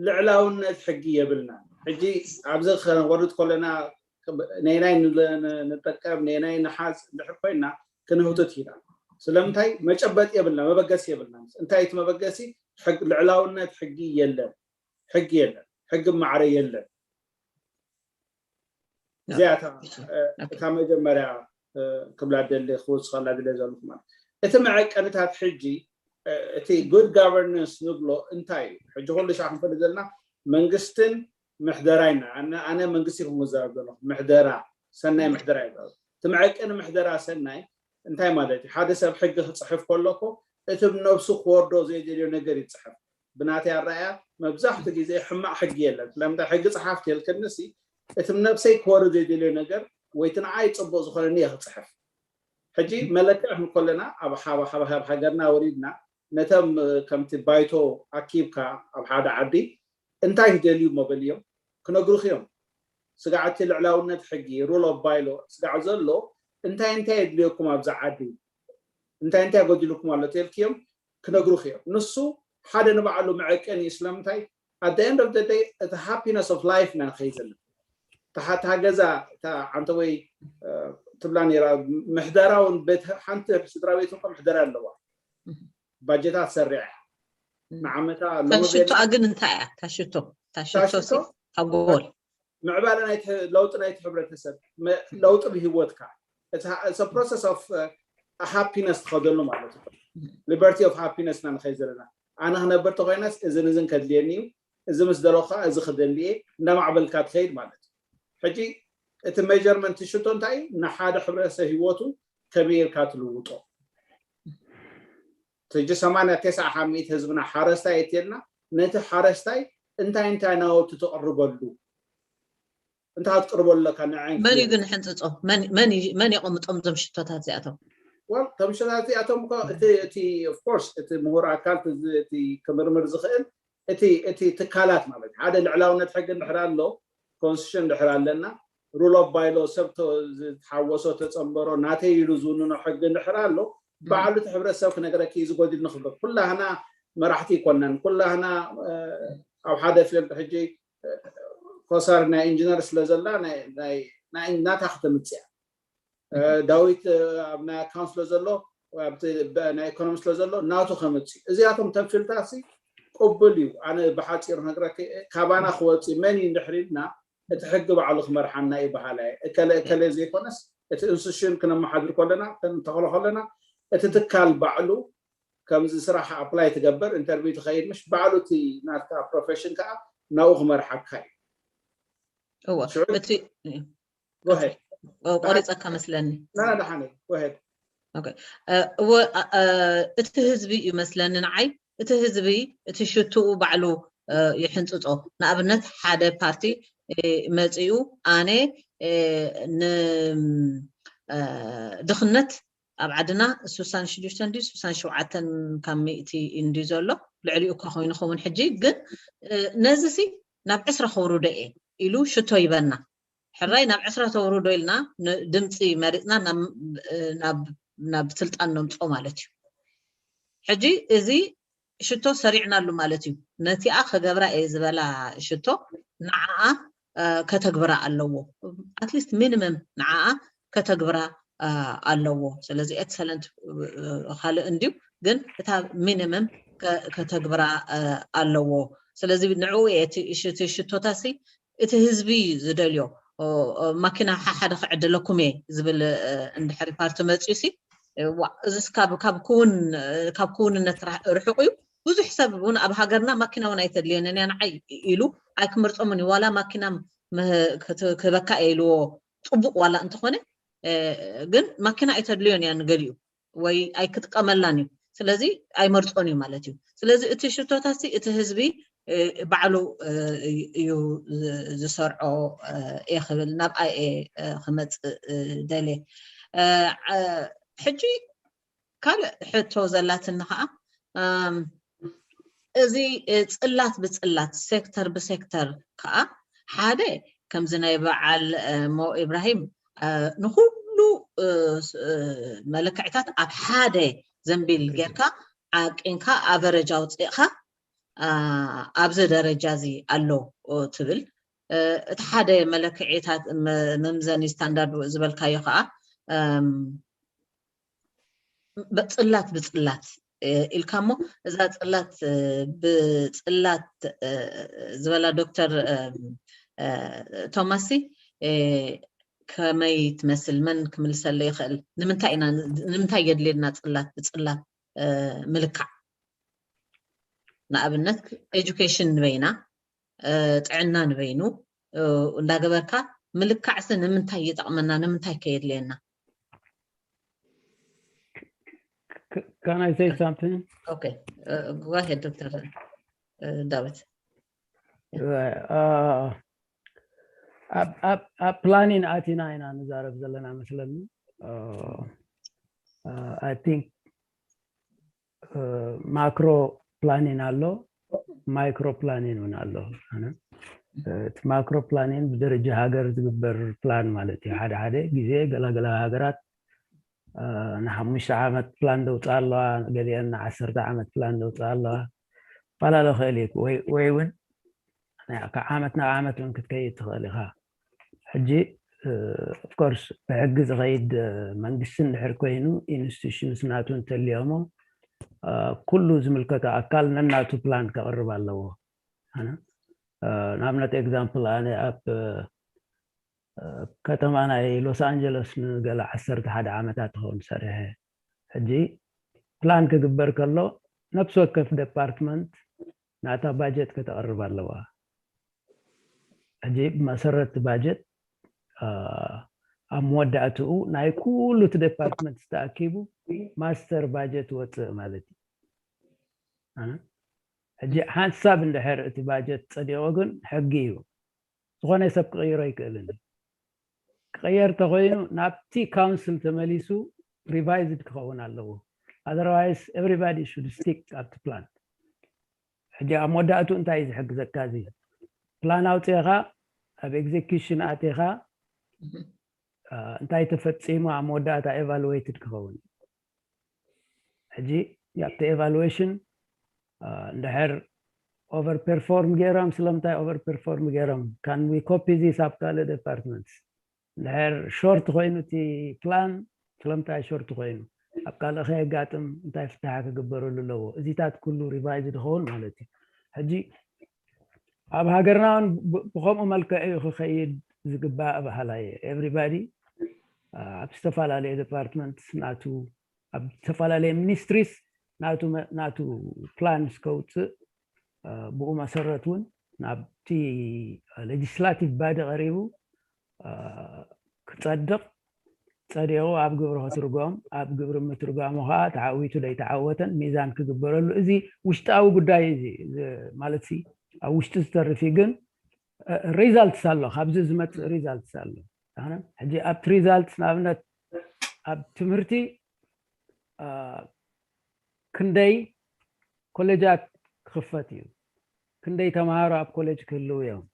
ልዕላውነት ሕጊ የብልና። ሕጂ ኣብዚ ከነወርድ ከለና ነናይ ንጠቀም ነናይ ንሓዝ እንድሕር ኮይና ክንህውትት ኢና። ስለምንታይ መጨበጥ የብልና፣ መበገሲ የብልና። እንታይ እቲ መበገሲ? ልዕላውነት ሕጊ የለን፣ ሕጊ የለን፣ ሕጊ ማዕረ የለን። እዚኣ እታ መጀመርያ ክብላ ደሊ ክውስኸላ ድለ ዘለኹ ማለት እቲ መዐቀንታት ሕጂ እቲ good governance ንብሎ እንታይ እዩ? ሕጂ ኩሉ ሻዕ ክንፈልጥ ዘለና መንግስትን ምሕደራ ኢና። ኣነ መንግስቲ ክምዛረብ ዘለኹ ምሕደራ ሰናይ ምሕደራ እዩ። እቲ መዐቀኒ ምሕደራ ሰናይ እንታይ ማለት እዩ? ሓደ ሰብ ሕጊ ክፅሕፍ ከሎ እኮ እቲ ብነብሱ ክወርዶ ዘይደልዮ ነገር ይፅሕፍ። ብናተይ ኣረኣያ መብዛሕትኡ ግዜ ሕማቕ ሕጊ የለን። ስለምንታይ ሕጊ ፀሓፍ ተልክንሲ እቲ ብነብሰይ ክወርድ ዘይደልዮ ነገር ወይ እቲ ንዓይ ፅቡቕ ዝኾነኒ እየ ክፅሕፍ። ሕጂ መለክዕ ክንከለና ኣብ ሃገርና ወሪድና ነቶም ከምቲ ባይቶ ኣኪብካ ኣብ ሓደ ዓዲ እንታይ ክደልዩ እሞ በልዮም ክነግሩኽ እዮም። ስጋዕ እቲ ልዕላውነት ሕጊ rule of bylaw ስጋዕ ዘሎ እንታይ እንታይ የድልየኩም ኣብዛ ዓዲ እንታይ እንታይ ጎዲልኩም ኣሎ ተልክዮም ክነግሩኽ እዮም። ንሱ ሓደ ንባዕሉ መዐቀኒ እዩ። ስለምንታይ at the end of the day እቲ happiness of life ኢና ንኸይድ ዘለና። እታ ሓታ ገዛ እታ ዓንተ ወይ ትብላ ነራ ምሕደራ እውን ሓንቲ ስድራ ቤት እንኳ ምሕደራ ኣለዋ። ባጀታት ሰሪዓ ንዓመታ ታሽቶኣ ግን እንታይ እያ? ታሽቶ ታሽቶ ኣጎል ምዕባለ ለውጢ ናይቲ ሕብረተሰብ ለውጢ ብሂወትካ process of happiness ትኸደሉ ማለት እዩ። Liberty of happiness ና ንኸይ ዘለና ኣነ ክነብር ተኮይነስ እዝን እዝን ከድልየኒ እዩ፣ እዚ ምስ ደለኹ ከዓ እዚ ክደሊ እየ፣ እንዳማዕበልካ ትኸይድ ማለት እዩ። ሕጂ እቲ ሜጀርመንት ሽቶ እንታይ እዩ? ንሓደ ሕብረተሰብ ህይወቱ ከመይ ጌርካ ትልውጦ? ሕጂ ሰማንያ ተስዓ ካብ ሚእቲ ህዝብና ሓረስታይ እትልና፣ ነቲ ሓረስታይ እንታይ እንታይ ናውቲ ተቕርበሉ፣ እንታይ ክትቅርበሉ ኣለካ? ንዐን መን እዩ ግን ሕንፅፆ? መን መን እዩ- መን የቐምጦም እዞም ሽቶታት እዚኣቶም? ወል ከም ሽቶታት እዚኣቶም እኮ እቲ እቲ of course እቲ ምሁር ኣካል እቲ ዝ- እቲ ክምርምር ዝኽእል እቲ እቲ ትካላት ማለት ሓደ ልዕላውነት ሕጊ እንድሕር ኣሎ፣ ኮንስቲቱሽን እንድሕር ኣለና፣ rule of bylaw ሰብ ተ- ዝተሓወሶ ተፀንበሮ ናተይ ኢሉ ዝውንኖ ሕጊ እንድሕር ኣሎ፣ ባዕሉ እቲ ሕብረተሰብ ክነግረኪ እዩ ዝጎድል ንክብሎ ኩላህና መራሕቲ ይኮነን ኩላህና ኣብ ሓደ ፊልድ ሕጂ ኮሳር ናይ ኢንጂነር ስለ ዘላ ናይ ናታ ከተምፅያ ዳዊት ኣብ ናይ ኣካውንት ስለ ዘሎ ናይ ኢኮኖሚ ስለ ዘሎ ናቱ ከምፅእ እዚኣቶም ተምፊልታት ሲ ቅቡል እዩ። ኣነ ብሓፂሩ ነግረክ ካባና ክወፅእ መን እዩ እንድሕር ኢልና እቲ ሕጊ ባዕሉ ክመርሓና እዩ በሃላይ እከለ እከለ ዘይኮነስ እቲ ኢንስቲቱሽን ክነመሓድር ከለና ከንተኽሎ ከለና እቲ ትካል ባዕሉ ከምዚ ስራሕ ኣፕላይ ትገብር ኢንተርቪው ትኸይድ ምሽ ባዕሉ እቲ ናትካ ፕሮፌሽን ከዓ ናብኡ ክመርሓካ እዩ። እወ ሽዑ እቲ ጎሄድ ቆሪፀካ መስለኒ። ናና ደሓነ ጎሄድ እወ እቲ ህዝቢ እዩ መስለኒ ንዓይ እቲ ህዝቢ እቲ ሽትኡ ባዕሉ ይሕንፅፆ። ንኣብነት ሓደ ፓርቲ መፂኡ ኣነ ንድኽነት ኣብ ዓድና ሱሳን ሽዱሽተ እንዲ ሱሳን ሸውዓተን ካብ ሚእቲ እንዲ ዘሎ ልዕሊኡ እኳ ኮይኑ ኸውን ሕጂ ግን ነዚ ሲ ናብ ዕስራ ከውርዶ እየ ኢሉ ሽቶ ይበና። ሕራይ ናብ ዕስራ ተውርዶ ኢልና ድምፂ መሪፅና ናብ ስልጣን ነምፅኦ ማለት እዩ። ሕጂ እዚ ሽቶ ሰሪዕናሉ ማለት እዩ። ነቲኣ ከገብራ እየ ዝበላ ሽቶ ንዓኣ ከተግብራ ኣለዎ። ኣትሊስት ሚኒመም ንዓኣ ከተግብራ ኣለዎ። ስለዚ ኤክሰለንት ካልእ እንድዩ ግን እታ ሚኒመም ከተግብራ ኣለዎ። ስለዚ ንዕኡ እየ እቲ ሽቶታሲ እቲ ህዝቢ ዝደልዮ ማኪና ሓደ ክዕድለኩም እየ ዝብል እንድሕሪ ፓርቲ መፅዩ ሲ እዚስ ካብ ክውንነት ርሕቁ እዩ። ብዙሕ ሰብ እውን ኣብ ሃገርና ማኪና እውን ኣይተድልየንን እያ ንዓይ ኢሉ ኣይክመርፆምን እዩ። ዋላ ማኪና ክህበካ እየ ኢልዎ ፅቡቅ ዋላ እንተኾነ ግን ማኪና ኣይተድልዮን እያ ንገሊኡ ወይ ኣይክጥቀመላን እዩ። ስለዚ ኣይመርፆን እዩ ማለት እዩ። ስለዚ እቲ ሽቶታት እቲ ህዝቢ ባዕሉ እዩ ዝሰርዖ እየ ክብል ናብኣ እየ ክመፅእ ደልየ። ሕጂ ካልእ ሕቶ ዘላትኒ ከዓ እዚ ፅላት ብፅላት ሴክተር ብሴክተር ከዓ ሓደ ከምዚ ናይ በዓል ሞ ኢብራሂም ንኩሉ መለክዕታት ኣብ ሓደ ዘንቢል ጌርካ ዓቂንካ ኣቨረጅ ኣውፅእካ ኣብዚ ደረጃ እዚ ኣሎ ትብል። እቲ ሓደ መለክዒታት መምዘኒ ስታንዳርድ ዝበልካዮ ከዓ ፅላት ብፅላት ኢልካ እሞ እዛ ፅላት ብፅላት ዝበላ ዶክተር ቶማሲ ከመይ ትመስል? መን ክምልሰለ ይኽእል? ንምንታይ ኢና ንምንታይ የድልየና ፅላት ብፅላት ምልካዕ? ንኣብነት ኤጁኬሽን ንበይና ጥዕና ንበይኑ እንዳገበርካ ምልካዕሲ ንምንታይ ይጠቕመና? ንምንታይ ከየድልየና? Can I say something? Okay, uh, go ahead, Doctor uh, David. ኣብ ፕላኒን ኣቲና ኢና ንዛረብ ዘለና መስለኒ። I think ማክሮ ፕላኒን ኣሎ፣ ማይክሮ ፕላኒን እውን ኣሎ። እቲ ማክሮ ፕላኒን ብደረጃ ሃገር ዝግበር ፕላን ማለት እዩ። ሓደ ሓደ ግዜ ገላገላ ሃገራት ንሓሙሽተ ዓመት ፕላን ደውፅኣ ኣለዋ፣ ገሊአን ንዓሰርተ ዓመት ፕላን ደውፅኣ ኣለዋ። ፈላለ ክእል እዩ ወይ እውን ካብ ዓመት ናብ ዓመት እውን ክትከይድ ትኽእል ኢኻ። ሕጂ ኦፍኮርስ ብሕጊ ዝኸይድ መንግስቲ እንድሕር ኮይኑ ኢንስቲቱሽንስ ናቱ እንተልዮሞ ኩሉ ዝምልከቶ ኣካል ነናቱ ፕላን ከቕርብ ኣለዎ። ንኣብነት ኤግዛምፕል ኣነ ኣብ ከተማ ናይ ሎስ ኣንጀለስ ንገለ ዓሰርተ ሓደ ዓመታት ትኸውን ሰሪሐ። ሕጂ ፕላን ክግበር ከሎ ነፍሲ ወከፍ ዲፓርትመንት ናታ ባጀት ከተቕርብ ኣለዋ። ሕጂ ብመሰረት ባጀት ኣብ መወዳእትኡ ናይ ኩሉ እቲ ዲፓርትመንት ዝተኣኪቡ ማስተር ባጀት ወፅእ ማለት እዩ። ሕጂ ሓንሳብ እንድሕር እቲ ባጀት ፀዲቑ ግን ሕጊ እዩ። ዝኾነ ሰብ ክቕይሮ ኣይክእልን። ክቕየር ተኾይኑ ናብቲ ካውንስል ተመሊሱ ሪቫይዝድ ክኸውን ኣለዎ። Otherwise everybody should stick ኣብቲ ፕላን። ሕጂ ኣብ መወዳእቱ እንታይ እዩ ዝሕግዘካ? እዚ ፕላን ኣውፂእኻ ኣብ ኤግዜኪሽን ኣቲኻ እንታይ ተፈፂሙ ኣብ መወዳእታ ኤቫሉዌትድ ክኸውን። ሕጂ ኣብቲ ኤቫሉዌሽን እንድሕር ኦቨር ፐርፎርም ገይሮም፣ ስለምንታይ ኦቨር ፐርፎርም ገይሮም? ካን ዊ ኮፒ ዚስ ኣብ ካልእ ዲፓርትመንት? እንድሕር ሾርት ኮይኑ እቲ ፕላን ስለምንታይ ሾርት ኮይኑ? ኣብ ካልእ ከየጋጥም እንታይ ፍታሓ ክግበረሉ ኣለዎ? እዚታት ኩሉ ሪቫይዝ ዝኸውን ማለት እዩ። ሕጂ ኣብ ሃገርና እውን ብከምኡ መልክዕ እዩ ክኸይድ ዝግባእ በሃላይ። ኤቭሪባዲ ኣብ ዝተፈላለየ ዲፓርትመንት ናቱ፣ ኣብ ዝተፈላለየ ሚኒስትሪስ ናቱ ፕላን እስከውፅእ፣ ብኡ መሰረት እውን ናብቲ ሌጅስላቲቭ ባዲ ቀሪቡ ክፀድቕ፣ ፀዲቑ ኣብ ግብሪ ክትርጎም፣ ኣብ ግብሪ ምትርጓሙ ከዓ ተዓዊቱ ዘይተዓወተን ሚዛን ክግበረሉ፣ እዚ ውሽጣዊ ጉዳይ እዚ ማለት ኣብ ውሽጢ ዝተርፍ እዩ። ግን ሪዛልትስ ኣሎ፣ ካብዚ ዝመፅእ ሪዛልትስ ኣሎ። ሕጂ ኣብቲ ሪዛልትስ ንኣብነት ኣብ ትምህርቲ ክንደይ ኮሌጃት ክኽፈት እዩ? ክንደይ ተምሃሮ ኣብ ኮሌጅ ክህልው እዮም?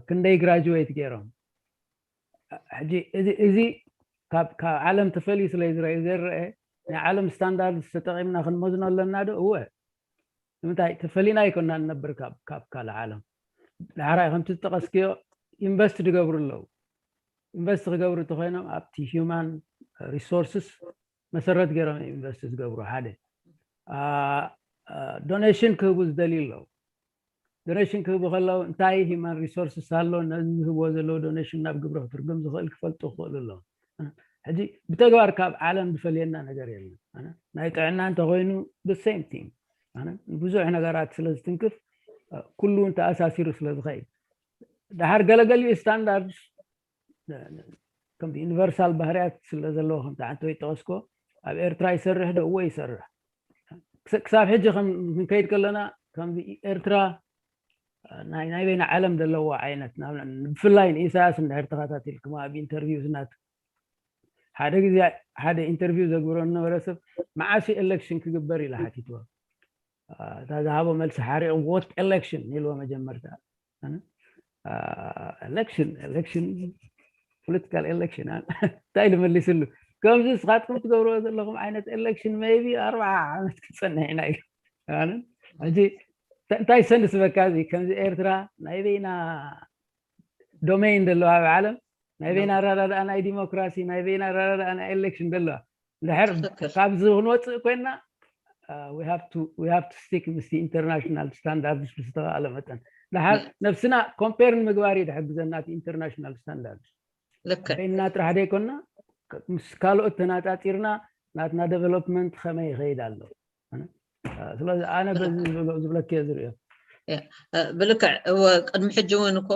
ክንደይ ግራጅዌት ገይሮም? ሕጂ እዚ ካብ ዓለም ተፈልዩ ስለ ዝረአ ናይ ዓለም ስታንዳርድ ተጠቒምና ክንመዝኖ ኣለና ዶ? እወ። ንምንታይ ተፈሊና ኣይኮና ንነብር ካብ ካልእ ዓለም። ዳሕራይ ከምቲ ዝጠቐስክዮ ኢንቨስት ዝገብሩ ኣለዉ። ኢንቨስት ክገብሩ እንተኮይኖም ኣብቲ ሂውማን ሪሶርስስ መሰረት ገይሮም ኢንቨስት ዝገብሩ ሓደ። ዶኔሽን ክህቡ ዝደልዩ ኣለዉ። ዶኔሽን ክህቡ ከለዉ እንታይ ሂውማን ሪሶርስስ ኣሎ፣ ነዚ ዝህብዎ ዘለዉ ዶኔሽን ናብ ግብሪ ክትርጉም ዝኽእል ክፈልጡ ክኽእሉ ኣለዉ። ሕጂ ብተግባር ካብ ዓለም ዝፈልየና ነገር የለን። ናይ ጥዕና እንተኮይኑ ሴም ቲንግ፣ ብዙሕ ነገራት ስለ ዝትንክፍ ኩሉ እውን ተኣሳሲሩ ስለ ዝኸይድ፣ ድሓር ገለገሊኡ ስታንዳርድ ከምዚ ዩኒቨርሳል ባህርያት ስለ ዘለዎ ከምቲ ዓንተ ወይ ጠቐስኮ ኣብ ኤርትራ ይሰርሕ ዶ? እዎ ይሰርሕ። ክሳብ ሕጂ ክንከይድ ከለና ከምዚ ኤርትራ ናይ በይና ዓለም ዘለዎ ዓይነት ብፍላይ ንኢሳያስ እንድሕር ተኸታቲልክሞ ኣብ ኢንተርቪው ዝናት ሓደ ግዜ ሓደ ኢንተርቪው ዘግብሮ ዝነበረ ሰብ መዓስ ኤሌክሽን ክግበር ኢለ ሓቲትዎ። እታ ዝሃቦ መልሲ ሓሪቕ what election ኢልዎ መጀመርታ። ኤሌክሽን ኤሌክሽን ፖለቲካል ኤሌክሽን እንታይ ኢሉ መሊስሉ? ከምዚ ንስኻትኩም ትገብርዎ ዘለኹም ዓይነት ኤሌክሽን ሜይቢ ኣርባዓ ዓመት ክንፀንሕ ኢና ኢሉ። ሕጂ እንታይ ሰንስ በካ እዚ ከምዚ ኤርትራ ናይ በይና ዶሜይን ዘለዋ ኣብ ዓለም ናይ በይና ኣረዳድኣ ናይ ዲሞክራሲ ናይ በይና ኣረዳድኣ ናይ ኤሌክሽን ዘለዋ ድሕር ካብዚ ክንወፅእ ኮይና we have to stick ምስ ኢንተርናሽናል ስታንዳርድስ ብዝተባሃለ መጠን ድሓር ነብስና ኮምፔር ንምግባር እዩ ድሕግዘና እቲ ኢንተርናሽናል ስታንዳርድስ በይንና ጥራሕ ዘይኮና ምስ ካልኦት ተናፃፂርና ናትና ዴቨሎፕመንት ከመይ ይኸይድ ኣሎ። ስለዚ ኣነ በዚ ዝብለኪ እየ ዝርእዮ። ብልክዕ እወ ቅድሚ ሕጂ እውን እኮ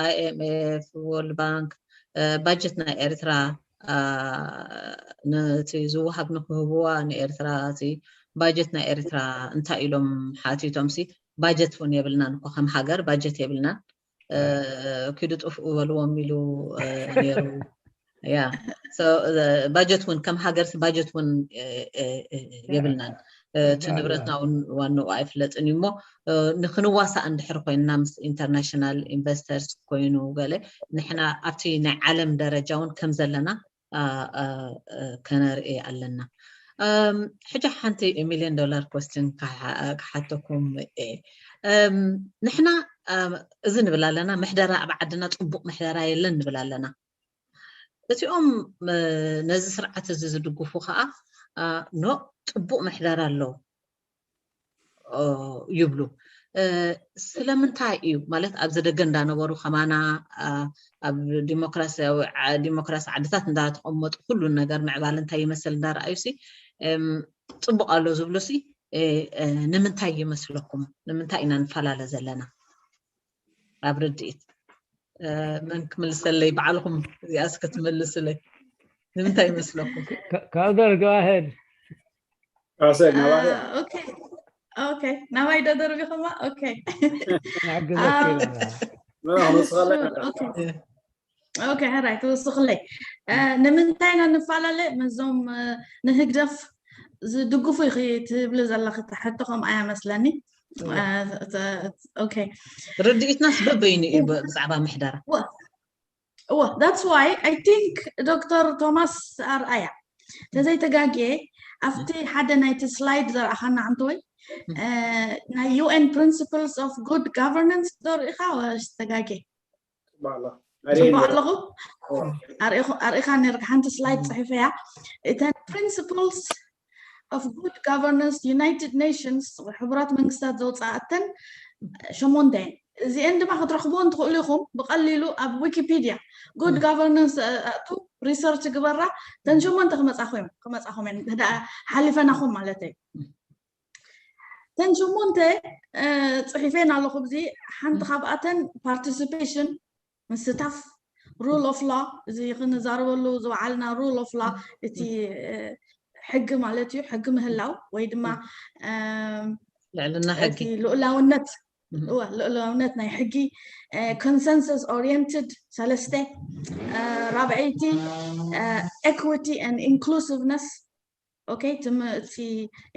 ኣይኤምኤፍ ወርልድ ባንክ ባጀት ናይ ኤርትራ ነቲ ዝወሃብ ንክህብዋ ንኤርትራ እቲ ባጀት ናይ ኤርትራ እንታይ ኢሎም ሓቲቶም ሲ ባጀት እውን የብልናን እኮ ከም ሃገር ባጀት የብልናን ኪዱ ጥፍኡ በልዎም ኢሉ ነይሩ። ያ ባጀት እውን ከም ሃገርሲ ባጀት እውን የብልናን እቲ ንብረትና እውን ዋንኡ ኣይፍለጥን እዩ እሞ ንክንዋሳእ እንድሕር ኮይንና ምስ ኢንተርናሽናል ኢንቨስተርስ ኮይኑ ገለ ንሕና ኣብቲ ናይ ዓለም ደረጃ እውን ከም ዘለና ከነርኢ ኣለና። ሕጂ ሓንቲ ሚልዮን ዶላር ኮስትን ክሓተኩም ንሕና እዚ ንብል ኣለና ምሕደራ ኣብ ዓድና ፅቡቅ ምሕደራ የለን ንብል ኣለና እቲኦም ነዚ ስርዓት እዚ ዝድግፉ ከዓ ኖ ፅቡቅ ምሕደራ ኣለዉ ይብሉ ስለምንታይ እዩ ማለት ኣብዚ ደገ እንዳነበሩ ከማና ኣብ ዲሞክራሲያዊ ዲሞክራሲ ዓድታት እንዳተቐመጡ ኩሉ ነገር ምዕባል እንታይ ይመስል እንዳረኣዩ ሲ ጽቡቕ ኣሎ ዝብሉ ሲ ንምንታይ ይመስለኩም? ንምንታይ ኢና ንፈላለ ዘለና? ኣብ ርድኢት መን ክምልሰለይ? ባዕልኹም እዚኣስ ክትምልስለይ ንምንታይ ይመስለኩም? ካውደር፣ go ahead። ካውሰር ናባይ ኦኬ ናባይ ደደርቢኹማ። ኦኬ ንሓግዘኪ ኦኬ ሕራይ ትውስኽለይ። ንምንታይ ኢና ንፈላለ? መዞም ንህግደፍ ዝድግፉ ኢኺ ትብሊ ዘለኺ ሕቶ ከምኣ እያ መስለኒ። ኦኬ ርድኢትናስ በበይኑ እዩ ብዛዕባ ምሕደራ። እወ that's why I think ዶክተር ቶማስ ኣርኣያ ተዘይተጋግየ ኣብቲ ሓደ ናይቲ ስላይድ ዘርኣኻና ኣንተወይ ናይ U N principles of good governance ዶ ርኢኻ ወይስ ተጋግየ? ጽቡቅ ኣለኹ። ኣርኢኻ ነርካ ሓንቲ ስላይድ ጽሒፈያ እተን principles of good governance United Nations ሕቡራት መንግስታት ዘውፅኣተን ሸሞንተ እየን። እዚአን ድማ ክትረኽብዎን ትኽእሉ ኢኹም ብቐሊሉ ኣብ ዊኪፒድያ። ጉድ ጋቨርናንስ ኣእቱ ሪሰርች ግበራ። እተን ሸሞንተ ክመፃኹም እዮም ክመፃኹም እየን። ደኣ ሓሊፈናኹም ማለት እዩ። እተን ሸሞንተ ፅሒፈን ኣለኹ። እዚ ሓንቲ ካብኣተን ፓርቲሲፔሽን ምስታፍ፣ ሩል ኦፍ ላ፣ እዚ ክንዛረበሉ ዝወዓልና ሩል ኦፍ ላ፣ እቲ ሕጊ ማለት እዩ። ሕጊ ምህላው ወይ ድማ ልዕልና ሕጊ ልኡላውነት ልኡላውነት ናይ ሕጊ፣ ኮንሰንሰስ ኦሪየንትድ ሰለስተ፣ ራብዐይቲ equity and inclusiveness። ኦኬ፣ እቲ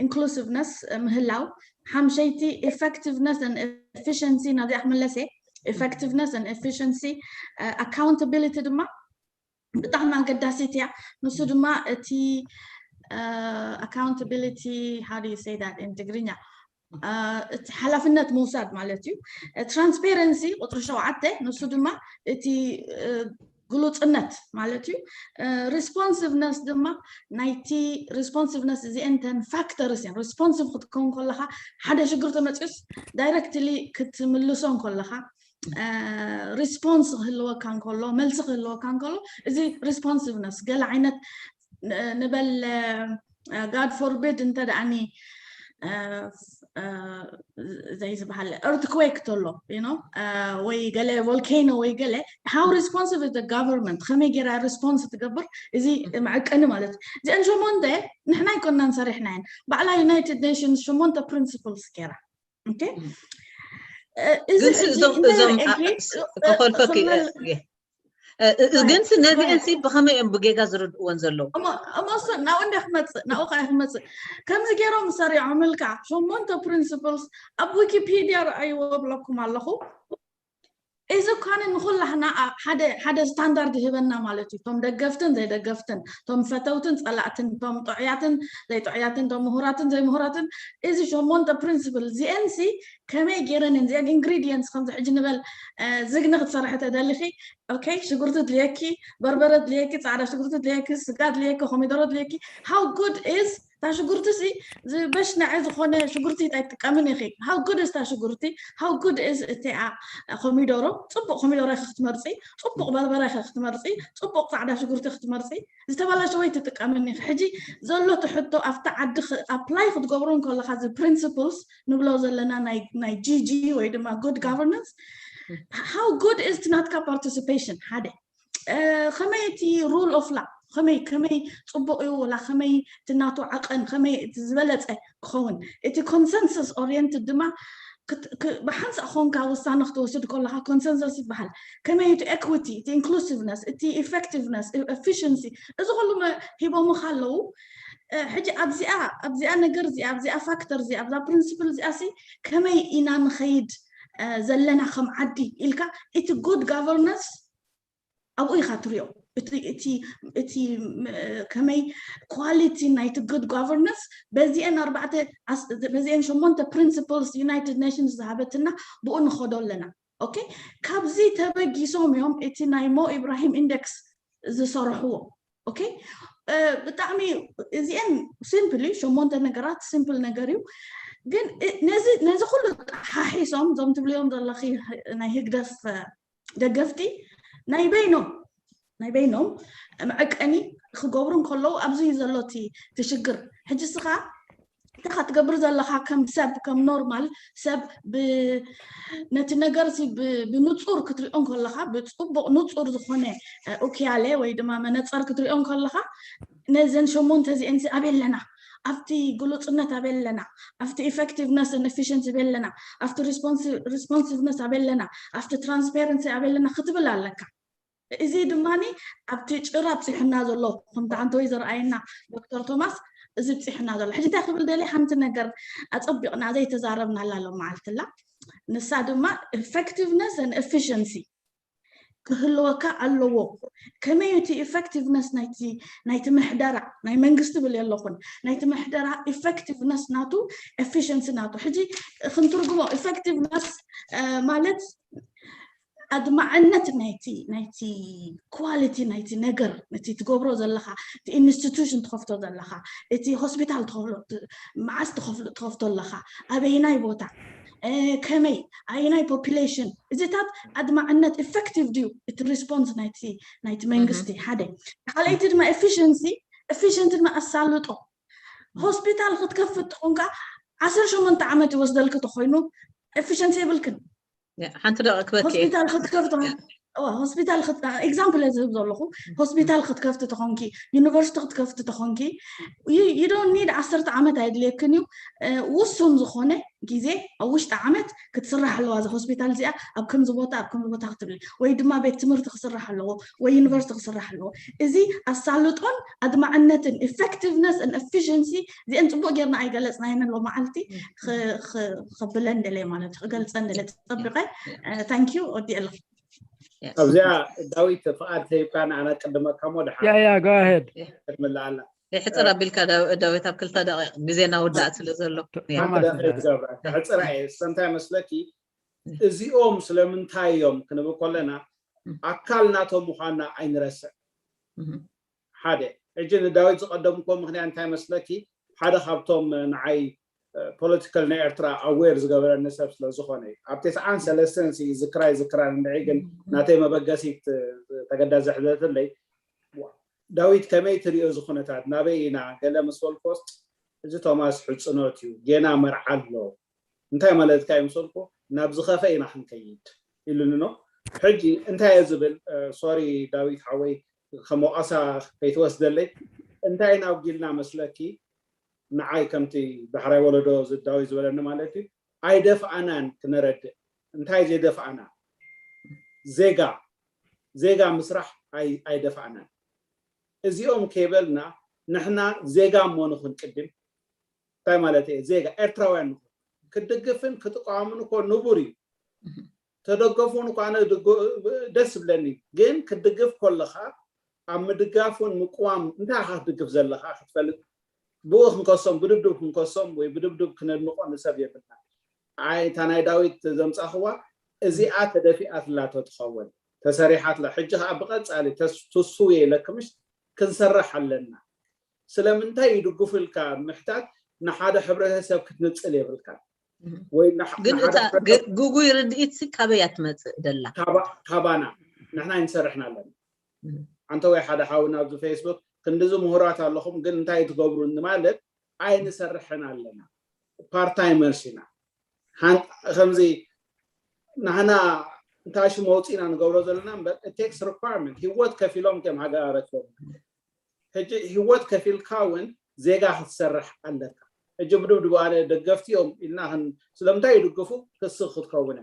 ኢንክሉሲቭነስ ምህላው፣ ሓምሸይቲ effectiveness and efficiency፣ ናዚኣ ክምለስ እየ። Effectiveness and efficiency፣ ኣካውንታቢሊቲ ድማ ብጣዕሚ ኣገዳሲት እያ። ንሱ ድማ እቲ ኣካውንታቢሊቲ፣ how do you say that in ትግርኛ? እቲ ሓላፍነት ምውሳድ ማለት እዩ። ትራንስፔረንሲ ቁፅሪ ሸውዓተ፣ ንሱ ድማ እቲ ግሉፅነት ማለት እዩ። ሪስፖንሲቭነስ ድማ ናይቲ ሪስፖንሲቭነስ እዚአን እተን ፋክተርስ እየን። ሪስፖንሲቭ ክትከውን ከለካ ሓደ ሽግር ተመፅዩስ ዳይረክትሊ ክትምልሶ እንከለካ ሪስፖንስ ክህልወካ እንከሎ፣ መልሲ ክህልወካ እንከሎ፣ እዚ ሪስፖንሲቭነስ ገለ ዓይነት ንበል God forbid እንተ ደኣኒ ዘይ ዝበሃል earthquake ተሎ ወይ ገለ ቮልኬኖ ወይ ገለ፣ how responsive is the government? ከመይ ገይራ ሪስፖንስ ትገብር? እዚ መዐቀኒ ማለት እዩ። እዚአን ሸሞንተ ንሕና ኣይኮናን ሰሪሕናየን፣ ባዕላ ዩናይትድ ኔሽንስ ሸሞንተ ፕሪንስፕልስ ገይራ። ከኾልፈክ ግን ነዚአን ሲ ብኸመይ እዮም ብጌጋ ዝርድእወን ዘለዉ? እሞ እሱ ናብኡ እንደ ክመፅእ ናብኡ ከ ክመፅእ ከምዚ ገይሮም ሰሪዖምልካ ሸሞንተ ፕሪንስፕልስ ኣብ ዊኪፒድያ ረኣይዎ ብለኩም ኣለኹ። እዚ እኳነ ንኩላህና ሓደ ስታንዳርድ ይህበና ማለት እዩ። እቶም ደገፍትን ዘይደገፍትን፣ እቶም ፈተውትን ፀላእትን፣ እቶም ጥዑያትን ዘይጥዑያትን፣ እቶም ምሁራትን ዘይምሁራትን፣ እዚ ሸሞንተ ፕሪንስፕል እዚአን ሲ ከመይ ገይረን እየን እዚአን ኢንግሪዲየንትስ ከምዚ ሕጂ ንበል ዝግኒ ክትሰርሒ ተደሊኺ ኦኬ ሽጉርቲ ድልየኪ፣ በርበረ ድልየኪ፣ ፃዕዳ ሽጉርቲ ድልየኪ፣ ስጋ ድልየኪ፣ ኮሚደሮ ድልየኪ። How good is እታ ሽጉርቲ ሲ ዝበሽነዐ ዝኾነ ሽጉርቲ ኣይትጥቀምን ኢኺ። How good is እታ ሽጉርቲ? How good is እቲኣ ኮሚደሮ? ፅቡቕ ኮሚደሮ ኢኺ ክትመርፂ፣ ፅቡቕ በርበረ ኢኺ ክትመርፂ፣ ፅቡቅ ፃዕዳ ሽጉርቲ ክትመርፂ፣ ዝተበላሸወ ኣይትጥቀምን ኢኺ። ሕጂ ዘሎ እቲ ሕቶ ኣብቲ ዓዲ ኣፕላይ ክትገብሮ እንከለካ እዚ ፕሪንስፕልስ ንብሎ ዘለና ናይ ጂጂ ወይ ድማ ጉድ ጋቨርናንስ፣ how good is ናትካ ፓርቲሲፔሽን? ሓደ ከመይ እቲ ሩል ኦፍ ላ ከመይ ከመይ ፅቡቅ እዩ ወላ ከመይ ትናቱ ዓቀን ከመይ እቲ ዝበለፀ ክኸውን? እቲ ኮንሰንሰስ ኦሪየንትድ ድማ ብሓንሳእ ኮንካ ውሳነ ክትወስድ ከለካ ኮንሰንሰስ ይበሃል። ከመይ እቲ ኤኩዊቲ፣ እቲ ኢንክሉሲቭነስ፣ እቲ ኢፌክቲቭነስ፣ ኤፊሽንሲ፣ እዚ ኩሉ ሂቦምካ ኣለዉ። ሕጂ ኣብዚኣ ኣብዚኣ ነገር እዚኣ ኣብዚኣ ፋክተር እዚኣ ኣብዛ ፕሪንስፕል እዚኣ ሲ ከመይ ኢና ንኸይድ ዘለና ከም ዓዲ ኢልካ እቲ ጉድ ጋቨርነንስ ኣብኡ ኢኻ ትሪኦ። እቲ ከመይ ኳሊቲ ናይቲ ጉድ ጋቨርነንስ በዚአን ኣርባዕተ በዚአን ሸሞንተ ፕሪንስፕልስ ዩናይትድ ኔሽንስ ዝሃበትና ብኡ ንኸዶ ኣለና። ኦኬ፣ ካብዚ ተበጊሶም እዮም እቲ ናይ ሞ ኢብራሂም ኢንደክስ ዝሰርሕዎ። ኦኬ፣ ብጣዕሚ እዚአን ሲምፕል እዩ፣ ሸሞንተ ነገራት ሲምፕል ነገር እዩ። ግን ነዚ ኩሉ ሓሒሶም እዞም ትብልዮም ዘለኺ ናይ ህግደፍ ደገፍቲ ናይ በይኖም ናይ በይኖም መዐቀኒ ክገብሩ እንከለዉ ኣብዚ እዩ ዘሎ እቲ ሽግር። ሕጂ ስኻ እንታይ ትገብር ዘለኻ ከም ሰብ ከም ኖርማል ሰብ ነቲ ነገር ብንፁር ክትሪኦ እንከለኻ ብፅቡቅ ንፁር ዝኾነ ኡክያለ ወይ ድማ መነፀር ክትሪኦ እንከለኻ ነዘን ሸሞንተ እዚአን ኣበይ ኣለና? ኣብቲ ግሉፅነት ኣበይ ኣለና? ኣብቲ effectiveness and efficiency ኣበይ ኣለና? ኣብቲ responsiveness ኣበይ ኣለና? ኣብቲ transparency ኣበይ ኣለና ክትብል ኣለካ። እዚ ድማ ኣብቲ ጭራ ኣብፂሑና ዘሎ ከምቲ ሓንቲ ወይ ዝረኣየና ዶክተር ቶማስ እዚ ኣብፂሑና ዘሎ ሕጂ እንታይ ክብል ደሊ ሓንቲ ነገር ኣፀቢቕና ዘይተዛረብናላ ሎ መዓልትላ ንሳ ድማ effectiveness and efficiency ክህልወካ ኣለዎ። ከመይ እቲ effectiveness ናይቲ ምሕደራ ናይ መንግስቲ ብል የለኹን ናይቲ ምሕደራ effectiveness ናቱ efficiency ናቱ ሕጂ ክንትርጉሞ effectiveness ማለት ኣድማዕነት ናይቲ ናይቲ quality ናይቲ ነገር ነቲ ትገብሮ ዘለኻ እቲ institution ትኸፍቶ ዘለኻ እቲ hospital መዓስ ትኸፍቶ ኣለኻ ኣበይናይ ቦታ ከመይ ኣየናይ population እዚታት ኣድማዕነት effective ድዩ እቲ response ናይቲ ናይቲ መንግስቲ ሓደ ካልኣይቲ ድማ efficiency efficient ድማ ኣሳልጦ hospital ክትከፍት ተኾንካ ዓሰርተ ሸሞንተ ዓመት ይወስደልክ ተኾይኑ efficiency የብልክን ሓንቲ ደቂ ክበክ hospital ክትከፍት example ዝህብ ዘለኹ hospital ክትከፍቲ ተኾንኪ university ክትከፍቲ ተኾንኪ you don't need ዓሰርተ ዓመት ኣየድልየክን እዩ ውሱን ዝኾነ ግዜ ኣብ ውሽጢ ዓመት ክትስራሕ ኣለዋ እዛ hospital እዚኣ ኣብ ከምዚ ቦታ ኣብ ከምዚ ቦታ ክትብል ወይ ድማ ቤት ትምህርቲ ክስራሕ ኣለዎ ወይ university ክስራሕ ኣለዎ እዚ ኣሳልጦን ኣድማዕነትን effectiveness and efficiency እዚአን ፅቡቅ ጌርና ኣይገለፅናየን ኣሎ መዓልቲ ከብለን ደለ ማለት ክገልፀን ደለ ፀቢቀ thank you ወዲእ ኣለኹ ኣብዚኣ ዳዊት ፍቃድ ተሂብካ ንኣና ቅድመካ ሞ ድሓ yeah yeah go ahead ቅድምላ ኣላ ሕፅር ኣቢልካ ዳዊት ኣብ ክልተ ደቂቅ ግዜና ውዳእ ስለ ዘሎ ሕፅራ እየ እንታይ መስለኪ እዚኦም ስለምንታይ እዮም ክንብል ከለና ኣካል ናቶም ምዃንና ኣይንረስዕ ሓደ ሕጂ ንዳዊት ዝቀደምኮ ምክንያት እንታይ መስለኪ ሓደ ካብቶም ንዓይ political ናይ ኤርትራ aware ዝገበረኒ ሰብ ስለዝኾነ እዩ ኣብ ተስዓን ሰለስተን ዝክራይ ዝክራን እንድዒ ግን ናተይ መበገሲት ተገዳ ዘሕዘትለይ ዳዊት ከመይ ትሪኦ እዚ ኩነታት ናበይ ኢና ገለ ምስ በልኮስ እዚ ቶማስ ሕፅኖት እዩ ጌና መርዓ ኣሎ እንታይ ማለትካ እዩ ምስ በልኮ ናብ ዝኸፈ ኢና ክንከይድ ኢሉኒ ኖ ሕጂ እንታይ እየ ዝብል sorry ዳዊት ሓወይ ከም ወቐሳ ከይትወስደለይ እንታይ ኢና ኣጉዲልና መስለኪ ንዓይ ከምቲ ዳሕራይ ወለዶ ዳዊት ዝበለኒ ማለት እዩ ኣይደፍኣናን ክነረድእ እንታይ ዘይደፍኣና ዜጋ ዜጋ ምስራሕ ኣይደፍኣናን እዚኦም ከይበልና ንሕና ዜጋ እሞ ንኹን ቅድም እንታይ ማለት እየ ዜጋ ኤርትራውያን ንኹን ክድግፍን ክጥቃሙን እኮ ንቡር እዩ ተደገፉን እኮ ኣነ ደስ ዝብለኒ ግን ክድግፍ ከለካ ኣብ ምድጋፉን ምቅዋም እንታይ ኢካ ክትድግፍ ዘለካ ክትፈልጥ ብኡ ክንከሶም ብድብድብ ክንከሶም ወይ ብድብድብ ክነድንቆ ንሰብ የብልና ኣይ እታ ናይ ዳዊት ዘምፃኽዋ እዚኣ ተደፊኣትላ ተትኸውን ተሰሪሓትላ ሕጂ ከዓ ብቀፃሊ ተስውየ ኢለክምሽ ክንሰርሕ ኣለና ስለምንታይ ይድግፉ ኢልካ ምሕታት ንሓደ ሕብረተሰብ ክትንፅል የብልካ ወይ ግን እታ ጉጉይ ርድኢት ካበይ እያ ትመፅእ ደላ ካባና ንሕና ይንሰርሕና ኣለና ኣንተ ወይ ሓደ ሓውና ኣብዚ ፌስቡክ ክንድዚ ምሁራት ኣለኹም ግን እንታይ ትገብሩ ማለት ኣይንሰርሕን ኣለና ፓርታይመርስ ኢና ከምዚ ንሕና እንታይ ሽም ወፂእና ንገብሮ ዘለና እምበር ቴክስ ሪኳርመንት ሂወት ከፊሎም ከም ሃገር ኣረክቦም ሕጂ ሂወት ከፊልካ እውን ዜጋ ክትሰርሕ ኣለካ ሕጂ ብድብድቡ ኣነ ደገፍቲ እዮም ኢልና ስለምንታይ ይድግፉ ክስኽ ክትከውነ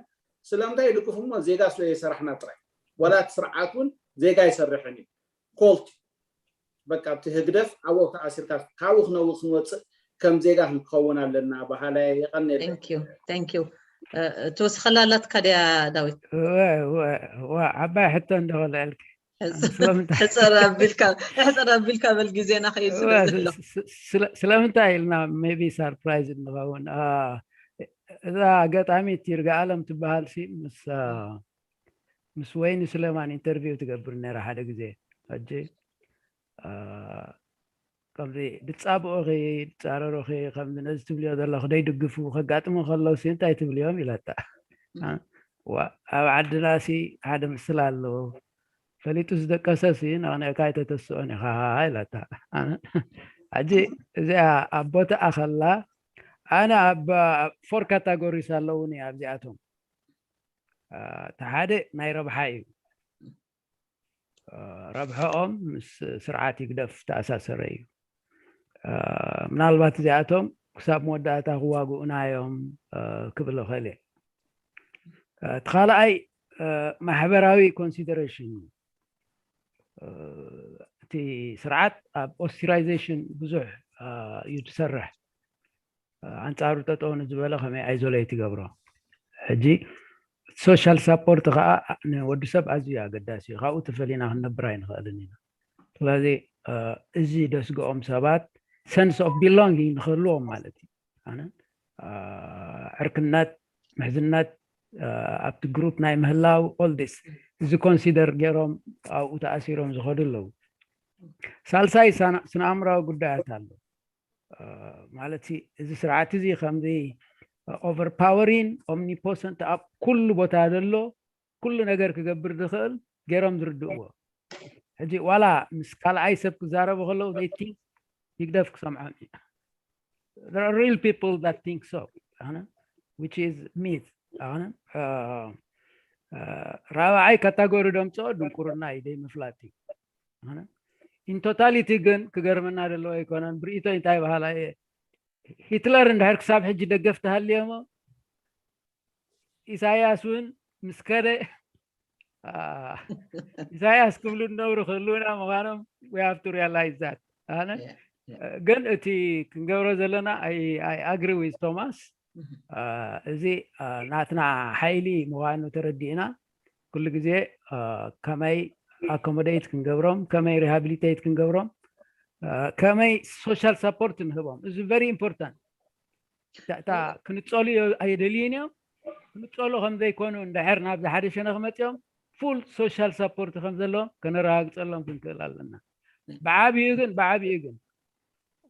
ስለምንታይ ይድግፉ እሞ ዜጋ ስለ የሰራሕና ጥራይ ወላ እቲ ስርዓት እውን ዜጋ ይሰርሕን እዩ ኮልት በቃ ኣብቲ ህግደፍ ኣብኡ ተኣሲርካ ካብኡ ክነው ክንወፅእ ከም ዜጋ ክንከውን ኣለና ባህላይ የቀንየለ ትወስኸላ ኣላትካ ድያ ዳዊት ዓባይ ሕቶ እንደበለዕልክ ሕፀር ኣቢልካ በል ግዜና ከይድ ስለምንታይ ኢልና ሜቢ ሳርፕራይዝ እንኸውን እዛ ኣጋጣሚ ይርጋኣለም ትበሃል ሲ ምስ ምስ ወይኒ ስለማን ኢንተርቪው ትገብር ነራ ሓደ ግዜ ሕጂ ከምዚ ድፃብኦኺ ድፃረሮኺ ከምዚ ነዚ ትብልዮ ዘለኹ ደይድግፉ ከጋጥሙ ከለውሲ እንታይ ትብልዮም ኢላታ ኣብ ዓድናሲ ሓደ ምስል ኣለዎ ፈሊጡ ዝደቀሰ ሲ ነቕኒቕካ ኣይተተስኦን ኢኻ ኢላታ። ሕጂ እዚኣ ኣብ ቦታኣ ከላ ኣነ ኣብ ፎር ካታጎሪስ ኣለውኒ ኣብዚኣቶም። እቲ ሓደ ናይ ረብሓ እዩ። ረብሐኦም ምስ ስርዓት ይግደፍ ተኣሳሰረ እዩ። ምናልባት እዚኣቶም ክሳብ መወዳእታ ክዋግኡና እዮም ክብል እኽእል እየ። እቲ ካልኣይ ማሕበራዊ ኮንሲደሬሽን እዩ። እቲ ስርዓት ኣብ ኦስትራይዜሽን ብዙሕ እዩ ዝሰርሕ። ኣንጻሩ ጠጠው ንዝበለ ከመይ ኣይዞሌት ይገብሮ። ሕጂ ሶሻል ሳፖርት ከዓ ንወዲ ሰብ ኣዝዩ ኣገዳሲ እዩ። ካብኡ ተፈሊና ክንነብር ኣይንኽእልን ኢና። ስለዚ እዚ ደስግኦም ሰባት ሰንስ ኦፍ ቢሎንጊንግ ንክህልዎም ማለት እዩ። ኣነ ዕርክነት፣ ምሕዝነት፣ ኣብቲ ግሩፕ ናይ ምህላው ኦል ዲስ እዚ ኮንሲደር ገይሮም ኣብኡ ተኣሲሮም ዝኸዱ ኣለዉ። ሳልሳይ ስነ ኣእምራዊ ጉዳያት ኣሎ። ማለት እዚ ስርዓት እዚ ከምዚ ኦቨርፓወሪን ኦምኒፖሰንት ኣብ ኩሉ ቦታ ዘሎ ኩሉ ነገር ክገብር ዝኽእል ገይሮም ዝርድእዎ። ሕጂ ዋላ ምስ ካልኣይ ሰብ ክዛረቡ ከለዉ ቲንክ ይግደፍ ክሰምዖም እዩ። There are real people that think so. ኣነ which is myth ኣነ ራብዓይ ካታጎሪ ደምፅኦ ድንቁርና እዩ ዘይምፍላጥ እዩ። ኣነ ኢን ቶታሊቲ ግን ክገርመና ዘለዎ ኣይኮነን። ብርእይቶ እንታይ በሃላ እየ ሂትለር እንድሕር ክሳብ ሕጂ ደገፍ ተሃልዮሞ ኢሳያስ እውን ምስ ከደ ኢሳያስ ክብሉ ነብሩ ክህልውና ምዃኖም we have to realize that ኣነ ግን እቲ ክንገብሮ ዘለና I agree with ቶማስ። እዚ ናትና ሓይሊ ምዃኑ ተረዲእና ኩሉ ግዜ ከመይ ኣኮሞዴት ክንገብሮም፣ ከመይ ሪሃብሊቴት ክንገብሮም፣ ከመይ ሶሻል ሳፖርት ንህቦም እዚ very important። እታ ክንፀሉ ኣየደልይን እዮም። ክንፀሉ ከም ዘይኮኑ እንድሕር ናብዚ ሓደ ሸነኽ መፂኦም ፉል ሶሻል ሳፖርት ከም ዘለዎም ከነረጋግፀሎም ክንክእል ኣለና። ብዓብኡ ግን ብዓብኡ ግን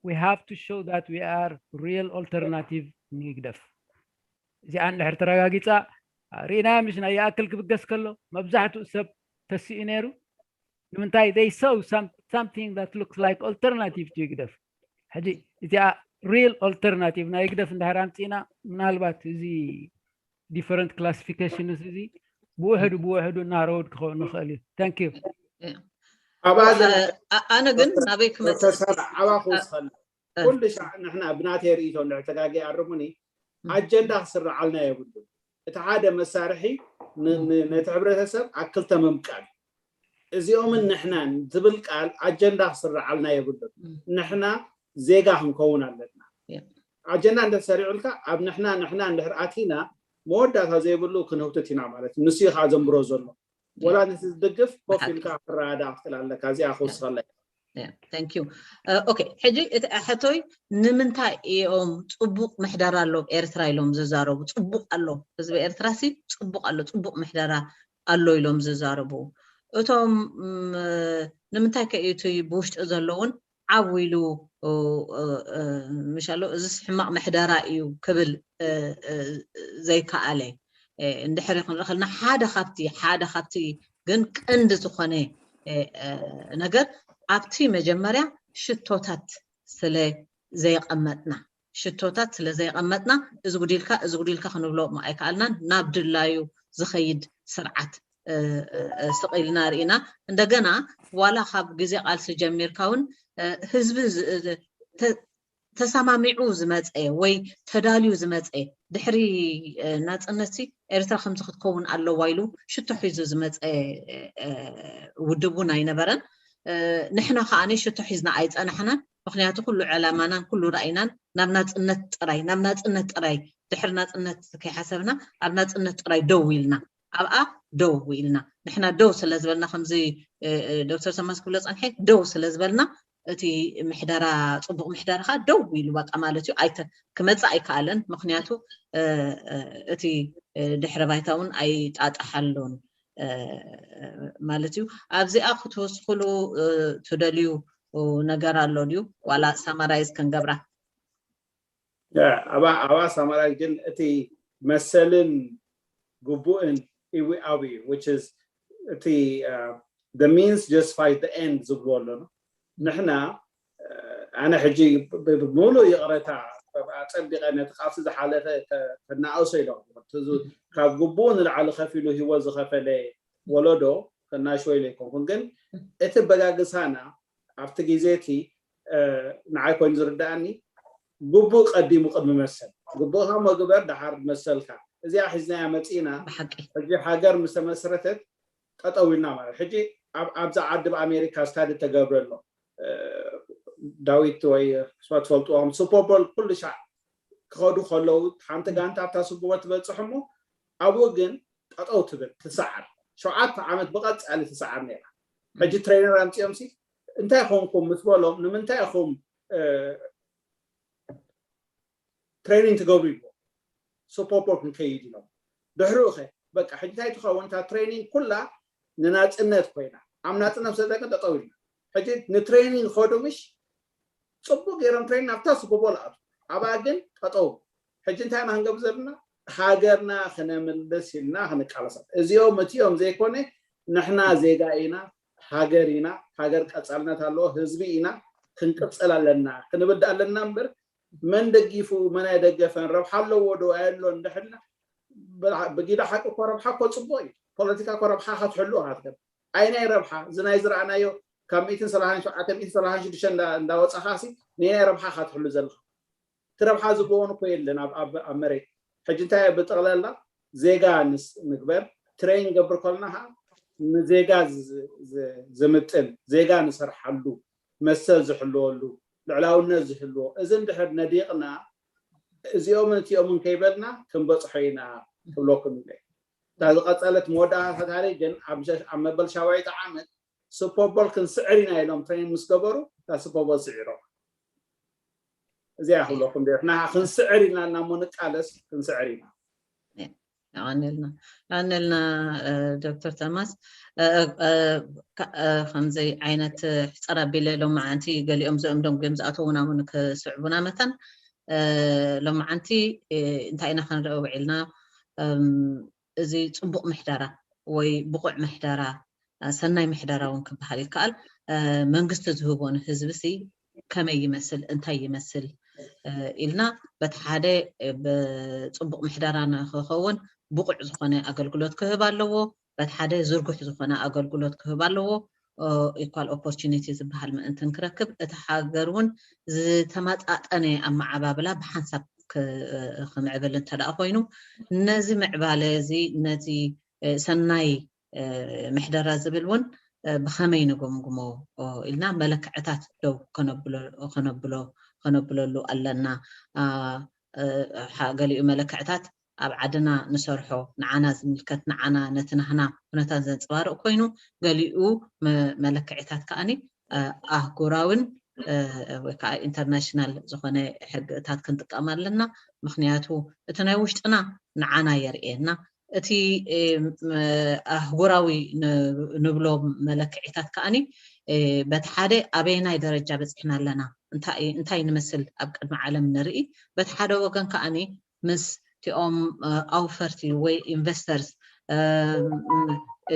we have to show that we are real alternative ንህግደፍ። እዚኣ እንድሕር ተረጋጊፃ ርኢናያ ምሽ ናይ ይኣክል ክብገስ ከሎ መብዛሕትኡ ሰብ ተሲኡ ነይሩ። ንምንታይ they saw something that looks like alternative to ህግደፍ። ሕጂ እዚኣ ሪል ኦልተርናቲቭ ናይ ህግደፍ እንድሕር ኣምፂእና ምናልባት እዚ ዲፈረንት ክላሲፊኬሽንስ እዚ ብውሕዱ ብውሕዱ ናሮውድ ክኸውን ንኽእል እዩ። ታንክ ዩ። ኣነ ግን ናበይ ክመፅእ ዓባ ክወስኸልና ኩሉ ሻዕ ንሕና ብናተይ ርእቶ እንድሕር ተጋጊ ኣርሙኒ ኣጀንዳ ክስርዓልና የብሉ። እቲ ሓደ መሳርሒ ነቲ ሕብረተሰብ ኣብ ክልተ ምምቃል እዚኦምን ንሕናን ዝብል ቃል ኣጀንዳ ክስርዓልና የብሉን። ንሕና ዜጋ ክንከውን ኣለና። ኣጀንዳ እንድሕር ሰሪዑልካ ኣብ ንሕና ንሕና እንድሕር ኣቲና መወዳእታ ዘይብሉ ክንህውትት ኢና ማለት እዩ። ንሱ እዩ ከዓ ዘንብሮ ዘሎ። ወላ ነቲ ዝድግፍ ኮፍ ኢልካ ክረዳዳ ክትክእል ኣለካ። እዚኣ ክውስኸላ ዩ። ኦኬ፣ ሕጂ እቲ ሕቶይ ንምንታይ እዮም ፅቡቅ ምሕደራ ኣሎ ኤርትራ ኢሎም ዝዛረቡ? ፅቡቅ ኣሎ ህዝቢ ኤርትራ ሲ ፅቡቅ ኣሎ፣ ፅቡቅ ምሕደራ ኣሎ ኢሎም ዝዛረቡ። እቶም ንምንታይ ከ እቲ ብውሽጢ ዘለውን ዓው ኢሉ ምሻሎ እዚስ ሕማቅ ምሕደራ እዩ ክብል ዘይከኣለ እንድሕር ክንርኢ ከለና ሓደ ካብቲ ሓደ ካብቲ ግን ቀንዲ ዝኾነ ነገር ኣብቲ መጀመርያ ሽቶታት ስለ ዘየቐመጥና ሽቶታት ስለ ዘየቐመጥና እዚ ጉዲልካ እዚ ጉዲልካ ክንብሎ ኣይከኣልናን። ናብ ድላዩ ዝኸይድ ስርዓት ስቕ ኢልና ርኢና። እንደገና ዋላ ካብ ግዜ ቃልሲ ጀሚርካ እውን ህዝቢ ተሰማሚዑ ዝመፀ ወይ ተዳልዩ ዝመፀ ድሕሪ ናፅነት ኤርትራ ከምዚ ክትከውን ኣለዋ ኢሉ ሽቶ ሒዙ ዝመፀ ውድብ እውን ኣይነበረን። ንሕና ከዓ ሽቶ ሒዝና ኣይፀናሕናን። ምክንያቱ ኩሉ ዕላማናን ኩሉ ራእይናን ናብ ናፅነት ጥራይ ናብ ናፅነት ጥራይ ድሕሪ ናፅነት ከይሓሰብና ኣብ ናፅነት ጥራይ ደው ኢልና ኣብኣ ደው ኢልና ንሕና ደው ስለ ዝበልና ከምዚ ዶክተር ሰማስ ክብሎ ፀንሐ ደው ስለ ዝበልና እቲ ምሕደራ ፅቡቅ ምሕደራ ከዓ ደው ኢሉ በቃ ማለት እዩ። ኣይተ ክመፅእ ኣይከኣለን። ምክንያቱ እቲ ድሕረ ባይታ እውን ኣይጣጣሓሉን ማለት እዩ። ኣብዚኣ ክትወስክሉ ትደልዩ ነገር ኣሎ ድዩ? ዋላ ሳማራይዝ ክንገብራ ኣባ ኣባ ሳማራይዝ ግን እቲ መሰልን ግቡእን ኢዊኣዊ which is እቲ the means justify the end ዝብልዎ ኣለና። ንሕና ኣነ ሕጂ ብምሉእ ይቕረታ ኣፀቢቐ ነቲ ቃልሲ ዝሓለፈ ተናእሶ ኢለ ካብ ግቡኡ ንላዕሊ ከፊሉ ህይወት ዝኸፈለ ወለዶ ከናሽወ ኢለ ኣይኮንኩን። ግን እቲ በጋግሳና ኣብቲ ግዜ እቲ ንዓይ ኮይኑ ዝርዳእኒ ግቡእ ቀዲሙ ቅድሚ መሰል፣ ግቡእካ መግበር ደሓር መሰልካ። እዚኣ ሒዝናያ መፂና ሕጂ ሃገር ምስ ተመስረተት ጠጠው ኢልና ማለት ሕጂ ኣብዚ ዓዲ ብኣሜሪካ ስታዲ ተገብረ ኣሎ። ዳዊት ወይ ስባ ትፈልጥዎም ሱፐርቦል ኩሉ ሻዕ ክኸዱ ከለዉ ሓንቲ ጋንታ ኣብታ ስቡቦ ትበፅሕ እሞ ኣብኡ ግን ጠጠው ትብል ትሰዓር ሸውዓተ ዓመት ብቐፃሊ ትሰዓር ነራ። ሕጂ ትሬነር ኣምፅኦም ሲ እንታይ ኾንኩም ምስ በሎም ንምንታይ ኢኹም ትሬኒንግ ትገብሩ ይብሎ ሱፐርቦል ክንከይድ ኢሎም ድሕሪኡ ኸ በቃ ሕጂ እንታይ ትኸውን እታ ትሬኒንግ ኩላ ንናፅነት ኮይና ኣብ ናፅነት ሰደቀ ጠጠው ኢልና ሕጂ ንትሬኒንግ ኸዱ ምሽ ፅቡቅ ገይሮም ትሬኒንግ ኣብታ ሱፐርቦል ኣቱ ኣብኣ ግን ጠጠው ሕጂ እንታይ ኢና ክንገብር ዘለና ሃገርና ክነምልስ ኢልና ክንቃለሳ እዚኦም እቲኦም ዘይኮነ ንሕና ዜጋ ኢና ሃገር ኢና ሃገር ቀፃልነት ኣለዎ ህዝቢ ኢና ክንቅፅል ኣለና ክንብል ኣለና እምበር መን ደጊፉ መን ኣይደገፈን ረብሓ ኣለዎ ዶ ኣየሎን እንድሕልና ብጊዳ ሓቂ እኮ ረብሓ እኮ ፅቡቅ እዩ ፖለቲካ እኮ ረብሓ ክትሕሉ ኣትከል ኣይናይ ረብሓ እዚ ናይ ዝረኣናዮ ካብ ሚእትን ሰላሳን ሸውዓተ ሚእትን ሰላሳን ሽዱሽተ እንዳወፃኻ ሲ ንናይ ረብሓ ክትሕሉ ዘለካ እቲ ረብሓ ዝብልዎን እኮ የለን ኣብ መሬት ሕጂ እንታይ ብጠቕለላ ዜጋ ንግበር ትሬን ገብር ከለና ከዓ ንዜጋ ዝምጥን ዜጋ ንሰርሓሉ መሰል ዝሕልወሉ ልዕላውነት ዝህልዎ እዚ እንድሕር ነዲቕና እዚኦምን እቲኦምን ከይበልና ክንበፅሖ ኢና ክብለኩም ኢለ እታ ዝቐፀለት መወዳእታ ታሪክ ግን ኣብ መበል ሻባይተ ዓመት ሱፐርቦል ክንስዕር ኢና ኢሎም ትሬን ምስ ገበሩ እታ ሱፐርቦል ስዒሮም እዚኣ ክብለኩም ዲና ክንስዕር ኢና እና እሞ ንቃለስ ክንስዕር ኢና ኣቀንልና ኣቀንልና ዶክተር ተማስ ከምዚ ዓይነት ሕፀር ኣቢለ ሎማዓንቲ ገሊኦም ዝኦም ደንጉዮም ዝኣተውና እውን ክስዕቡና መታን ሎማዓንቲ እንታይ ኢና ክንርኢ ውዒልና እዚ ፅቡቅ ምሕደራ ወይ ብቁዕ ምሕደራ ሰናይ ምሕደራ እውን ክበሃል ይከኣል መንግስቲ ዝህቦ ንህዝቢ ሲ ከመይ ይመስል እንታይ ይመስል ኢልና በቲ ሓደ ብፅቡቅ ምሕደራ ንክኸውን ብቁዕ ዝኾነ ኣገልግሎት ክህብ ኣለዎ በቲ ሓደ ዝርጉሕ ዝኾነ ኣገልግሎት ክህብ ኣለዎ equal opportunity ዝበሃል ምእንትን ክረክብ እቲ ሃገር እውን ዝተመጣጠነ ኣመዓባብላ ብሓንሳብ ክምዕብል እንተ ደኣ ኮይኑ ነዚ ምዕባለ እዚ ነዚ ሰናይ ምሕደራ ዝብል እውን ብኸመይ ንገምግሞ ኢልና መለክዕታት ደው ከነብለሉ ኣለና። ገሊኡ መለክዕታት ኣብ ዓድና ንሰርሖ ንዓና ዝምልከት ንዓና ነቲ ናህና ኩነታት ዘንፅባርቕ ኮይኑ ገሊኡ መለክዕታት ከዓኒ ኣህጉራውን ወይ ከዓ ኢንተርናሽናል ዝኾነ ሕግታት ክንጥቀም ኣለና። ምክንያቱ እቲ ናይ ውሽጥና ንዓና የርእየና። እቲ ኣህጉራዊ ንብሎ መለክዒታት ከዓኒ በቲ ሓደ ኣበየናይ ደረጃ በፂሕና ኣለና እንታይ ንመስል ኣብ ቅድሚ ዓለም ንርኢ በቲ ሓደ ወገን ከዓኒ ምስ እቲኦም ኣውፈርቲ ወይ ኢንቨስተርስ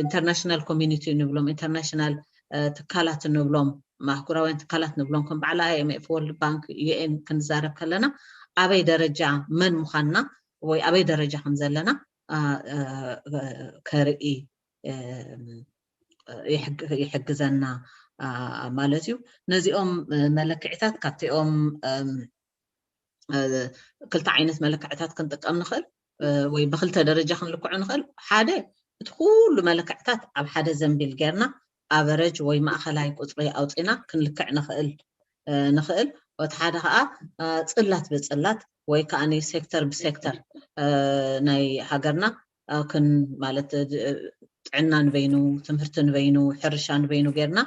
ኢንተርናሽናል ኮሚኒቲ ንብሎም ኢንተርናሽናል ትካላት ንብሎም ማህጉራውያን ትካላት ንብሎም ከም በዓል IMF World Bank UN ክንዛረብ ከለና ኣበይ ደረጃ መን ምዃንና ወይ ኣበይ ደረጃ ከም ዘለና ከርኢ ይሕግዘና ማለት እዩ። ነዚኦም መለክዕታት ካብቲኦም ክልተ ዓይነት መለክዕታት ክንጥቀም ንኽእል ወይ ብክልተ ደረጃ ክንልክዖ ንኽእል። ሓደ እቲ ኩሉ መለክዕታት ኣብ ሓደ ዘንቢል ጌርና ኣቨረጅ ወይ ማእኸላይ ቁፅሪ ኣውፂና ክንልክዕ ንኽእል ንኽእል እቲ ሓደ ከዓ ፅላት ብፅላት ወይ ከዓ ሴክተር ብሴክተር ናይ ሃገርና ክን ማለት ጥዕና ንበይኑ ትምህርቲ ንበይኑ ሕርሻ ንበይኑ ጌርና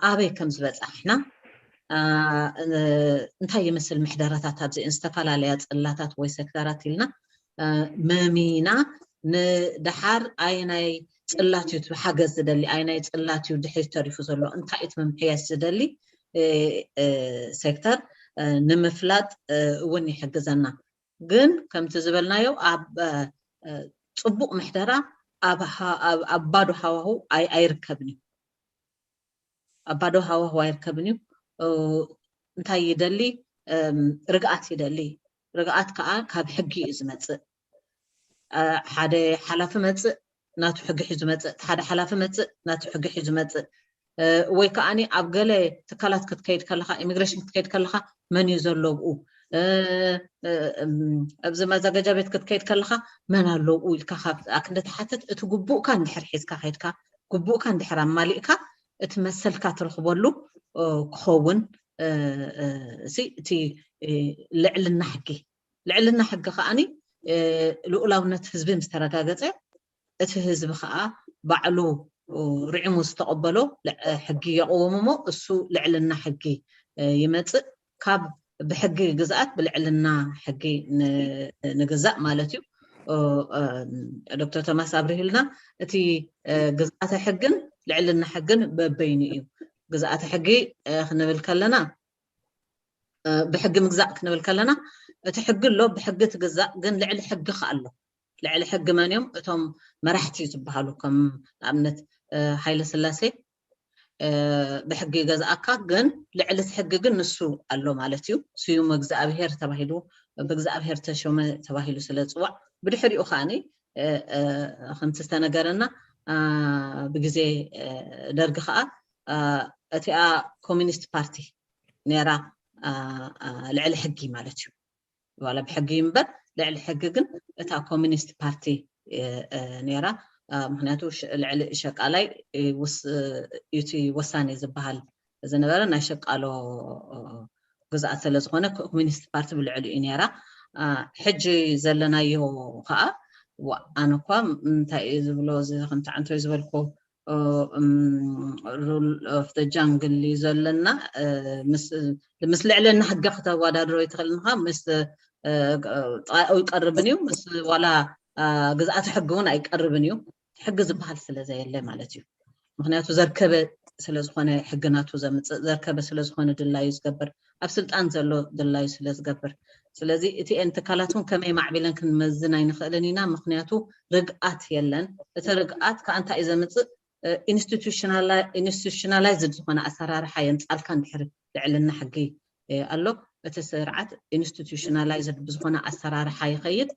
ኣበይ ከም ዝበፃሕና እንታይ ይመስል ምሕደራታት ኣብዚአን ዝተፈላለያ ፅላታት ወይ ሴክተራት ኢልና መሚና ንደሓር ኣይናይ ፅላት እዩ ሓገዝ ዝደሊ ኣይናይ ፅላት እዩ ድሕሪት ተሪፉ ዘሎ እንታይ እቲ ምምሕያሽ ዝደሊ ሴክተር ንምፍላጥ እውን ይሕግዘና። ግን ከምቲ ዝበልናዮ ኣብ ፅቡቅ ምሕደራ ኣብ ባዶ ሃዋሁ ኣይርከብን እዩ። ኣብ ባዶ ሃዋህው ኣይርከብን እዩ። እንታይ ይደሊ? ርግኣት ይደሊ። ርግኣት ከዓ ካብ ሕጊ እዩ ዝመፅእ። ሓደ ሓላፊ መፅእ ናቱ ሕጊ ሒዙ መፅእ፣ ሓደ ሓላፊ መፅእ ናቱ ሕጊ ሒዙ መፅእ። ወይ ከዓኒ ኣብ ገለ ትካላት ክትከይድ ከለካ፣ ኢሚግሬሽን ክትከይድ ከለካ መን እዩ ዘሎ ብኡ፣ ኣብዚ መዘጋጃ ቤት ክትከይድ ከለካ መን ኣለዉ ኢልካ ካብ ኣክንደ ትሓትት፣ እቲ ግቡእካ እንድሕር ሒዝካ ከይድካ፣ ግቡእካ እንድሕር ኣማሊእካ፣ እቲ መሰልካ ትረኽበሉ ክኸውን፣ እቲ ልዕልና ሕጊ፣ ልዕልና ሕጊ ከዓኒ ልኡላውነት ህዝቢ ምስ ተረጋገፀ፣ እቲ ህዝቢ ከዓ ባዕሉ ርዒሙ ዝተቐበሎ ሕጊ የቕውም እሞ፣ እሱ ልዕልና ሕጊ ይመፅእ። ካብ ብሕጊ ግዝኣት ብልዕልና ሕጊ ንግዛእ ማለት እዩ። ዶክተር ቶማስ ኣብሪህልና፣ እቲ ግዝኣተ ሕግን ልዕልና ሕግን በበይኑ እዩ። ግዝኣተ ሕጊ ክንብል ከለና፣ ብሕጊ ምግዛእ ክንብል ከለና፣ እቲ ሕጊ ኣሎ፣ ብሕጊ ትግዛእ፣ ግን ልዕሊ ሕጊ ከ ኣሎ። ልዕሊ ሕጊ መን እዮም? እቶም መራሕቲ ዝበሃሉ፣ ከም ንኣብነት ሃይለ ስላሴ ብሕጊ ይገዝኣካ፣ ግን ልዕሊ እቲ ሕጊ ግን ንሱ ኣሎ ማለት እዩ። ስዩም እግዚኣብሄር ተባሂሉ፣ ብእግዚኣብሄር ተሾመ ተባሂሉ ስለ ዝፅዋዕ፣ ብድሕሪኡ ከዓኒ ከምቲ ዝተነገረና፣ ብግዜ ደርጊ ከዓ እቲኣ ኮሚኒስት ፓርቲ ነይራ ልዕሊ ሕጊ ማለት እዩ። ዋላ ብሕጊ እምበር ልዕሊ ሕጊ ግን እታ ኮሚኒስት ፓርቲ ነይራ። ምክንያቱ ልዕሊ ሸቃላይ እቲ ወሳኒ ዝበሃል ዝነበረ ናይ ሸቃሎ ግዝኣት ስለ ዝኾነ፣ ኮሚኒስት ፓርቲ ብልዕሊ እዩ ነይራ። ሕጂ ዘለናዮ ከዓ፣ ኣነ እኳ እንታይ እዩ ዝብሎ፣ እዚ ከምቲ ዓንቶይ ዝበልኮ ሩል ኦፍ ደ ጃንግል እዩ ዘለና። ምስ ልዕልና ሕጊ ክተወዳድሮ ይትኽእል ኢኻ። ምስ ጥቓኡ ይቀርብን እዩ፣ ምስ ዋላ ግዝኣተ ሕጊ እውን ኣይቀርብን እዩ። ሕጊ ዝበሃል ስለ ዘየለ ማለት እዩ። ምክንያቱ ዘርከበ ስለዝኾነ ሕጊ ናቱ ዘምፅእ፣ ዘርከበ ስለዝኾነ ድላዩ ዝገብር፣ ኣብ ስልጣን ዘሎ ድላዩ ስለ ዝገብር። ስለዚ እቲኤን ትካላት እውን ከመይ ማዕቢለን ክንመዝን ኣይንኽእልን ኢና። ምክንያቱ ርግኣት የለን። እቲ ርግኣት ከዓ እንታይ እዩ ዘምፅእ? ኢንስቲቱሽናላይዝድ ዝኾነ ኣሰራርሓ የምፃልካ እንድሕር ልዕልና ሕጊ ኣሎ። እቲ ስርዓት ኢንስቲቱሽናላይዝድ ብዝኾነ ኣሰራርሓ ይኸይድ።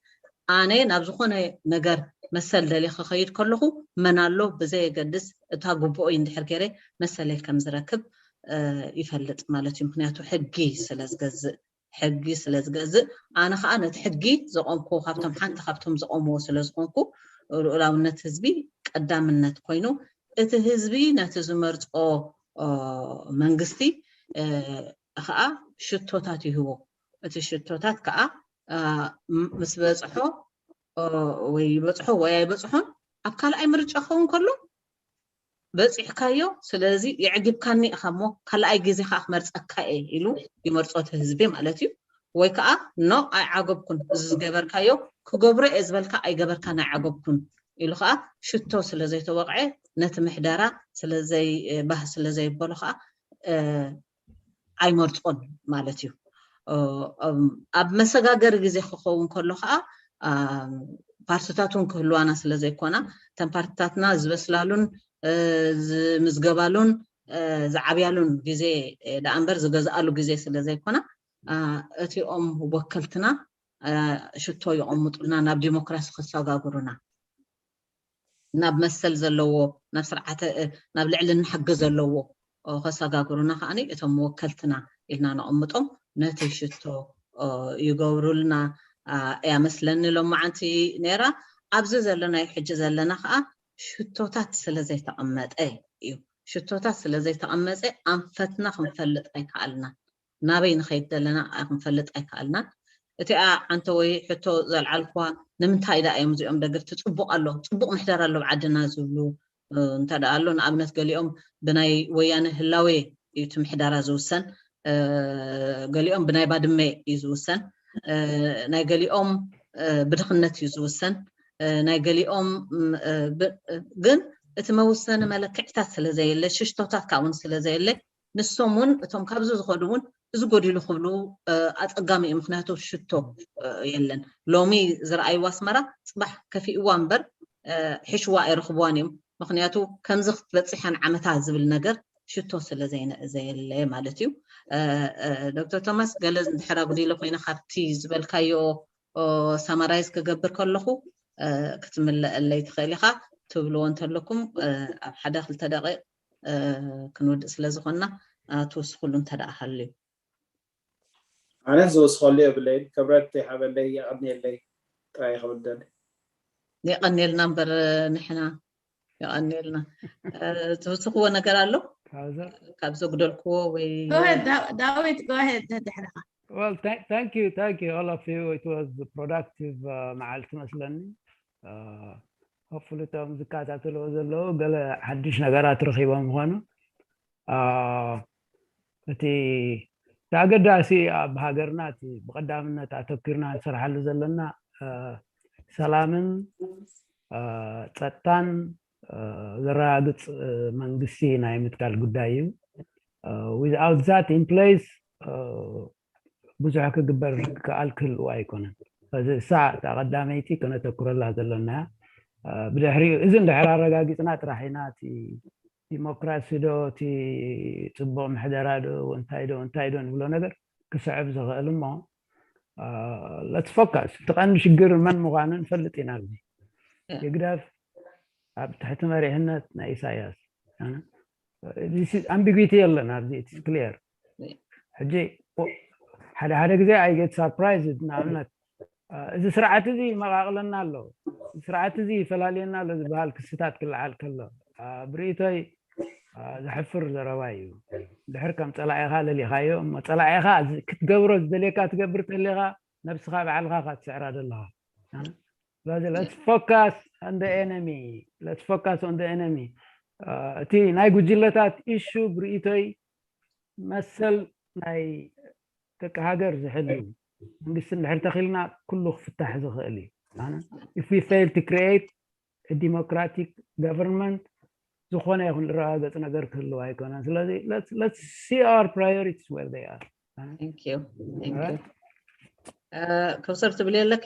ኣነ ናብ ዝኾነ ነገር መሰል ደልየ ክኸይድ ከለኹ፣ መን ኣሎ ብዘየገድስ፣ እታ ግቡኦ እንድሕር ገይረ መሰለይ ከም ዝረክብ ይፈልጥ ማለት እዩ። ምክንያቱ ሕጊ ስለ ዝገዝእ፣ ሕጊ ስለ ዝገዝእ፣ ኣነ ከዓ ነቲ ሕጊ ዘቆምኩ፣ ካብቶም ሓንቲ ካብቶም ዘቆምዎ ስለ ዝኾንኩ፣ ልኡላውነት ህዝቢ ቀዳምነት ኮይኑ፣ እቲ ህዝቢ ነቲ ዝመርጾ መንግስቲ ከዓ ሽቶታት ይህቦ። እቲ ሽቶታት ከዓ ምስ በፅሖ ወይ ይበፅሖ ወይ ኣይበፅሖን፣ ኣብ ካልኣይ ምርጫ ክኸውን ከሎ በፂሕካዮ፣ ስለዚ የዕጊብካኒ ኢኻ እሞ ካልኣይ ግዜ ከዓ ክመርፀካ እየ ኢሉ ይመርፆ እቲ ህዝቢ ማለት እዩ። ወይ ከዓ ኖ፣ ኣይዓገብኩን፣ እዚ ዝገበርካዮ ክገብሮ እየ ዝበልካ ኣይገበርካን፣ ኣይዓገብኩን ኢሉ ከዓ ሽቶ ስለ ዘይተወቕዐ፣ ነቲ ምሕደራ ስለ ዘይ-፣ ባህ ስለ ዘየበሎ ከዓ ኣይመርፆን ማለት እዩ። ኣብ መሰጋገሪ ግዜ ክኸውን ከሎ ከዓ ፓርትታት እውን ክህልዋና ስለ ዘይኮና፣ እተን ፓርትታትና ዝበስላሉን ዝምዝገባሉን ዝዓብያሉን ግዜ ደኣ እምበር ዝገዝኣሉ ግዜ ስለ ዘይኮና፣ እቲኦም ወከልትና ሽቶ ይቐምጡልና ናብ ዲሞክራሲ ክሰጋግሩና። ናብ መሰል ዘለዎ፣ ናብ ስርዓተ፣ ናብ ልዕልና ሕጊ ዘለዎ ከሰጋግሩና ከዓኒ እቶም ወከልትና ኢልና ነቐምጦም ነቲ ሽቶ ይገብሩልና እያ መስለኒ ሎማዓንቲ ነይራ። ኣብዚ ዘለናዮ ሕጂ ዘለና ከዓ ሽቶታት ስለ ዘይተቐመጠ እዩ። ሽቶታት ስለ ዘይተቐመጠ ኣንፈትና ክንፈልጥ ኣይከኣልናን። ናበይ ንኸይድ ዘለና ክንፈልጥ ኣይከኣልናን። እቲኣ ዓንተወይ ሕቶ ዘልዓልኩዋ፣ ንምንታይ ደኣ እዮም እዚኦም ደገፍቲ? ጽቡቕ ኣሎ፣ ጽቡቕ ምሕደራ ኣሎ ኣብ ዓድና ዝብሉ እንተ ደኣ ኣሎ፣ ንኣብነት ገሊኦም ብናይ ወያነ ህላዌ እዩ እቲ ምሕደራ ዝውሰን፣ ገሊኦም ብናይ ባድመ እዩ ዝውሰን፣ ናይ ገሊኦም ብድኽነት እዩ ዝውሰን፣ ናይ ገሊኦም ግን እቲ መውሰኒ መለክዕታት ስለ ዘየለ፣ ሽሽቶታት ካብኡን ስለ ዘየለ፣ ንሶም እውን እቶም ካብዚ ዝኸዱ እውን እዚ ጎዲሉ ክብሉ ኣፀጋሚ እዩ። ምክንያቱ ሽቶ የለን። ሎሚ ዝረኣይዋ ኣስመራ ፅባሕ ከፊእዋ እምበር ሕሽዋ ኣይረኽብዋን እዮም። ምክንያቱ ከምዚ ክትበፅሕ እያ ንዓመታ ዝብል ነገር ሽቶ ስለ ዘየለ ማለት እዩ። ዶክተር ቶማስ፣ ገለ እንድሕር ኣጉዲለ ኮይነ ካብቲ ዝበልካዮ ሳማራይዝ ክገብር ከለኹ ክትምለአለይ ትኽእል ኢኻ። ትብልዎ እንተለኩም ኣብ ሓደ ክልተ ደቂቕ ክንውድእ ስለ ዝኾንና ትውስኽሉ እንተ ደኣ ሃልዩ። ኣነስ ዝወስኸሉ የብለይን። ክብረት ይሃበለይ፣ የቐንየለይ ጥራይ ክብል ደሊ። የቐንየልና እምበር ንሕና የቐንየልና። ትውስኽዎ ነገር ኣሎ? ካብ ዘጉደልክዎ ወይ ዳዊት፣ go ahead፣ ደድሕርኻ። Well, thank, thank you, thank you, all of you. It was productive መዓልቲ መስለኒ። Hopefully እቶም ዝከታተልዎ ዘለዉ ገለ ሓድሽ ነገራት ረኺቦም ይኾኑ። እቲ ኣገዳሲ ኣብ ሃገርና እቲ ብቐዳምነት ኣተኪርና ንሰርሓሉ ዘለና ሰላምን ጸጥታን ዘረጋግጽ መንግስቲ ናይ ምትካል ጉዳይ እዩ። Without that in place ብዙሕ ክግበር ክከኣል ክህልዎ ኣይኮነን። ስለዚ እሳ እታ ቀዳመይቲ ከነተኩረላ ዘለና ብድሕሪኡ እዚ እንድሕር ኣረጋጊፅና ጥራሕ ኢና እቲ ዲሞክራሲ ዶ እቲ ፅቡቅ ምሕደራ ዶ እንታይ ዶ እንታይ ዶ ንብሎ ነገር ክስዕብ ዝኽእል እሞ let's focus። እቲ ቀንዲ ሽግር መን ምዃኑ ንፈልጥ ኢና። ኣብዚ ህግደፍ ኣብ ትሕቲ መሪሕነት ናይ ኢሳያስ ambiguity የለን ኣብዚ። It's clear። ሕጂ ሓደ ሓደ ግዜ I get surprised። ንኣብነት እዚ ስርዓት እዚ ይመቃቅለና ኣሎ፣ እዚ ስርዓት እዚ ይፈላልየና ኣሎ ዝበሃል ክስታት ክለዓል ከሎ ብርእይቶይ ዘሕፍር ዘረባ እዩ። ድሕር ከም ፀላኢኻ ለሊኻዮ እሞ ፀላኢኻ ክትገብሮ ዝደልየካ ትገብር ተሊኻ ነብስኻ ባዕልኻ ኢኻ ትስዕራ ዘለኻ። ስለዚ let's focus on the enemy፣ let's focus on the enemy። እቲ ናይ ጉጅለታት ኢሹ ብርእይቶይ መሰል ናይ ደቂ ሃገር ዝሕሉ መንግስቲ እንድሕር ተኺልና ኩሉ ክፍታሕ ዝኽእል እዩ። If we fail to create a democratic government ዝኾነ ይኹን ዝረጋገፅ ነገር ክህልው ኣይኮነን። ስለዚ let's see our priorities where they are። Thank you። Thank you። ከውሰር ትብል ኣለኪ?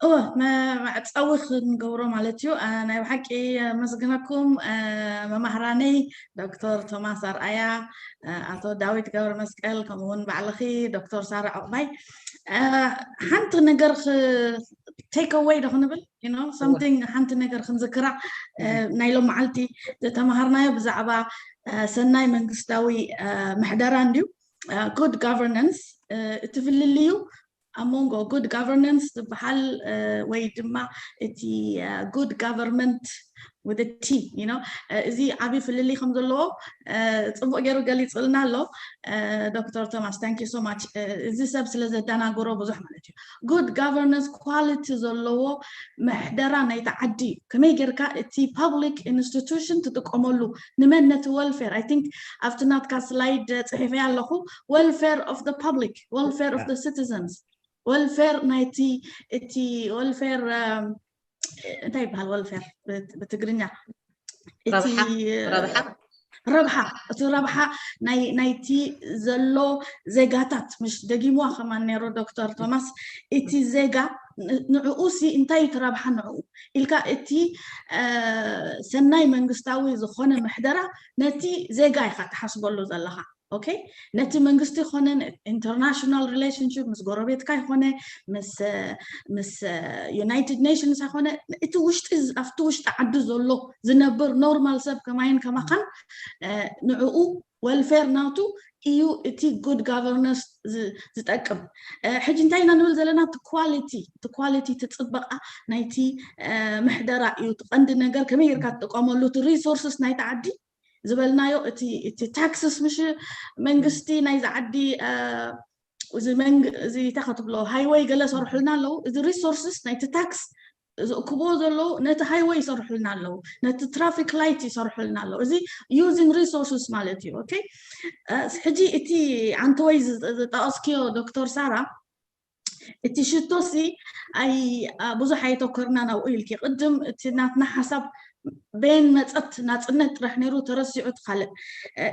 እወ፣ መዕፀዊ ክንገብሮ ማለት እዩ። ናይ ብሓቂ መስግነኩም መማህራነይ ዶክተር ቶማስ ኣርኣያ፣ ኣቶ ዳዊት ገብረ መስቀል፣ ከምኡ እውን ባዕልኺ ዶክተር ሳራ ዕቑባይ። ሓንቲ ነገር take away ዶ ክንብል something፣ ሓንቲ ነገር ክንዝክራ ናይ ሎም መዓልቲ ዝተመሃርናዮ ብዛዕባ ሰናይ መንግስታዊ ምሕደራ እንድዩ። Good governance እቲ ፍልልዩ ኣብ መንጎ good governance ዝበሃል ወይ ድማ እቲ good government with a T፣ you know፣ እዚ ዓብዪ ፍልልይ ከም ዘለዎ ፅቡቅ ገይሩ ገሊፅልና ኣሎ ዶክተር ቶማስ። Thank you so much። እዚ ሰብ ስለ ዘደናገሮ ብዙሕ ማለት እዩ። Good governance quality ዘለዎ ምሕደራ ናይቲ ዓዲ እዩ። ከመይ ጌርካ እቲ public institution ትጥቀመሉ ንመን ነቲ welfare፣ I think ኣብቲ ናትካ slide ፅሒፈያ ኣለኹ፣ welfare of the public፣ welfare of the citizens፣ welfare ናይቲ እቲ welfare እንታይ ይበሃል welfare ብትግርኛ? ረብሓ፣ እቲ ረብሓ ናይቲ ዘሎ ዜጋታት። ምሽ ደጊምዋ ከማን ነይሩ ዶክተር ቶማስ፣ እቲ ዜጋ ንዕኡ ሲ እንታይ እዩ እቲ ረብሓ ንዕኡ ኢልካ እቲ ሰናይ መንግስታዊ ዝኾነ ምሕደራ ነቲ ዜጋ ኢኻ ትሓስበሉ ዘለኻ። Okay፣ ነቲ መንግስቲ ኮነ international relationship ምስ ጎረቤትካ ይኮነ ምስ ምስ United Nations ይኮነ እቲ ውሽጢ ኣብቲ ውሽጢ ዓዲ ዘሎ ዝነብር normal ሰብ ከማይን ከማኻን ንዕኡ welfare ናቱ እዩ እቲ good governance ዝጠቅም። ሕጂ እንታይ ኢና ንብል ዘለና? እቲ quality፣ እቲ quality፣ እቲ ፅበቃ ናይቲ ምሕደራ እዩ እቲ ቀንዲ ነገር። ከመይ ጌርካ ትጥቀመሉ እቲ resources ናይቲ ዓዲ ዝበልናዮ፣ እቲ taxes፣ ምሽ መንግስቲ ናይዚ ዓዲ እዚ መንግ እዚ እንታይ ክትብሎ highway ገለ ሰርሑልና ኣለዉ። እዚ resources ናይቲ tax ዝእክብዎ ዘለዉ ነቲ highway ይሰርሑልና ኣለዉ፣ ነቲ traffic light ይሰርሑልና ኣለዉ። እዚ using resources ማለት እዩ። Okay፣ ሕጂ እቲ ዓንተወይ ዝጠቀስክዮ ዶክተር ሳራ፣ እቲ ሽቶ ሲ ኣይ ብዙሕ ኣየተኮርና ናብኡ ኢልኪ። ቅድም እቲ ናትና ሓሳብ በየን መፀት ናፅነት ጥራሕ ነይሩ ተረሲዑ ትካልእ።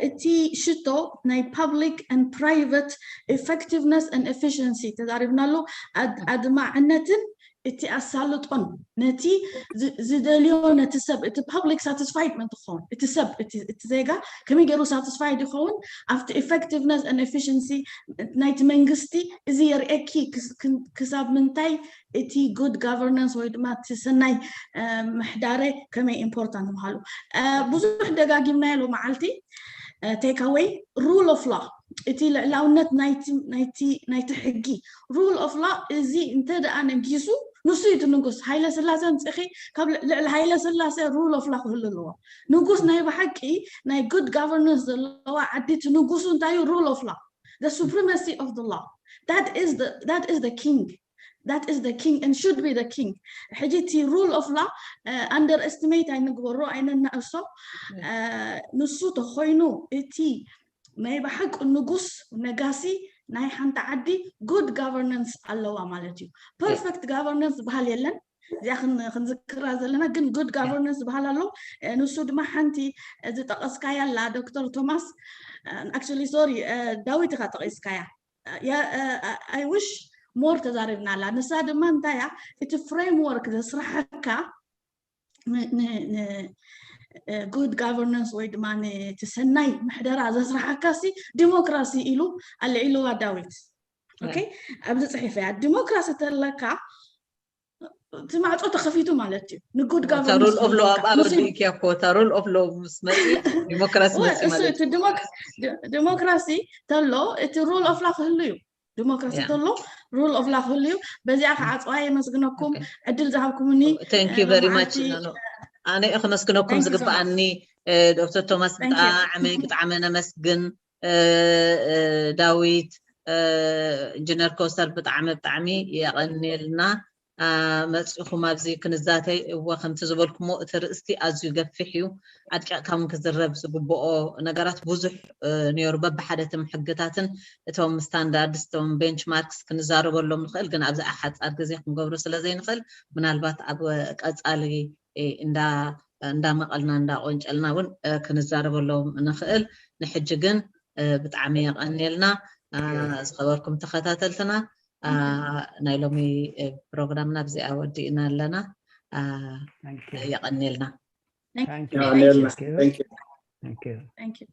እቲ ሽቶ ናይ public and private effectiveness and efficiency ተዛሪብናሉ። ኣድማዕነትን እቲ ኣሳልጦን ነቲ ዝደልዮ ነቲ ሰብ እቲ public satisfied ምእንቲ ክኸውን እቲ ሰብ እቲ ዜጋ ከመይ ገይሩ satisfied ይኸውን ኣብቲ effectiveness and efficiency ናይቲ መንግስቲ እዚ የርእየኪ ክሳብ ምንታይ እቲ good governance ወይ ድማ እቲ ሰናይ ምሕዳረ ከመይ important ምዃኑ ብዙሕ ደጋጊምናዮ ሎመዓልቲ take away rule of law እቲ ልዕላውነት ናይቲ ሕጊ rule of law እዚ እንተ ደኣ ነጊሱ ንሱ እዩ እቲ ንጉስ ሃይለ ስላሴ ኣምፅእኺ ካብ ልዕሊ ሃይለ ስላሴ rule of law ክህሉ ኣለዎ ንጉስ ናይ ብሓቂ ናይ good governance ዘለዋ ዓዲ እቲ ንጉሱ እንታይ እዩ rule of law the supremacy of the law that is the, that is the king that is the king and should be the king ሕጂ እቲ rule of law underestimate ኣይንግበሮ ኣይነናእሶ ንሱ ተኾይኑ እቲ ናይ ብሓቂ ንጉስ ነጋሲ ናይ ሓንቲ ዓዲ good governance ኣለዋ ማለት እዩ perfect governance ዝበሃል የለን እዚኣ ክንዝክራ ዘለና ግን good governance ዝበሃል ኣሎ ንሱ ድማ ሓንቲ ዝጠቐስካያ ኣላ ዶክተር ቶማስ actually sorry ዳዊት ኢኻ ጠቒስካያ I wish more ተዛሪብና ኣላ ንሳ ድማ እንታይ እያ እቲ framework ዘስራሐካ good governance ወይ ድማ እቲ ሰናይ ምሕደራ ዘስራሓካ ሲ ዲሞክራሲ ኢሉ ኣልዒልዋ ዳዊት okay ኣብዚ ፅሒፈ እያ ዲሞክራሲ ተለካ እቲ ማዕፆ ተኸፊቱ ማለት እዩ ን good governance rule of law ኣብ ኣረዲእኪያ እኮ እታ rule of law ምስ መፂ ዲሞክራሲ መፂ ማለት እዩ ዲሞክራሲ ተሎ እቲ rule of law ክህሉ እዩ ዲሞክራሲ ተሎ rule of law ክህሉ እዩ በዚኣ ከዓፅዋ የመስግነኩም ዕድል ዝሃብኩምኒ thank you very much ኣነ ከመስግነኩም ዝግበኣኒ ዶክተር ቶማስ ብጣዕሚ ብጣዕሚ ነመስግን ዳዊት ኢንጂነር ኮስተር ብጣዕሚ ብጣዕሚ የቐንየልና መፂኹም ኣብዚ ክንዛተይ እወ ከምቲ ዝበልኩሞ እቲ ርእስቲ ኣዝዩ ገፊሕ እዩ ኣድቂቕካ እውን ክዝረብ ዝግብኦ ነገራት ብዙሕ ነይሩ በብሓደትም ሕግታትን እቶም standards እቶም benchmarks ክንዛረበሎም ንኽእል ግን ኣብዚ ሓፃር ግዜ ክንገብሮ ስለ ዘይንኽእል ምናልባት ኣብ ቀፃሊ እንዳመቐልና እንዳቆንጨልና እውን ክንዛረበሎም ንኽእል ንሕጂ ግን ብጣዕሚ የቐንየልና ዝኸበርኩም ተኸታተልትና ናይ ሎሚ ፕሮግራምና ብዚኣ ወዲእና ኣለና የቐንየልና Thank you. Thank you. Thank you.